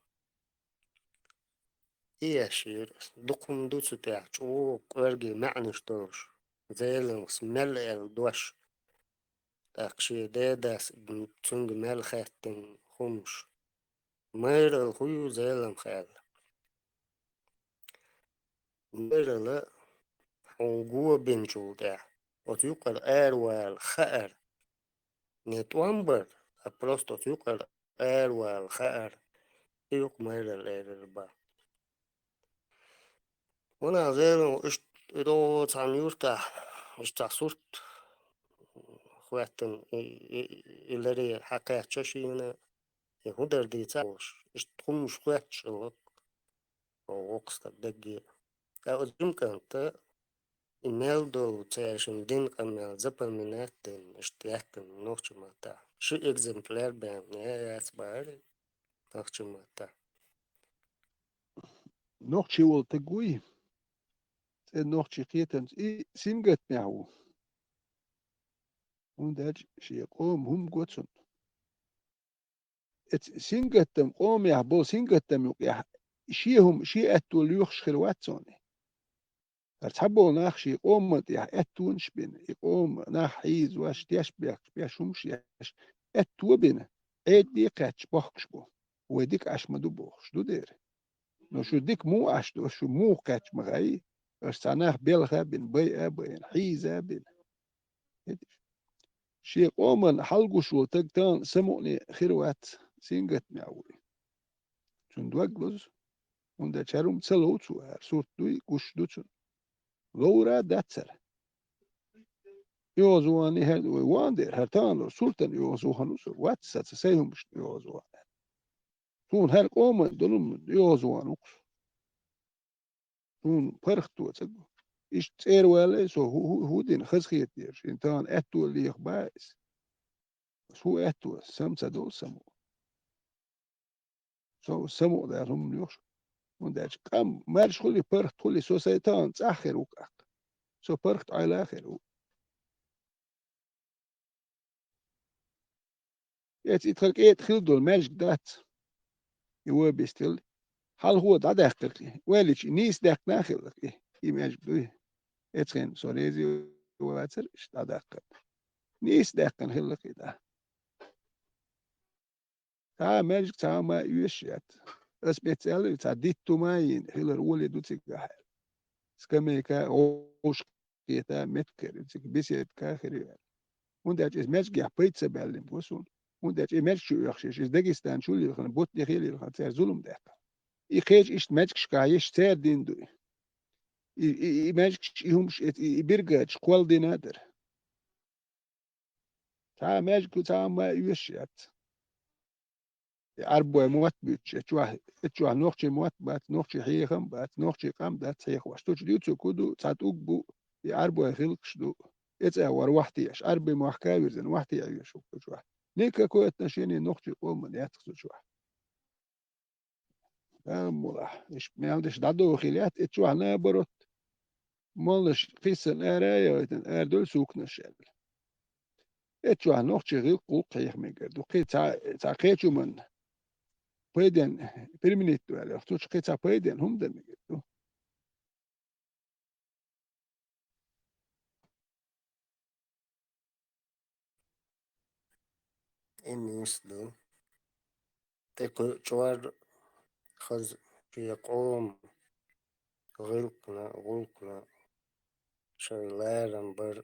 И еш йира ас. Дукха хӀума ду цу тӀехь, чӀогӀа кӀорге маьӀнаш долуш, Зеламхас мел аьлла дош. ТӀаккха шен дедас цуьнга мел хаьттина хӀумаш. Майралла хӀун ю Зеламха аьлла. Майралла хьуна го бинчул тӀаьхьа оцу юкъара аравала хаар. Не тӀом бар, а просто оцу юкъара аравала хаар. И ю-кх майралла элира бах. Ванах, Зелам, иштта и догӀу цхьана юьртахь, иштта цхьа сурт хӀоьттина, и, и, и ларе хьакхаьчча шена, и хӀун дара дийца а волуш, иштта хӀуманаш хоьттуш хилла-кх воккха стаг дагге. Ткъа оцу жима кӀанта и мел долу цаьршинна дина къамел запоминать дина, иштта яьттина нохчийн маттахь. Ши экземпляр бен я яц бахара нохчийн маттахь. Нохчи волу таг вуй, цӀена нохчийн кхетамца, и сингаттамехь ву. ХӀунда аьлча шен къоман хӀума го цунна. Эцу сингаттам, къомехь болу сингаттам юкъехь шен хӀума, шен аьтто лоьхуш хир вац цунна. ХӀара цхьаболу нах шен къоман тӀехь аьттонаш а бина, и къоман нах хьийзош, теш бехкаш, беш хӀумаш а еш, аьтто а бина, Ӏедале а кхаьчча бохкуш бу, вай дика Ӏаш ма ду бохуш ду дера. Но шу дика муха Ӏаш ду, шу муха кхаьчча ма хаьий, аша цхьа нах белха а бина, байа а байна, хьийза а бина. Шен къоман хьалгуш волу таг тахана самукъане хир вац, сингаттамехь вуй. Цунна дог лозу, хӀунда аьлча хӀара хӀума ца лов цо, хӀара сурт дуй, гуш ду цунна. Ловр а дац хӀара. ОьгӀазвахана хӀара вай ван дера, хӀара тахана лору суртана оьгӀазвахана ву со, вац сан ца сайн хӀуманашна оьгӀазвахана. Суна хӀара къоман долу хӀума оьгӀазвахана ву-кх со. Суна паргӀато ца го. Иштта цӀера валале а со хӀу-, хӀу-, хӀун дина хазахета дезаш, шен тахана аьтто леха баха иза. Ас хӀун аьтто, сан ца долу самукъа. Со самукъа даьлла хӀуманна лоьхуш. ХӀунда аьлча къам маьрша хуьлий, паргӀат хуьлий, со сайн тахана цӀахь хир ву-кх тӀаккха. Со паргӀат Ӏайла а хир ву. Эца и тхан кӀетӀа хила долу маьждиг дац. И вон бистелла. Хьалхо дӀадаьккхира-кх и. Ваьллича, и нийса даьккхина а хилла-кх и. И маьждиг дуй. Эцхен со реза вацара, иштта дӀадаккхар. Нийса даьккхина хилла-кх и дӀа. Цхьа а маьждиг, цхьа а ма оьшуш яц. Ас беццаьлла, цхьа дитт хӀума а йина, хилар оле ду цигахь аьлла. Скамейка, гӀовшкхета, меттигера, цига беседка хир ю аьлла. ХӀунда аьлча иза маьждигехь пайда ца баьллина го суна. ХӀунда аьлча и маьждиг чу оьхуш, иза Дагестан чу лилхина, бутт тӀе хилхина, цара зулам даьккхина. И кхечу иштта маьждигашкахь еш цара дина ду. И, и, и маьждигаш, и хӀумаш, и, и, и биргадаш кхолладина а дара. Цхьа а маьждиг, цхьа а ма оьшуш яц. И Ӏарбой мотт буьйцуш, эцу чохь, эцу чохь нохчийн мотт бац, нохчийн хьехам бац, нохчийн къам дац хьехош. Цу чу дуьйцург хӀун ду, цхьа тӀулг бу, и Ӏарбой гӀиллакхаш ду. Эцу агӀор вахтеш, Ӏарбийн мохка а вирзина, вахте а веш ву цу чохь. Никакое отношение нохчийн къомана яц цу чохь. Амма, иш мел деш дӀадохийла яц, эцу чохь наоборот. Моллаш кхиссана ара а яйтина, арадойла сукнаш аьлла. Эцу чохь нохчийн гӀиллакх-гӀуллакх хьеха мегар ду. Кхин цхьа, цхьа кхечу хӀуманна пайденна применить ду аьлла, цу чу кхин цхьа пайденна хӀума дан мегар ду. И нийса ду. ТӀекхуьу чӀор хаза шен къоман гӀиллакхна, гӀуллакхна шайн ларам бар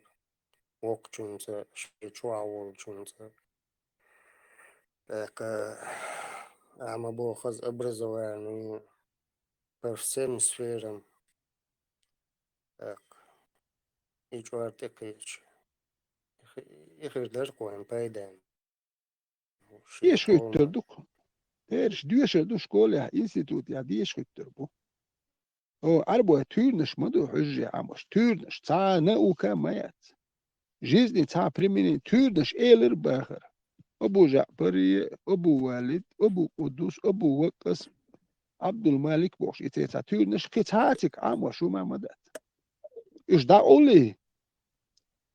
воккхачуьнца, шен чохь волчуьнца. ТӀаккха, ахьа ма боху хаза образование по всем сферам. ТӀаккха и чӀор тӀекхеча, и хи-, и хир дара-кх вайн пайденна. Шен деша къоман хуьттур ду-кх. Бераш доьшур ду школехь, институтехь деша хуьттур бу. О, Ӏарбой туьйранаш ма ду хьуьжарий Ӏамош, туьйранаш, цхьа а наука а ма яц. Жизни цхьа а применение, туьйранаш элира бахара. Абу ЖаӀпарий, Абу Валид, Абу Къуддус, Абу Ваккъас, Ӏабдул-Малик бохуш, и церан цхьа туьйранаш кхин цхьа а цига Ӏамош хӀума ма дац. Уьш дӀакъовлий,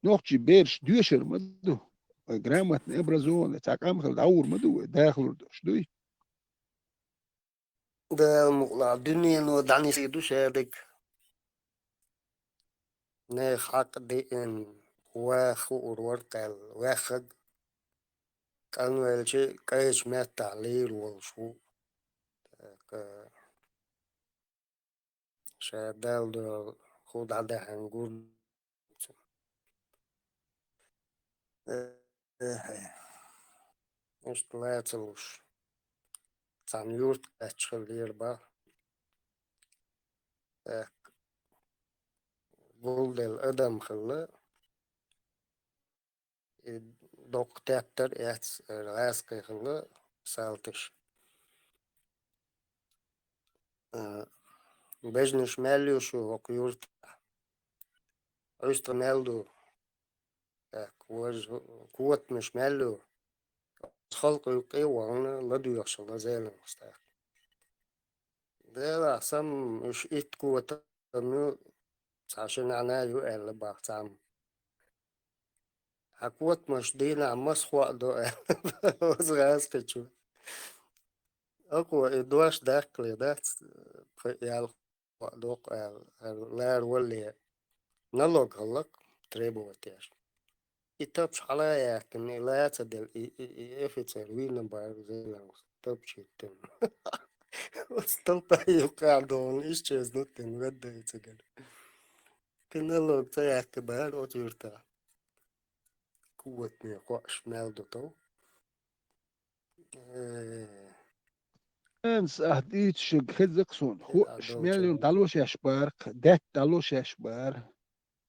Нохчий бераш доьшур ма ду. Вай грамотный, образованный, цхьа къам хила дӀагӀур ма ду вай, дахалур долуш дуй. Дала мукъалахь, дуьнено дӀанисий ду шадерг. Нехан хьакъ диъна, ваха хуур вара кхел, ваьххаг, къанвелча кӀайчу меттахь лийр волуш ву. ТӀаккха ша Далла дуьхьал хӀу дӀадаьхьна гур ду. Эхье. Иштта лаца луш. Цхьана юрта кхаьчча хиллера бах. ТӀаккха гулделла адам хилла. И доккха теттар эц, гӀаьскхи хилла салташ. А, бежнаш мел ю шу хӀокху юрта? Ӏуьста мел ду? ТӀаккха важа котамаш мел ю? Халкъ юккъе а вахана, ладоьгӀуш хилла Зелимхас тӀаккха. Делахь, сан уьш итт котам ю, цхьа ши нана ю аьлла бах цхьамма. Хьан котамаш дийнахь маса хоа до аьлла, оцу гӀаьскхичо. Акхо и дош даккхале дац, пхи ял хоа доккху аьлла, аьлла, лара валле, налог хӀаллакх требовать еш. И тапча хьала а яьккхина, и лаца делла, и, и, и офицер вийна бара Зелимхас, тапча хӀиттина. Оцу талпа юккъехь догӀун исчезнуть дина, ведда и цигара. Кхин налог ца яьккхи бара оцу юьртахь. Котане хоаш мел ду тов. Э. Энс ахь дийцушиг хеза-кх суна. Хи а Хоаш долчу мел юн дӀало шаьш бара-кх, даьтта дӀало шаьш бара.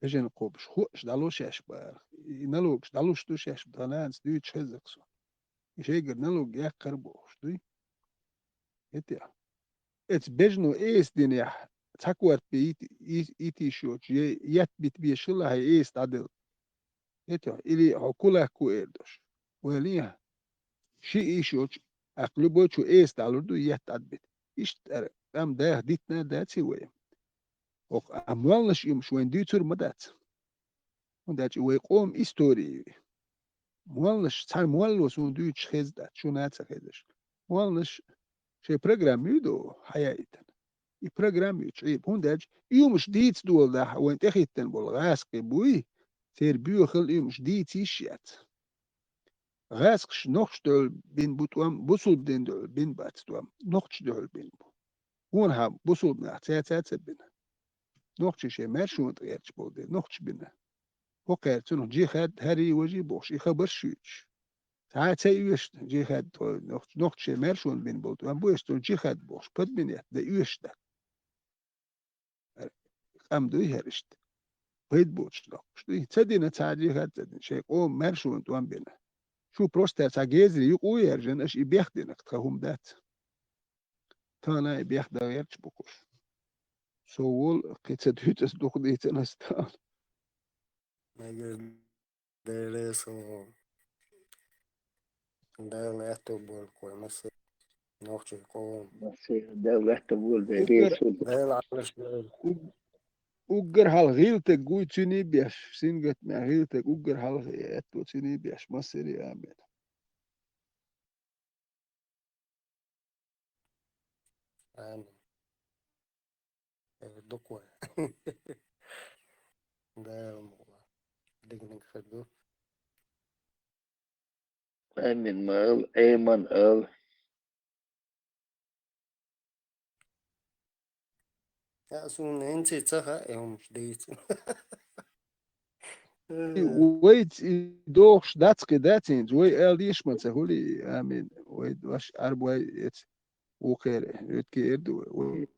Бежана кхобуш, хоаш дӀало шаьш бара. И налогаш дӀалуш ду шаьш, тхан нанас дуьйцуш хеза-кх суна. И шайгара налог яккхар бохуш дуй? ХӀетехь. Эца бежано эса динехь, цхьа корта бе йит-, йит-, йитийш йоцуш, е етт бита беш хилла хьайн эса дӀаделла. ХӀетехь, или хьо кулак ву эр долуш. Вай лехьа, ши ийш йоцуш, аккха любой чу эса дӀалур ду, етт дӀадбита. Иштта ара, къам даха дитина а дац и вай. ХӀокху а моллаш йимаш вайн дуьйцур ма дац. ХӀунда аьлча и вай къоман истори ю. Моллаш, цхьана молло суна дуьйцуш хеза дац, шуна а ца хезаш. Моллаш шайн программа ю ду, хьаяийтина. И программа ю чӀийба. ХӀунда аьлча и юмаш дийца доладахь, вайн тӀехӀиттина болу гӀаскхий буй, церан боьхалла и юмаш дийца йиш яц. ГӀаскхаш нохча дуьхьал бина бу тӀом, бусулба дин дуьхьал бина бац тӀом, нохча дуьхьал бина бу. Хьуна хьан бусулба нах цаьрца а ца бина. Нохчий шайн маьршонан тӀе гӀерташ болу дела, нохча бина. ХӀокхаьрца цунах джихад, хӀарий, важий бохуш, и хабарш а юьйцуш. Цхьа а ца оьшу джихад, тхо нохча, нохча шайн маьршонан бина болу тӀом бу, аша цунах джихад бохуш, подменять дан оьшу дац. Къам дуй хӀара иштта. Пайда боцуш доккхуш дуй. Ца дина цхьа а джихад ца дина, шайн къоман маьршонан тӀом бина. Шу просто цхьа гезаре юкъа а яьржина, аша и бехдина, тхан хӀума дац. Тахана и бехдан гӀерташ бу кхуш. Со волу, кхин ца дуьйцу аса дукха дийцина аса тахана. Мегар Деле со Дала аьтто болу кхой массо нохчий къоман. Массо Дала аьтто болу Деле со. Дала Ӏалаш. Уг-, уггар хьалха гӀилтаг гуй цуьний беш, сингаттамехь гӀилтаг уггар хьалха аьтто цуьний беш, массаре амин. Амин. Э, дукха вай. Дала мукъ лахь. Дигниг хир ду. Амин ма ал, Ӏеман ал. Я, суна хӀинца ца хаьа, и хӀумаш дийца. Вайца и дохуш дац кхин, дац хӀинца? Вай ала дийша ма ца хуьлий, амин. Вай ваш арбой эца вукхеран, оьтке эр ду вай.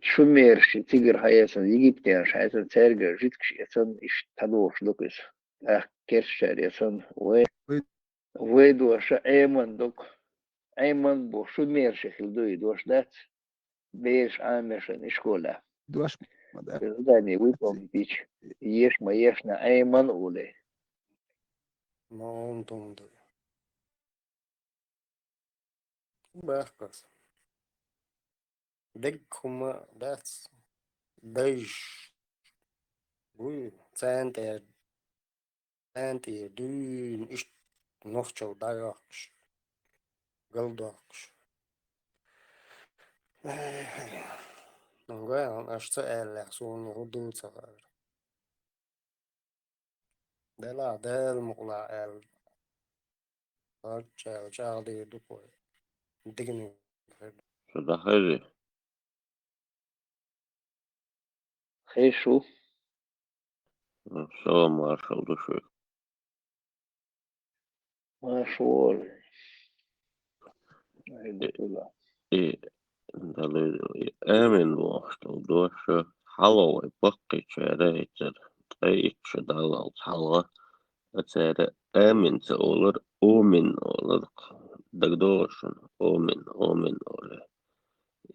Шумераш цигара хьаэцна, египтянаш хьаэцна, цаьрга житкаш эцна, иштта дохуш ду иза. ТӀаккха керстачара эцна, вай, вай доша Ӏеман ду-кх. Ӏеман боху шумераш хила ду и дош дац? Бераш Ӏамош шайн ишколехь. Дош ма дац. Задание выполнить йича, еш ма ешна, Ӏеман олий. Ма он тун ду. Бахкас. Дегга хӀума дац. Дайш. Вуй, цӀен тӀера, цӀен тӀера дуьйна, иштта нохчалла дӀайоккхуш, галдоккхуш. Ай, ну, гой, аш ца аьллехь, суна хӀун ду ца хаьара. Делахь, Дала мукъалахь аьлла. Паччахьалла чӀагӀдийр ду-кх вай. Дигниг хир ду. Шу дӀахайри? Хай шу. Салам, маршалла ду шуьга. Марша вогӀийла. Ай, И, дукха. И, Дала, и амин бохуш долу дош, хьалха вай баккхийчара а, иццара ткъе итт шо даллалц хьалха, цара амин ца олура, омин олура-кх. ДагадогӀу шуна, омин, омин олий.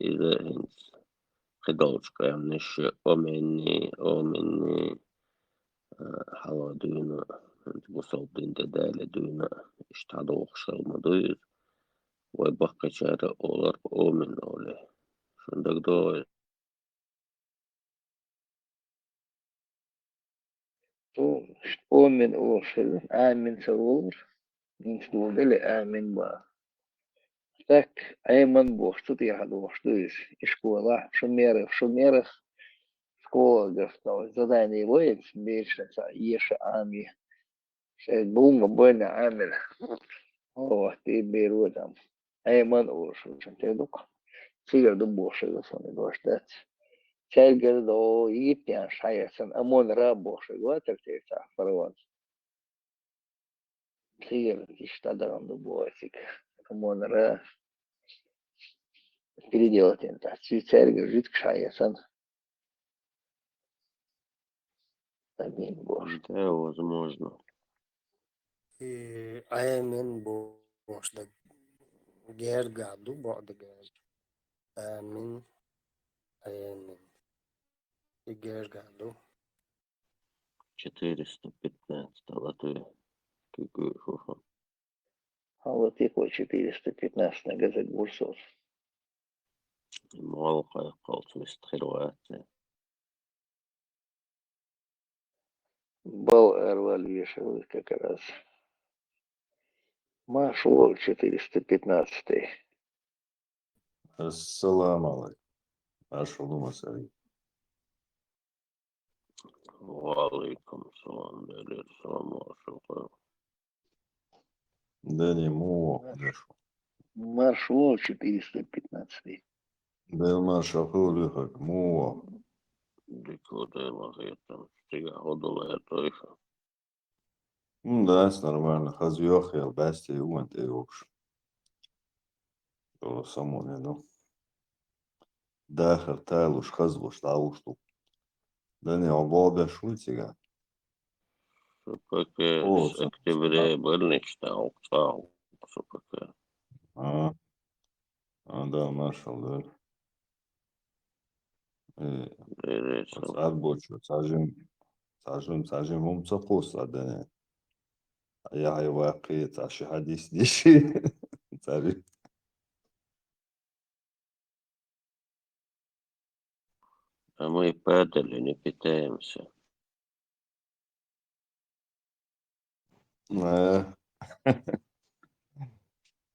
Иза хӀинца кхидолчу къаьмнаш оминни, оминни, а, хьалха дуьйна, хӀинца бусалба дин тӀе даьлла дуьйна, иштта хьадогӀуш хилла ма ду иза. Вай баккхийчара олура-кх омин олий. Шуна дагадогӀий? Цо омин олуш хилла, амин ца олура. ХӀинца дуьйна делахь амин боху. Так, Ӏеман бохуш, цу тӀехь дохуш ду иза. И школахь, в шумерах, в шумерах, школа гастал, задание лоьйна, берашна цхьа еша Ӏами. Шайн булма бойна Ӏамина. О, тӀе беро там. Ӏеман олуш, шуна тӀе ду-кх. Цигара ду бохуш, иза суна дош дац. Цаьргара до, египтянаш хьаэцна, Амон-Ра бохуш, вацара церан цхьа фараон. Цигара иштта дӀадахана ду боху цига. Амон-Ра. Переделать йина тӀаккха. Цуьнан цаьргара жуьгташ хьаэцна. Амин бохуш. Да, возможно. И Ӏемин бохуш даг гергахь ду, бакъда гергахь. Амин, Ӏемин. И гергахь ду. Четыреста пятнадцать, Латвия. Куьйкуьй шуша. Хьан Латвия четыреста пятнадцать газет гур соцу. Молла кхайкхалц вист хир вац. Бал арвал вешал как раз. Маршо четыреста пятнадцатый. Ассаламу алейкум. Маршо ду, Масари. Ва алейкум салам, Делера салам, маршо. Дани, муха ву? Маршо четыреста пятнадцатый. Дел маршо хуьлда хьоьга, муха ву? Дика ву, Дела хетам, стигахь хӀун ду лаьтта вайша? М, дац, нормально, хаза йохъяла, баьсте ю вайн тӀе йогуш. Чоло самоне ду. Дахар талуш, хазлуш, дӀалуш ду. Дани, хьо болх беш вуй цигахь? Шу пока О, с ца-, октября ца-, больничный хьокху цӀа хьокху шу пока. А. А, да, маршалла дойла. Э, Бере цхьа цӀа. Цхьа бочу, цхьа жим, цхьа жим, цхьа жим хӀума ца кхуссу, Дани. Я хьайн ваккхий, цхьа ши хьадис деши. Цхьа жим. А мы падали, не питаемся. Э.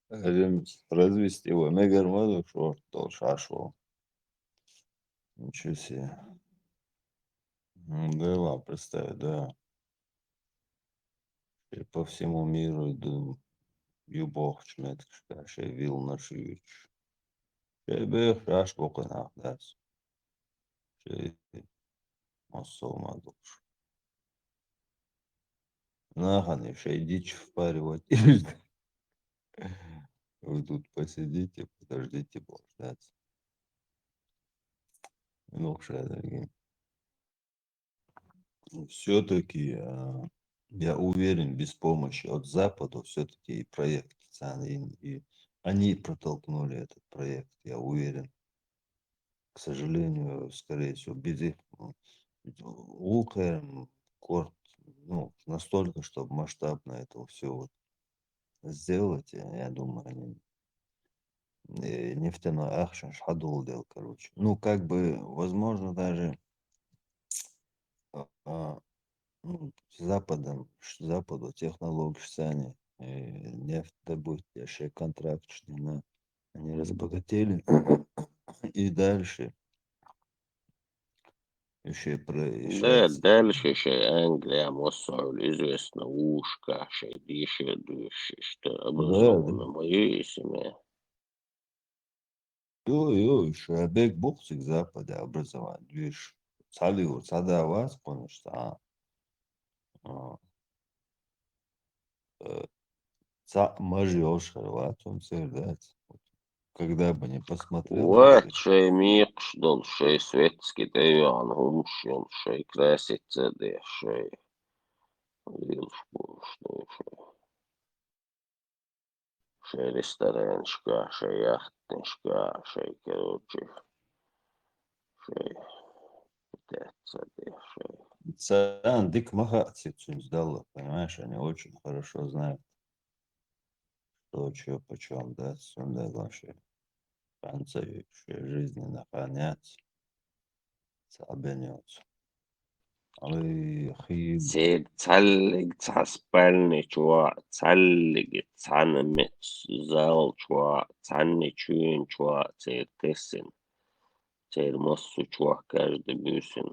Рим развести его. Мегар ма ду шорт долуш Ӏаш ву. Ничего себе. М, да ладно, представь, да. И по всему миру иду, ю бохучу меттигашка, шайн вилнаш юьйцуш. Шайн бехаш Ӏаш боккхий нах дац. Шайн массо а ма долуш. Нахана шайн дича впаривать еш. Вы тут посидите, подождите, бохуш дац. Ну, ша дерги. Всё-таки, а, я уверен, без помощи от Запада всё-таки и проект, и, и они протолкнули этот проект, я уверен. К сожалению, скорее всего, без их, м, ведь Украина, корт, ну, настолько, чтобы масштабно это всё вот сделать, я, я думаю, они, э, нефтяной ахчанаш хьадоладелла, короче. Ну, как бы, возможно, даже, а, а, ну, с Западом, ш-, Западу технологии сами, э, нефть добыть, я шей контракт, что на, они разбогатели. И дальше еще про, Да, дальше шей Англия, моссойл, известно, ушка, шей диши, дыши, что образованному и семья. Ё, ё, шей бек бухсик Западе образование, видишь, цали ур, цада вац, конечно, а. А. Э, ца мажи ош хрватом цердец. Когда бы не посмотрел, Вот, шей микш дол, шей светский тевян, умш йол, шей краситься де, шей. Вилш, что шей. Шей рестораншка, шей яхтнишка, шей, короче, шей питаться де, шей. Цан дик маха цицунс дала, понимаешь, они очень хорошо знают, что, чё, почём, да, сунда лаши. Франция, шей жизни наконец. Сабенёц. Ай, хи. Цер цаллиг цаспальни чуа, цаллиг цанми зал чуа, цанни чуин чуа, цер тессин. Цер моссу чуа каждый бюсин.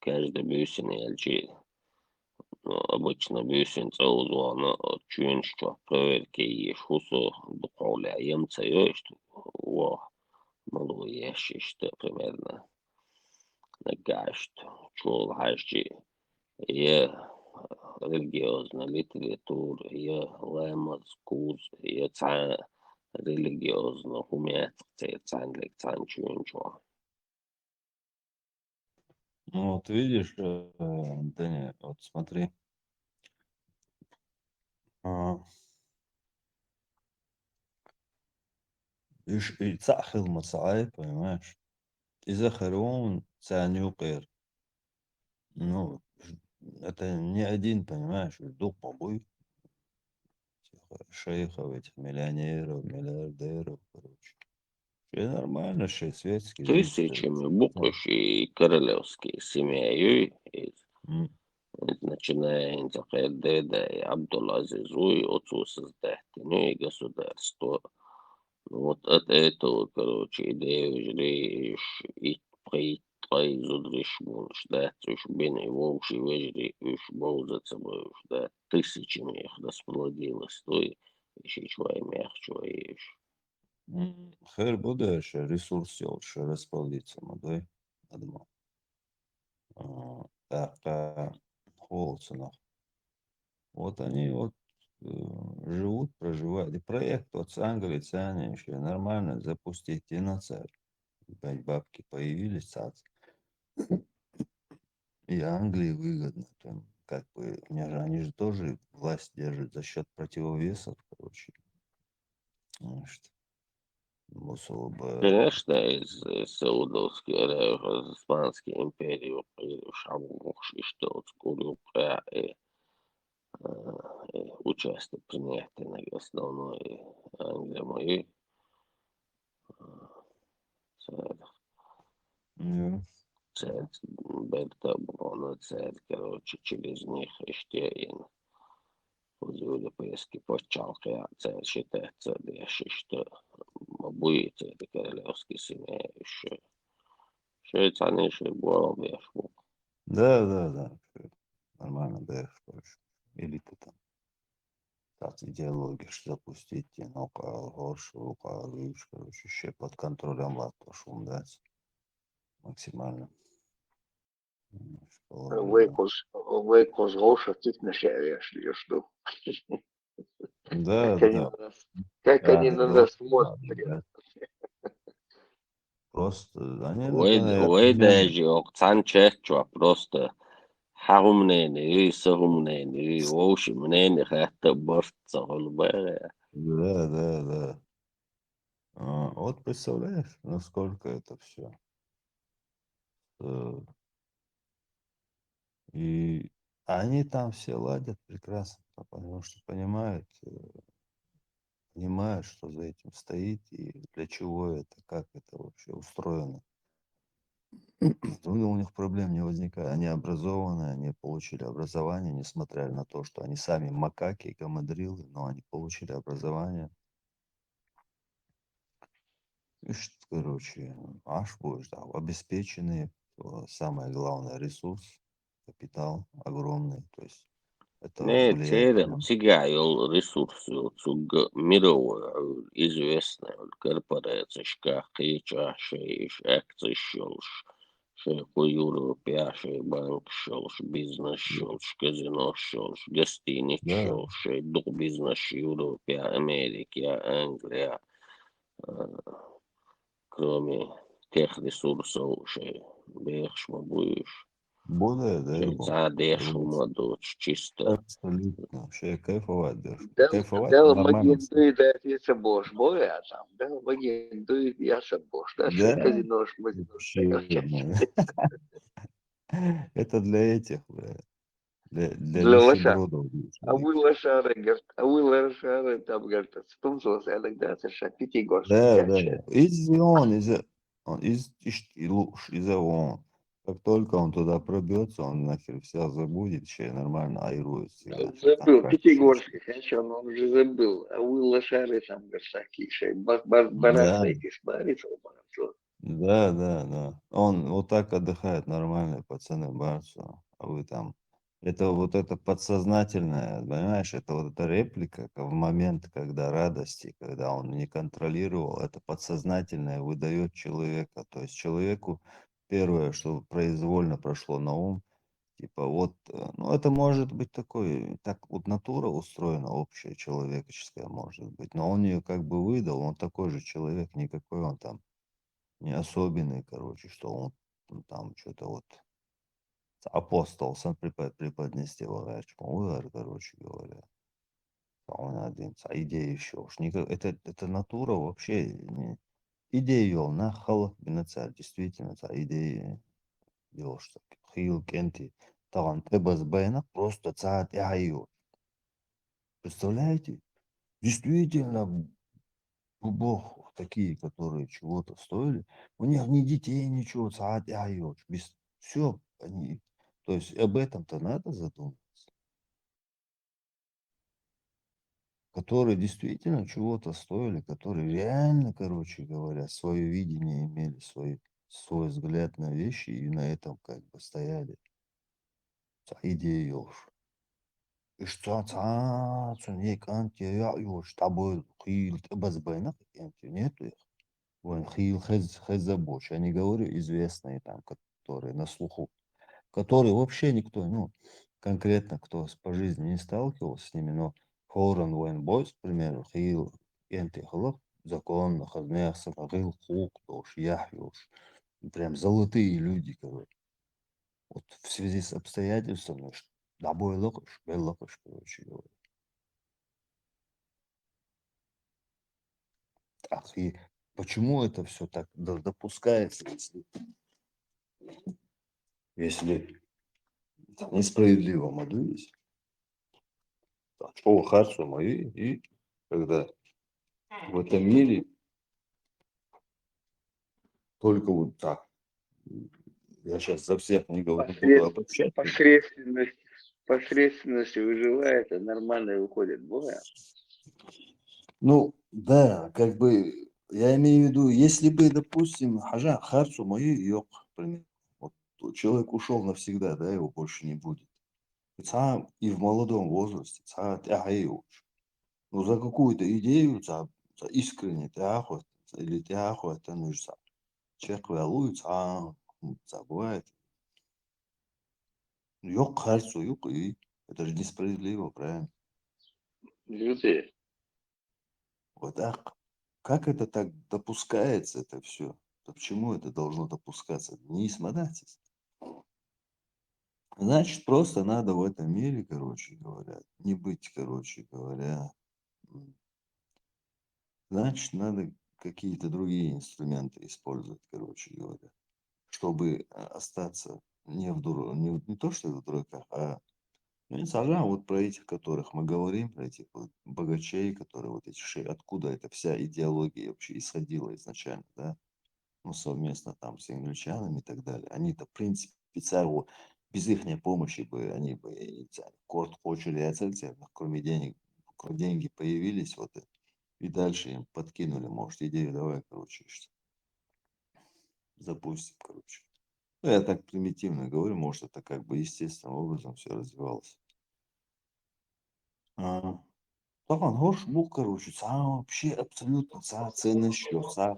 Каждый бюсин ялчи. Ну, обычно бюсин цаузвана, чуин чуа проверки еш хусу, духовля емца ёшт. Во, малу еш ишта примерно. Нагашт, чул хашчи. Е религиозна литература, е ламаз куз, е ца религиозна хумец, це цанлик цан чуин чуа. Ну, вот видишь, э, Даня, вот смотри. А, иш, и цахил мацай, понимаешь? Иза харун цанюкер. Ну, это не один, понимаешь, дух побой. Шейхов, этих миллионеров, миллиардеров, короче. Шей нормально, шей светский жизнь, Тысячами буквы и королевские семьи, и М. начиная интахер деда и Абдул-Азиз, и отцу создать, ну и государство. Ну вот от этого, короче, идею жри, и ш-, и пхи-, пхи зудриш мун, ждать, уж бин и вовши вежри, уж бовза цабой, уж да, тысячами их расплодилось, то и ещё чего и мягче, и ещё. М, хер буде, шей ресурс ёлча расплодиться, ма, да? Адма. А, так, а, холодно. Вот они вот, э, живут, проживают. И проект вот с Англией, цани ещё нормально запустить, и на цель. Опять бабки появились, цац. И Англии выгодно, там, как бы, у них же, они же тоже власть держат за счёт противовесов, короче. Значит, мусул бы. Конечно, из, из Саудовской Аравии, из Османской империи, и шамуш, и что вот скоро, и, э, и участие принятия на основной Англии, и, э, цель. Ну, Церковь, Берта, Бруно, церковь, короче, через них Эштейн. Хозяин пески почалка, церковь считается, что будет это королевский семья ещё. Что это они ещё было, беш, вот. да, да, да. Нормально, да, короче. Элита там. Так, идеология ж запустить, и ну, ка-, горш, рука, видишь, короче, ещё под контролем латто шум дать. Максимально. М, школа, Вейкус, вейкус гоша титнеше, если что. Да, Как они да. на нас, как они Да, на да, нас да, смотрят. да. Просто они, Вой, наверное, вой определённые. Даже ок цан чечва, просто хагумнени, и сагумнени, и вовшимнени хатта борт цахол бая. Да, да, да. А, вот представляешь, насколько это всё. Э, и они там все ладят прекрасно, потому что понимают, э, понимают, что за этим стоит и для чего это, как это вообще устроено. Ну, у них проблем не возникает. Они образованные, они получили образование, несмотря на то, что они сами макаки, гамадрилы, но они получили образование. Ишт, короче, аш будешь, да, обеспеченные, э, самое главное, ресурс, капитал огромный, то есть это Не, влияет церем на... цигай йол ресурс йол цуг мировой, известный корпорацешка, кхыча шейш, акцеш йолш, шей ку Европе, шей банкш йолш, бизнес Да, йолш, казинош йолш, гостиниц да, йолш, шей дух бизнес Европе, Америке, Англия, э, кроме тех ресурсов, шей бехш ма буйш. Более, да, Шей любом. цадеш Любом. Ума доч чисто. Абсолютно. Вообще кайфовать даже. Дал, Кайфовать дал нормально. магин дуй да пица бош, боя там, дал магин дуй я са бош, да, шей Да, казинош, магинош, вообще, да. Это для этих, бля. Для, для Для лоша. нищебродов. А вы лошары, говорит, а вы лошары, там, говорит, спонсор, я тогда, это ша, Пятигорск, Да, я да, че. да. Из он, из он, из, из, из он. Как только он туда пробьется, он нахер всех забудет, еще нормально айрует всегда. Там Забыл, как Пятигорск, я че, он, он же забыл. А вы лошары, там, говорит, такие, шей, бар, бар, Да, барастай, кис, барис, он, барастай. да, да, да. Он вот так отдыхает, нормальные пацаны, барсу. А вы там... Это вот это подсознательное, понимаешь, это вот эта реплика к- в момент, когда радости, когда он не контролировал, это подсознательное выдает человека. То есть человеку первое, что произвольно прошло на ум, типа вот, э, ну это может быть такой, так вот натура устроена общая человеческая, может быть, но он ее как бы выдал, он такой же человек, никакой он там не особенный, короче, что он, ну, там что-то вот апостол сам препод- преподнести вагар, короче говоря. Он один, ца идея еще уж. Никак, это, это натура вообще не... Идея йол, на халах бинацар, действительно, ца идея йол, что хил кенти, таган тебаз байна, просто цаат айо. Представляете? Действительно, бог, такие, которые чего-то стоили, у них ни детей, ничего, цаат айо. Без... Все, они... То есть об этом-то надо задуматься. Которые действительно чего-то стоили, которые реально, короче говоря, свое видение имели, свой, свой взгляд на вещи и на этом как бы стояли. Ца идея йолш. И что ца, ца, не канти, я йолш, тобой хил, ты базбайна, нету их. Вон хил хез, хеза боч. Я не говорю известные там, которые на слуху, которые вообще никто, ну, конкретно кто с- по жизни не сталкивался с ними, но хоран вон бойс, к примеру, хил, энти хылых, законно, хазнех, сама хил хук, дош, ях, йош. Прям золотые люди, короче. Вот в связи с обстоятельством, ну, ш- да бойлок, ш- белок, ш- короче говоря. Так, и почему это все так до- допускается, если, если там несправедливо мадуись? Что харцу мои, и когда в этом мире только вот так. Я сейчас за всех не говорю, буду Посред- обобщать. Посредственность, посредственность выживает, а нормально выходит. Боя. Ну, да, как бы, я имею в виду, если бы, допустим, хажа харцу мои йок, например, вот человек ушел навсегда, да, его больше не будет. Ца и в молодом возрасте, ца тяхаюч. Ну, за какую-то идею, ца, ца искренне тяху, или тяху, это ну, ца чек валуй, ца, ца бывает. Йок харцу, йок и это же несправедливо, правильно? Люди. Вот так. Как это так допускается, это все? Почему это должно допускаться? Не смотрите. Значит, просто надо в этом мире, короче говоря, не быть, короче говоря. м, Значит, надо какие-то другие инструменты использовать, короче говоря, чтобы а, остаться не в дур... не, в- не то, что в дураках, а ну, не сажа, вот про этих, которых мы говорим, про этих вот богачей, которые вот эти ши... откуда эта вся идеология вообще исходила изначально, да? совместно там с англичанами и так далее. Они-то, в принципе, царь вот без ихней помощи бы, они бы, я не знаю, корт хочели, я цель, кроме денег, кроме деньги появились, вот и, и дальше им подкинули, может, идею, давай, короче, что запустим, короче. Ну, я так примитивно говорю, может, это как бы естественным образом все развивалось. А, Таган хорш бух, короче, цхьа вообще абсолютно цхьа ценность, цхьа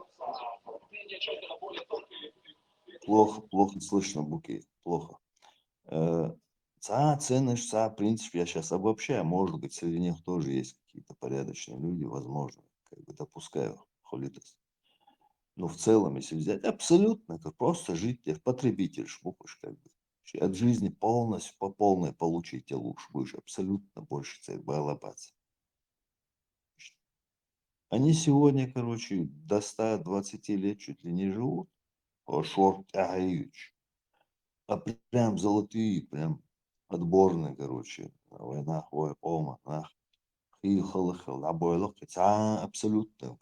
плохо, плохо слышно, Буки, плохо. Э, цхьа ценность, цхьа принцип, я сейчас обобщаю, может быть, среди них тоже есть какие-то порядочные люди, возможно, как бы допускаю, хулитас. Но в целом, если взять, абсолютно, как просто жить, я потребитель, шмухаешь, как бы. От жизни полностью, по полной получить лучше будешь, абсолютно больше цель балабац. Они сегодня, короче, до ста двадцати лет чуть ли не живут. О, шорт тягаючи. А прям золотые, прям отборные, короче. Вай нах, вай къома, нах. Хи халахал, абойло, цхьа абсолютно,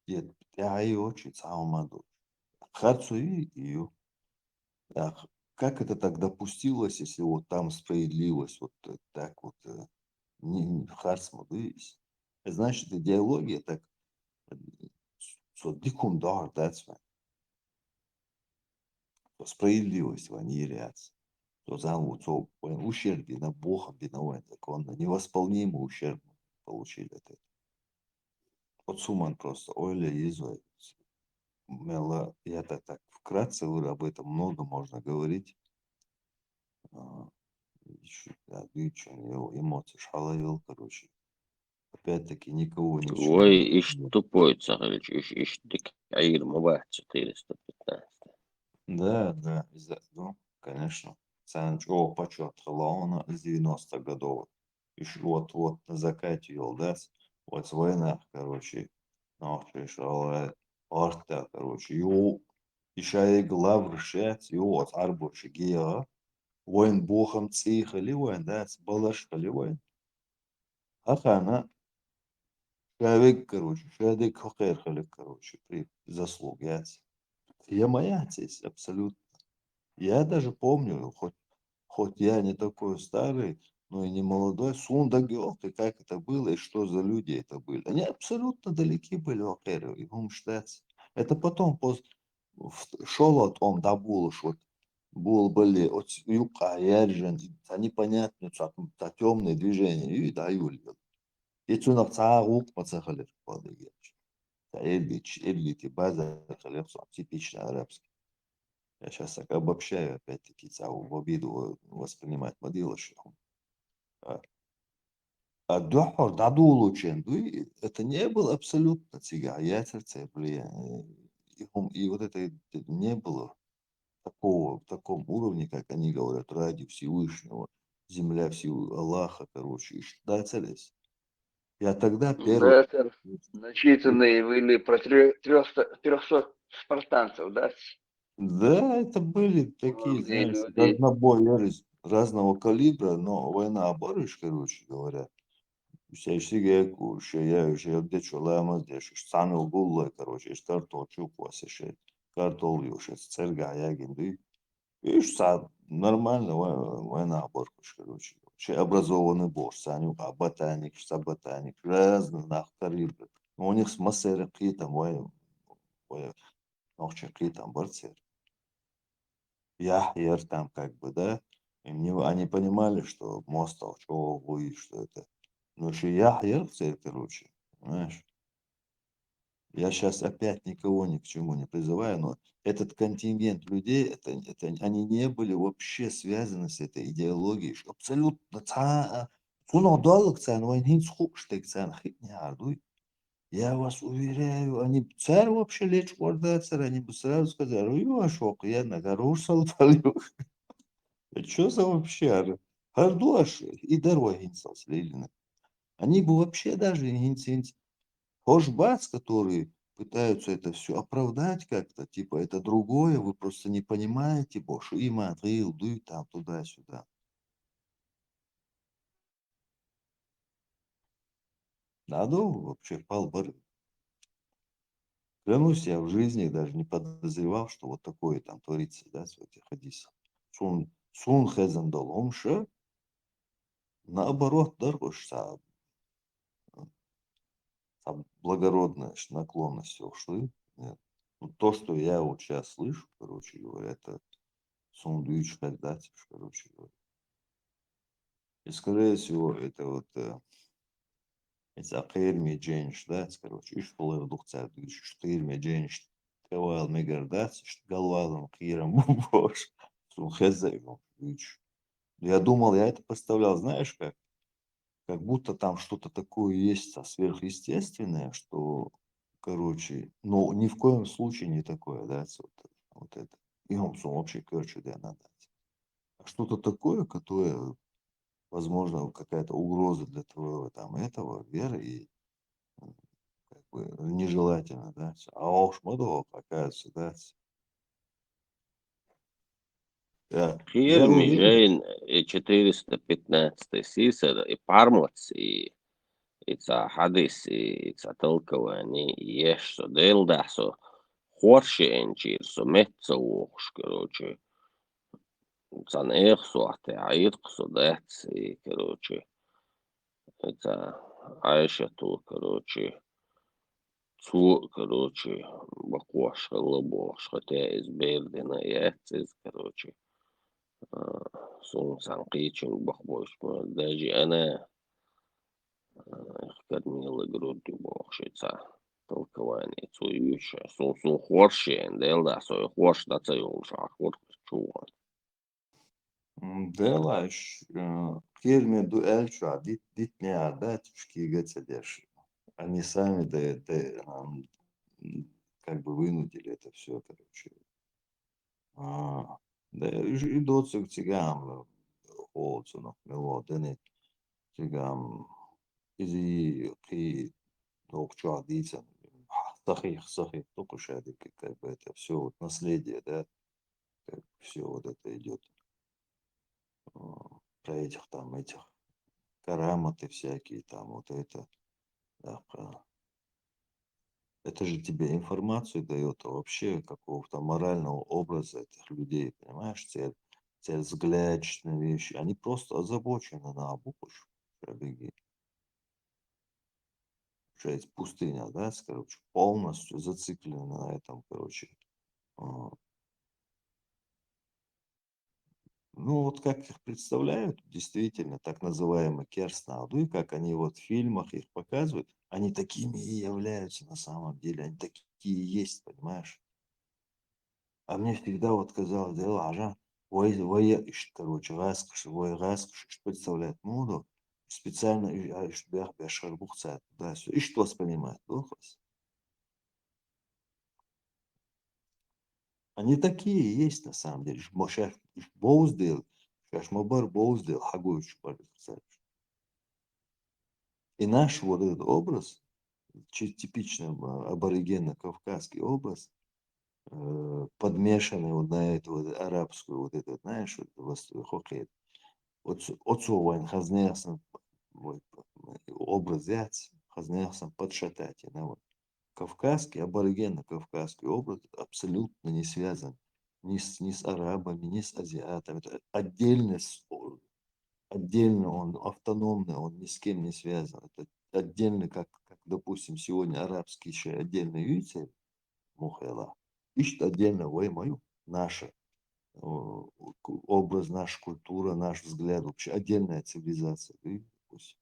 дед, тягаючи, цхьа умаду. Харцуи, ию. Так, как это так допустилось, если вот там справедливость вот, э, так вот, э, не, не, харц ма дуйис? Значит, идеология так, э, со дикум дор, да, цве. Со справедливость вань иряц. Со зан вот, со вайн ущерб бина, Богом бина вайн законно. Невосполнимый ущерб получили от этого. Вот суман просто, ойла йизвай. Мела, я так, так вкратце говорю, об этом много можно говорить. А, ещё, да, ещё его эмоции шалавил, короче. Опять-таки, никого не чует. Вай, иш тупой ца хилча, иш, иш дика Ӏийр ма бац, четыреста пятнадцать. Да, да, из-за, ну, конечно. Цхьан чӀогӀа почёт хилла хьуна из девяносто годов. Иш вот, вот на закате йолдац. Вот вайнах, короче, нохчий шалай, орта, короче, ю, и шайга лавраш яц, ю, вот арбоча гега. Вайн бохам цӀий хили вайн, дац, балаш хили вайн. Хьахана, шавег, короче, шадег хокхер хили, короче, при заслуг яц. Я моя здесь, абсолютно. Я даже помню, хоть, хоть я не такой старый, но и не молодой, сун даг йохти, как это было и что за люди это были. Они абсолютно далеки были, хокхер, и хӀума штац. Это потом, поз-, в-, шолот он дабулаш, вот, бул бали, оц юкъа яржан, и та непонятный, та, та тёмное движение, и да, юлил. И цунах цхьа гӀулакх ма ца хилар, валлахӀи. Ца эллич-, эллити базар хилар, сон типичный арабский. Я щас так обобщаю, опять-таки, цхьа в обиду воспринимать ма дилаш. А, а дуьххьар дӀадулучен дуй, это не было абсолютно цига, яцар цербле, э, и хум-, и вот это не было такого, в таком уровне, как они говорят, ради Всевышнего, земля Всевышнего, Аллаха, короче, и ш-, да, царес. Я тогда первый. Да, сэр. Насчитанные были про трё-, трёхсот, трёхсот спартанцев, да? Да, это были такие, знаешь, разнобой, разного калибра, но война оборешь, короче говоря. Все сигаку, что я уже где что ламаз, где что самил гуллой, короче, из картошку квасишь, картол юшец, церга ягин, да? Иш ца нормально вай-, война оборкуш, короче. Вообще образованный бор, саню, а ботаник, что ботаник, разный нах калибр. Но у них с массеры какие-то вой-, вой-, нохчи какие-то борцы. Я, яр там как бы, да? И мне, они понимали, что мост толчок, и что это. Ну, что я, яр, короче, понимаешь? Я щас опять никого ни к чему не призываю, но этот контингент людей, это, это, они не были вообще связаны с этой идеологией, что абсолютно ца-, цунах доллаг цан, вайн хинц хуштег цан, хитни ардуй. Я вас уверяю, они цар вообще лечь квардацар, они бы сразу сказали: «Ой, ю, ашок, я на горуш салдалю». Это что за вообще? Ар-, ардуаш, и дарва хинцал слилина. Они бы вообще даже хинц, хинц, хошбац, которые пытаются это всё оправдать как-то, типа, это другое, вы просто не понимаете, бо, что иман, гил, дуй там, туда-сюда. Надо вообще палбар. Клянусь, я в жизни даже не подозревал, что вот такое там творится, да, в этих хадисах. Сун, сун хезан доломша, наоборот, даргуш са, са благородная ш- наклонность ушли. Нет. Ну, то, что я вот сейчас слышу, короче говоря, это сун дюйч хез, да, короче говоря. И, скорее всего, это вот э, эца кхерме дженш, да, короче, иш фулер дух цар дюйч, иш кхерме дженш, тевал мегар, да, иш галвалам кхерам бош, сун хеза иш дюйч. Я думал, я это представлял, знаешь, как? Как будто там что-то такое есть, а, сверхъестественное, что, короче, ну, ни в коем случае не такое, да, вот, вот это. И он сам вообще, короче, да, надо. А что-то такое, которое, возможно, какая-то угроза для твоего там этого, веры и м, как бы нежелательно, да. А уж мы, оказывается, да. Да. Кхерме джен, и четыреста пятнадцатый сисар, и пармац, и, и ца хадис, и ца толкование, и еш со делдах со, хорше энчир со, мет со вохш, короче. Цан эх со, ахте айрк со, дац, и, короче, это Айшату, короче, цу, короче, бакъош хала бохш, хотя из бердина яц из, короче. А, сун сан кийчин бакъбойш, даже она, а, кормила грудью бохш, это толкование, цу юча, сун, сун хорше, делдах со хорш, да, ца йолш, а хорш чуган. М, делаеш, э, кхерме ду эльча, дит, дит не а, да, тюшки гацадеш. Они сами да, да, ам, м, как бы вынудили это все, короче. А, да, и, и доцуг цигам, э, олцунок, мело, да не, цигам, изи, кхи, докча дицан, сахих, сахих, только шадик, как бы это все вот наследие, да, как все вот это идет. А, про этих там, этих караматы всякие, там вот это. Так, а, это же тебе информацию дает вообще какого-то морального образа этих людей, понимаешь? Цель, цель взгляд на вещи. Они просто озабочены на обувку, беги. Получается, пустыня, да, с- короче, полностью зациклены на этом, короче. А, ну, вот как их представляют, действительно, так называемый керсна, ну и как они вот в фильмах их показывают, они такими и являются на самом деле, они такие и есть, понимаешь? А мне всегда вот казалось, да, ажа, вай, вай, ишт, короче, гаскаш, вай, гаскаш, ишт представляет моду, специально, и, а, ишт бях, бях шарбух цаят, да, все, ишт воспринимает, да, хас. Они такие и есть на самом деле. Ишт мо-, шаш, ишт боуздел, шаш мабар боуздел, хагой ишт бар, кстати. И наш вот этот образ, чи-, типичный, а, аборигенно-кавказский образ, э, подмешанный вот на эту вот арабскую, вот эту, знаешь, вот, вос-, хоккей. Оцу-, оцу вайн хазнеясан, вот, образ яц, хазнеясан подшатать, да, вот. Кавказский, аборигенно-кавказский образ абсолютно не связан ни с, ни с арабами, ни с азиатами. Это отдельный, с- о- отдельно он, автономный, он ни с кем не связан. Это отдельно, как, как, допустим, сегодня арабский ещё отдельный юйцер, мухела. Ищет отдельно, вай мою, наше. О, ку- образ, наша культура, наш взгляд, вообще отдельная цивилизация. И, допустим,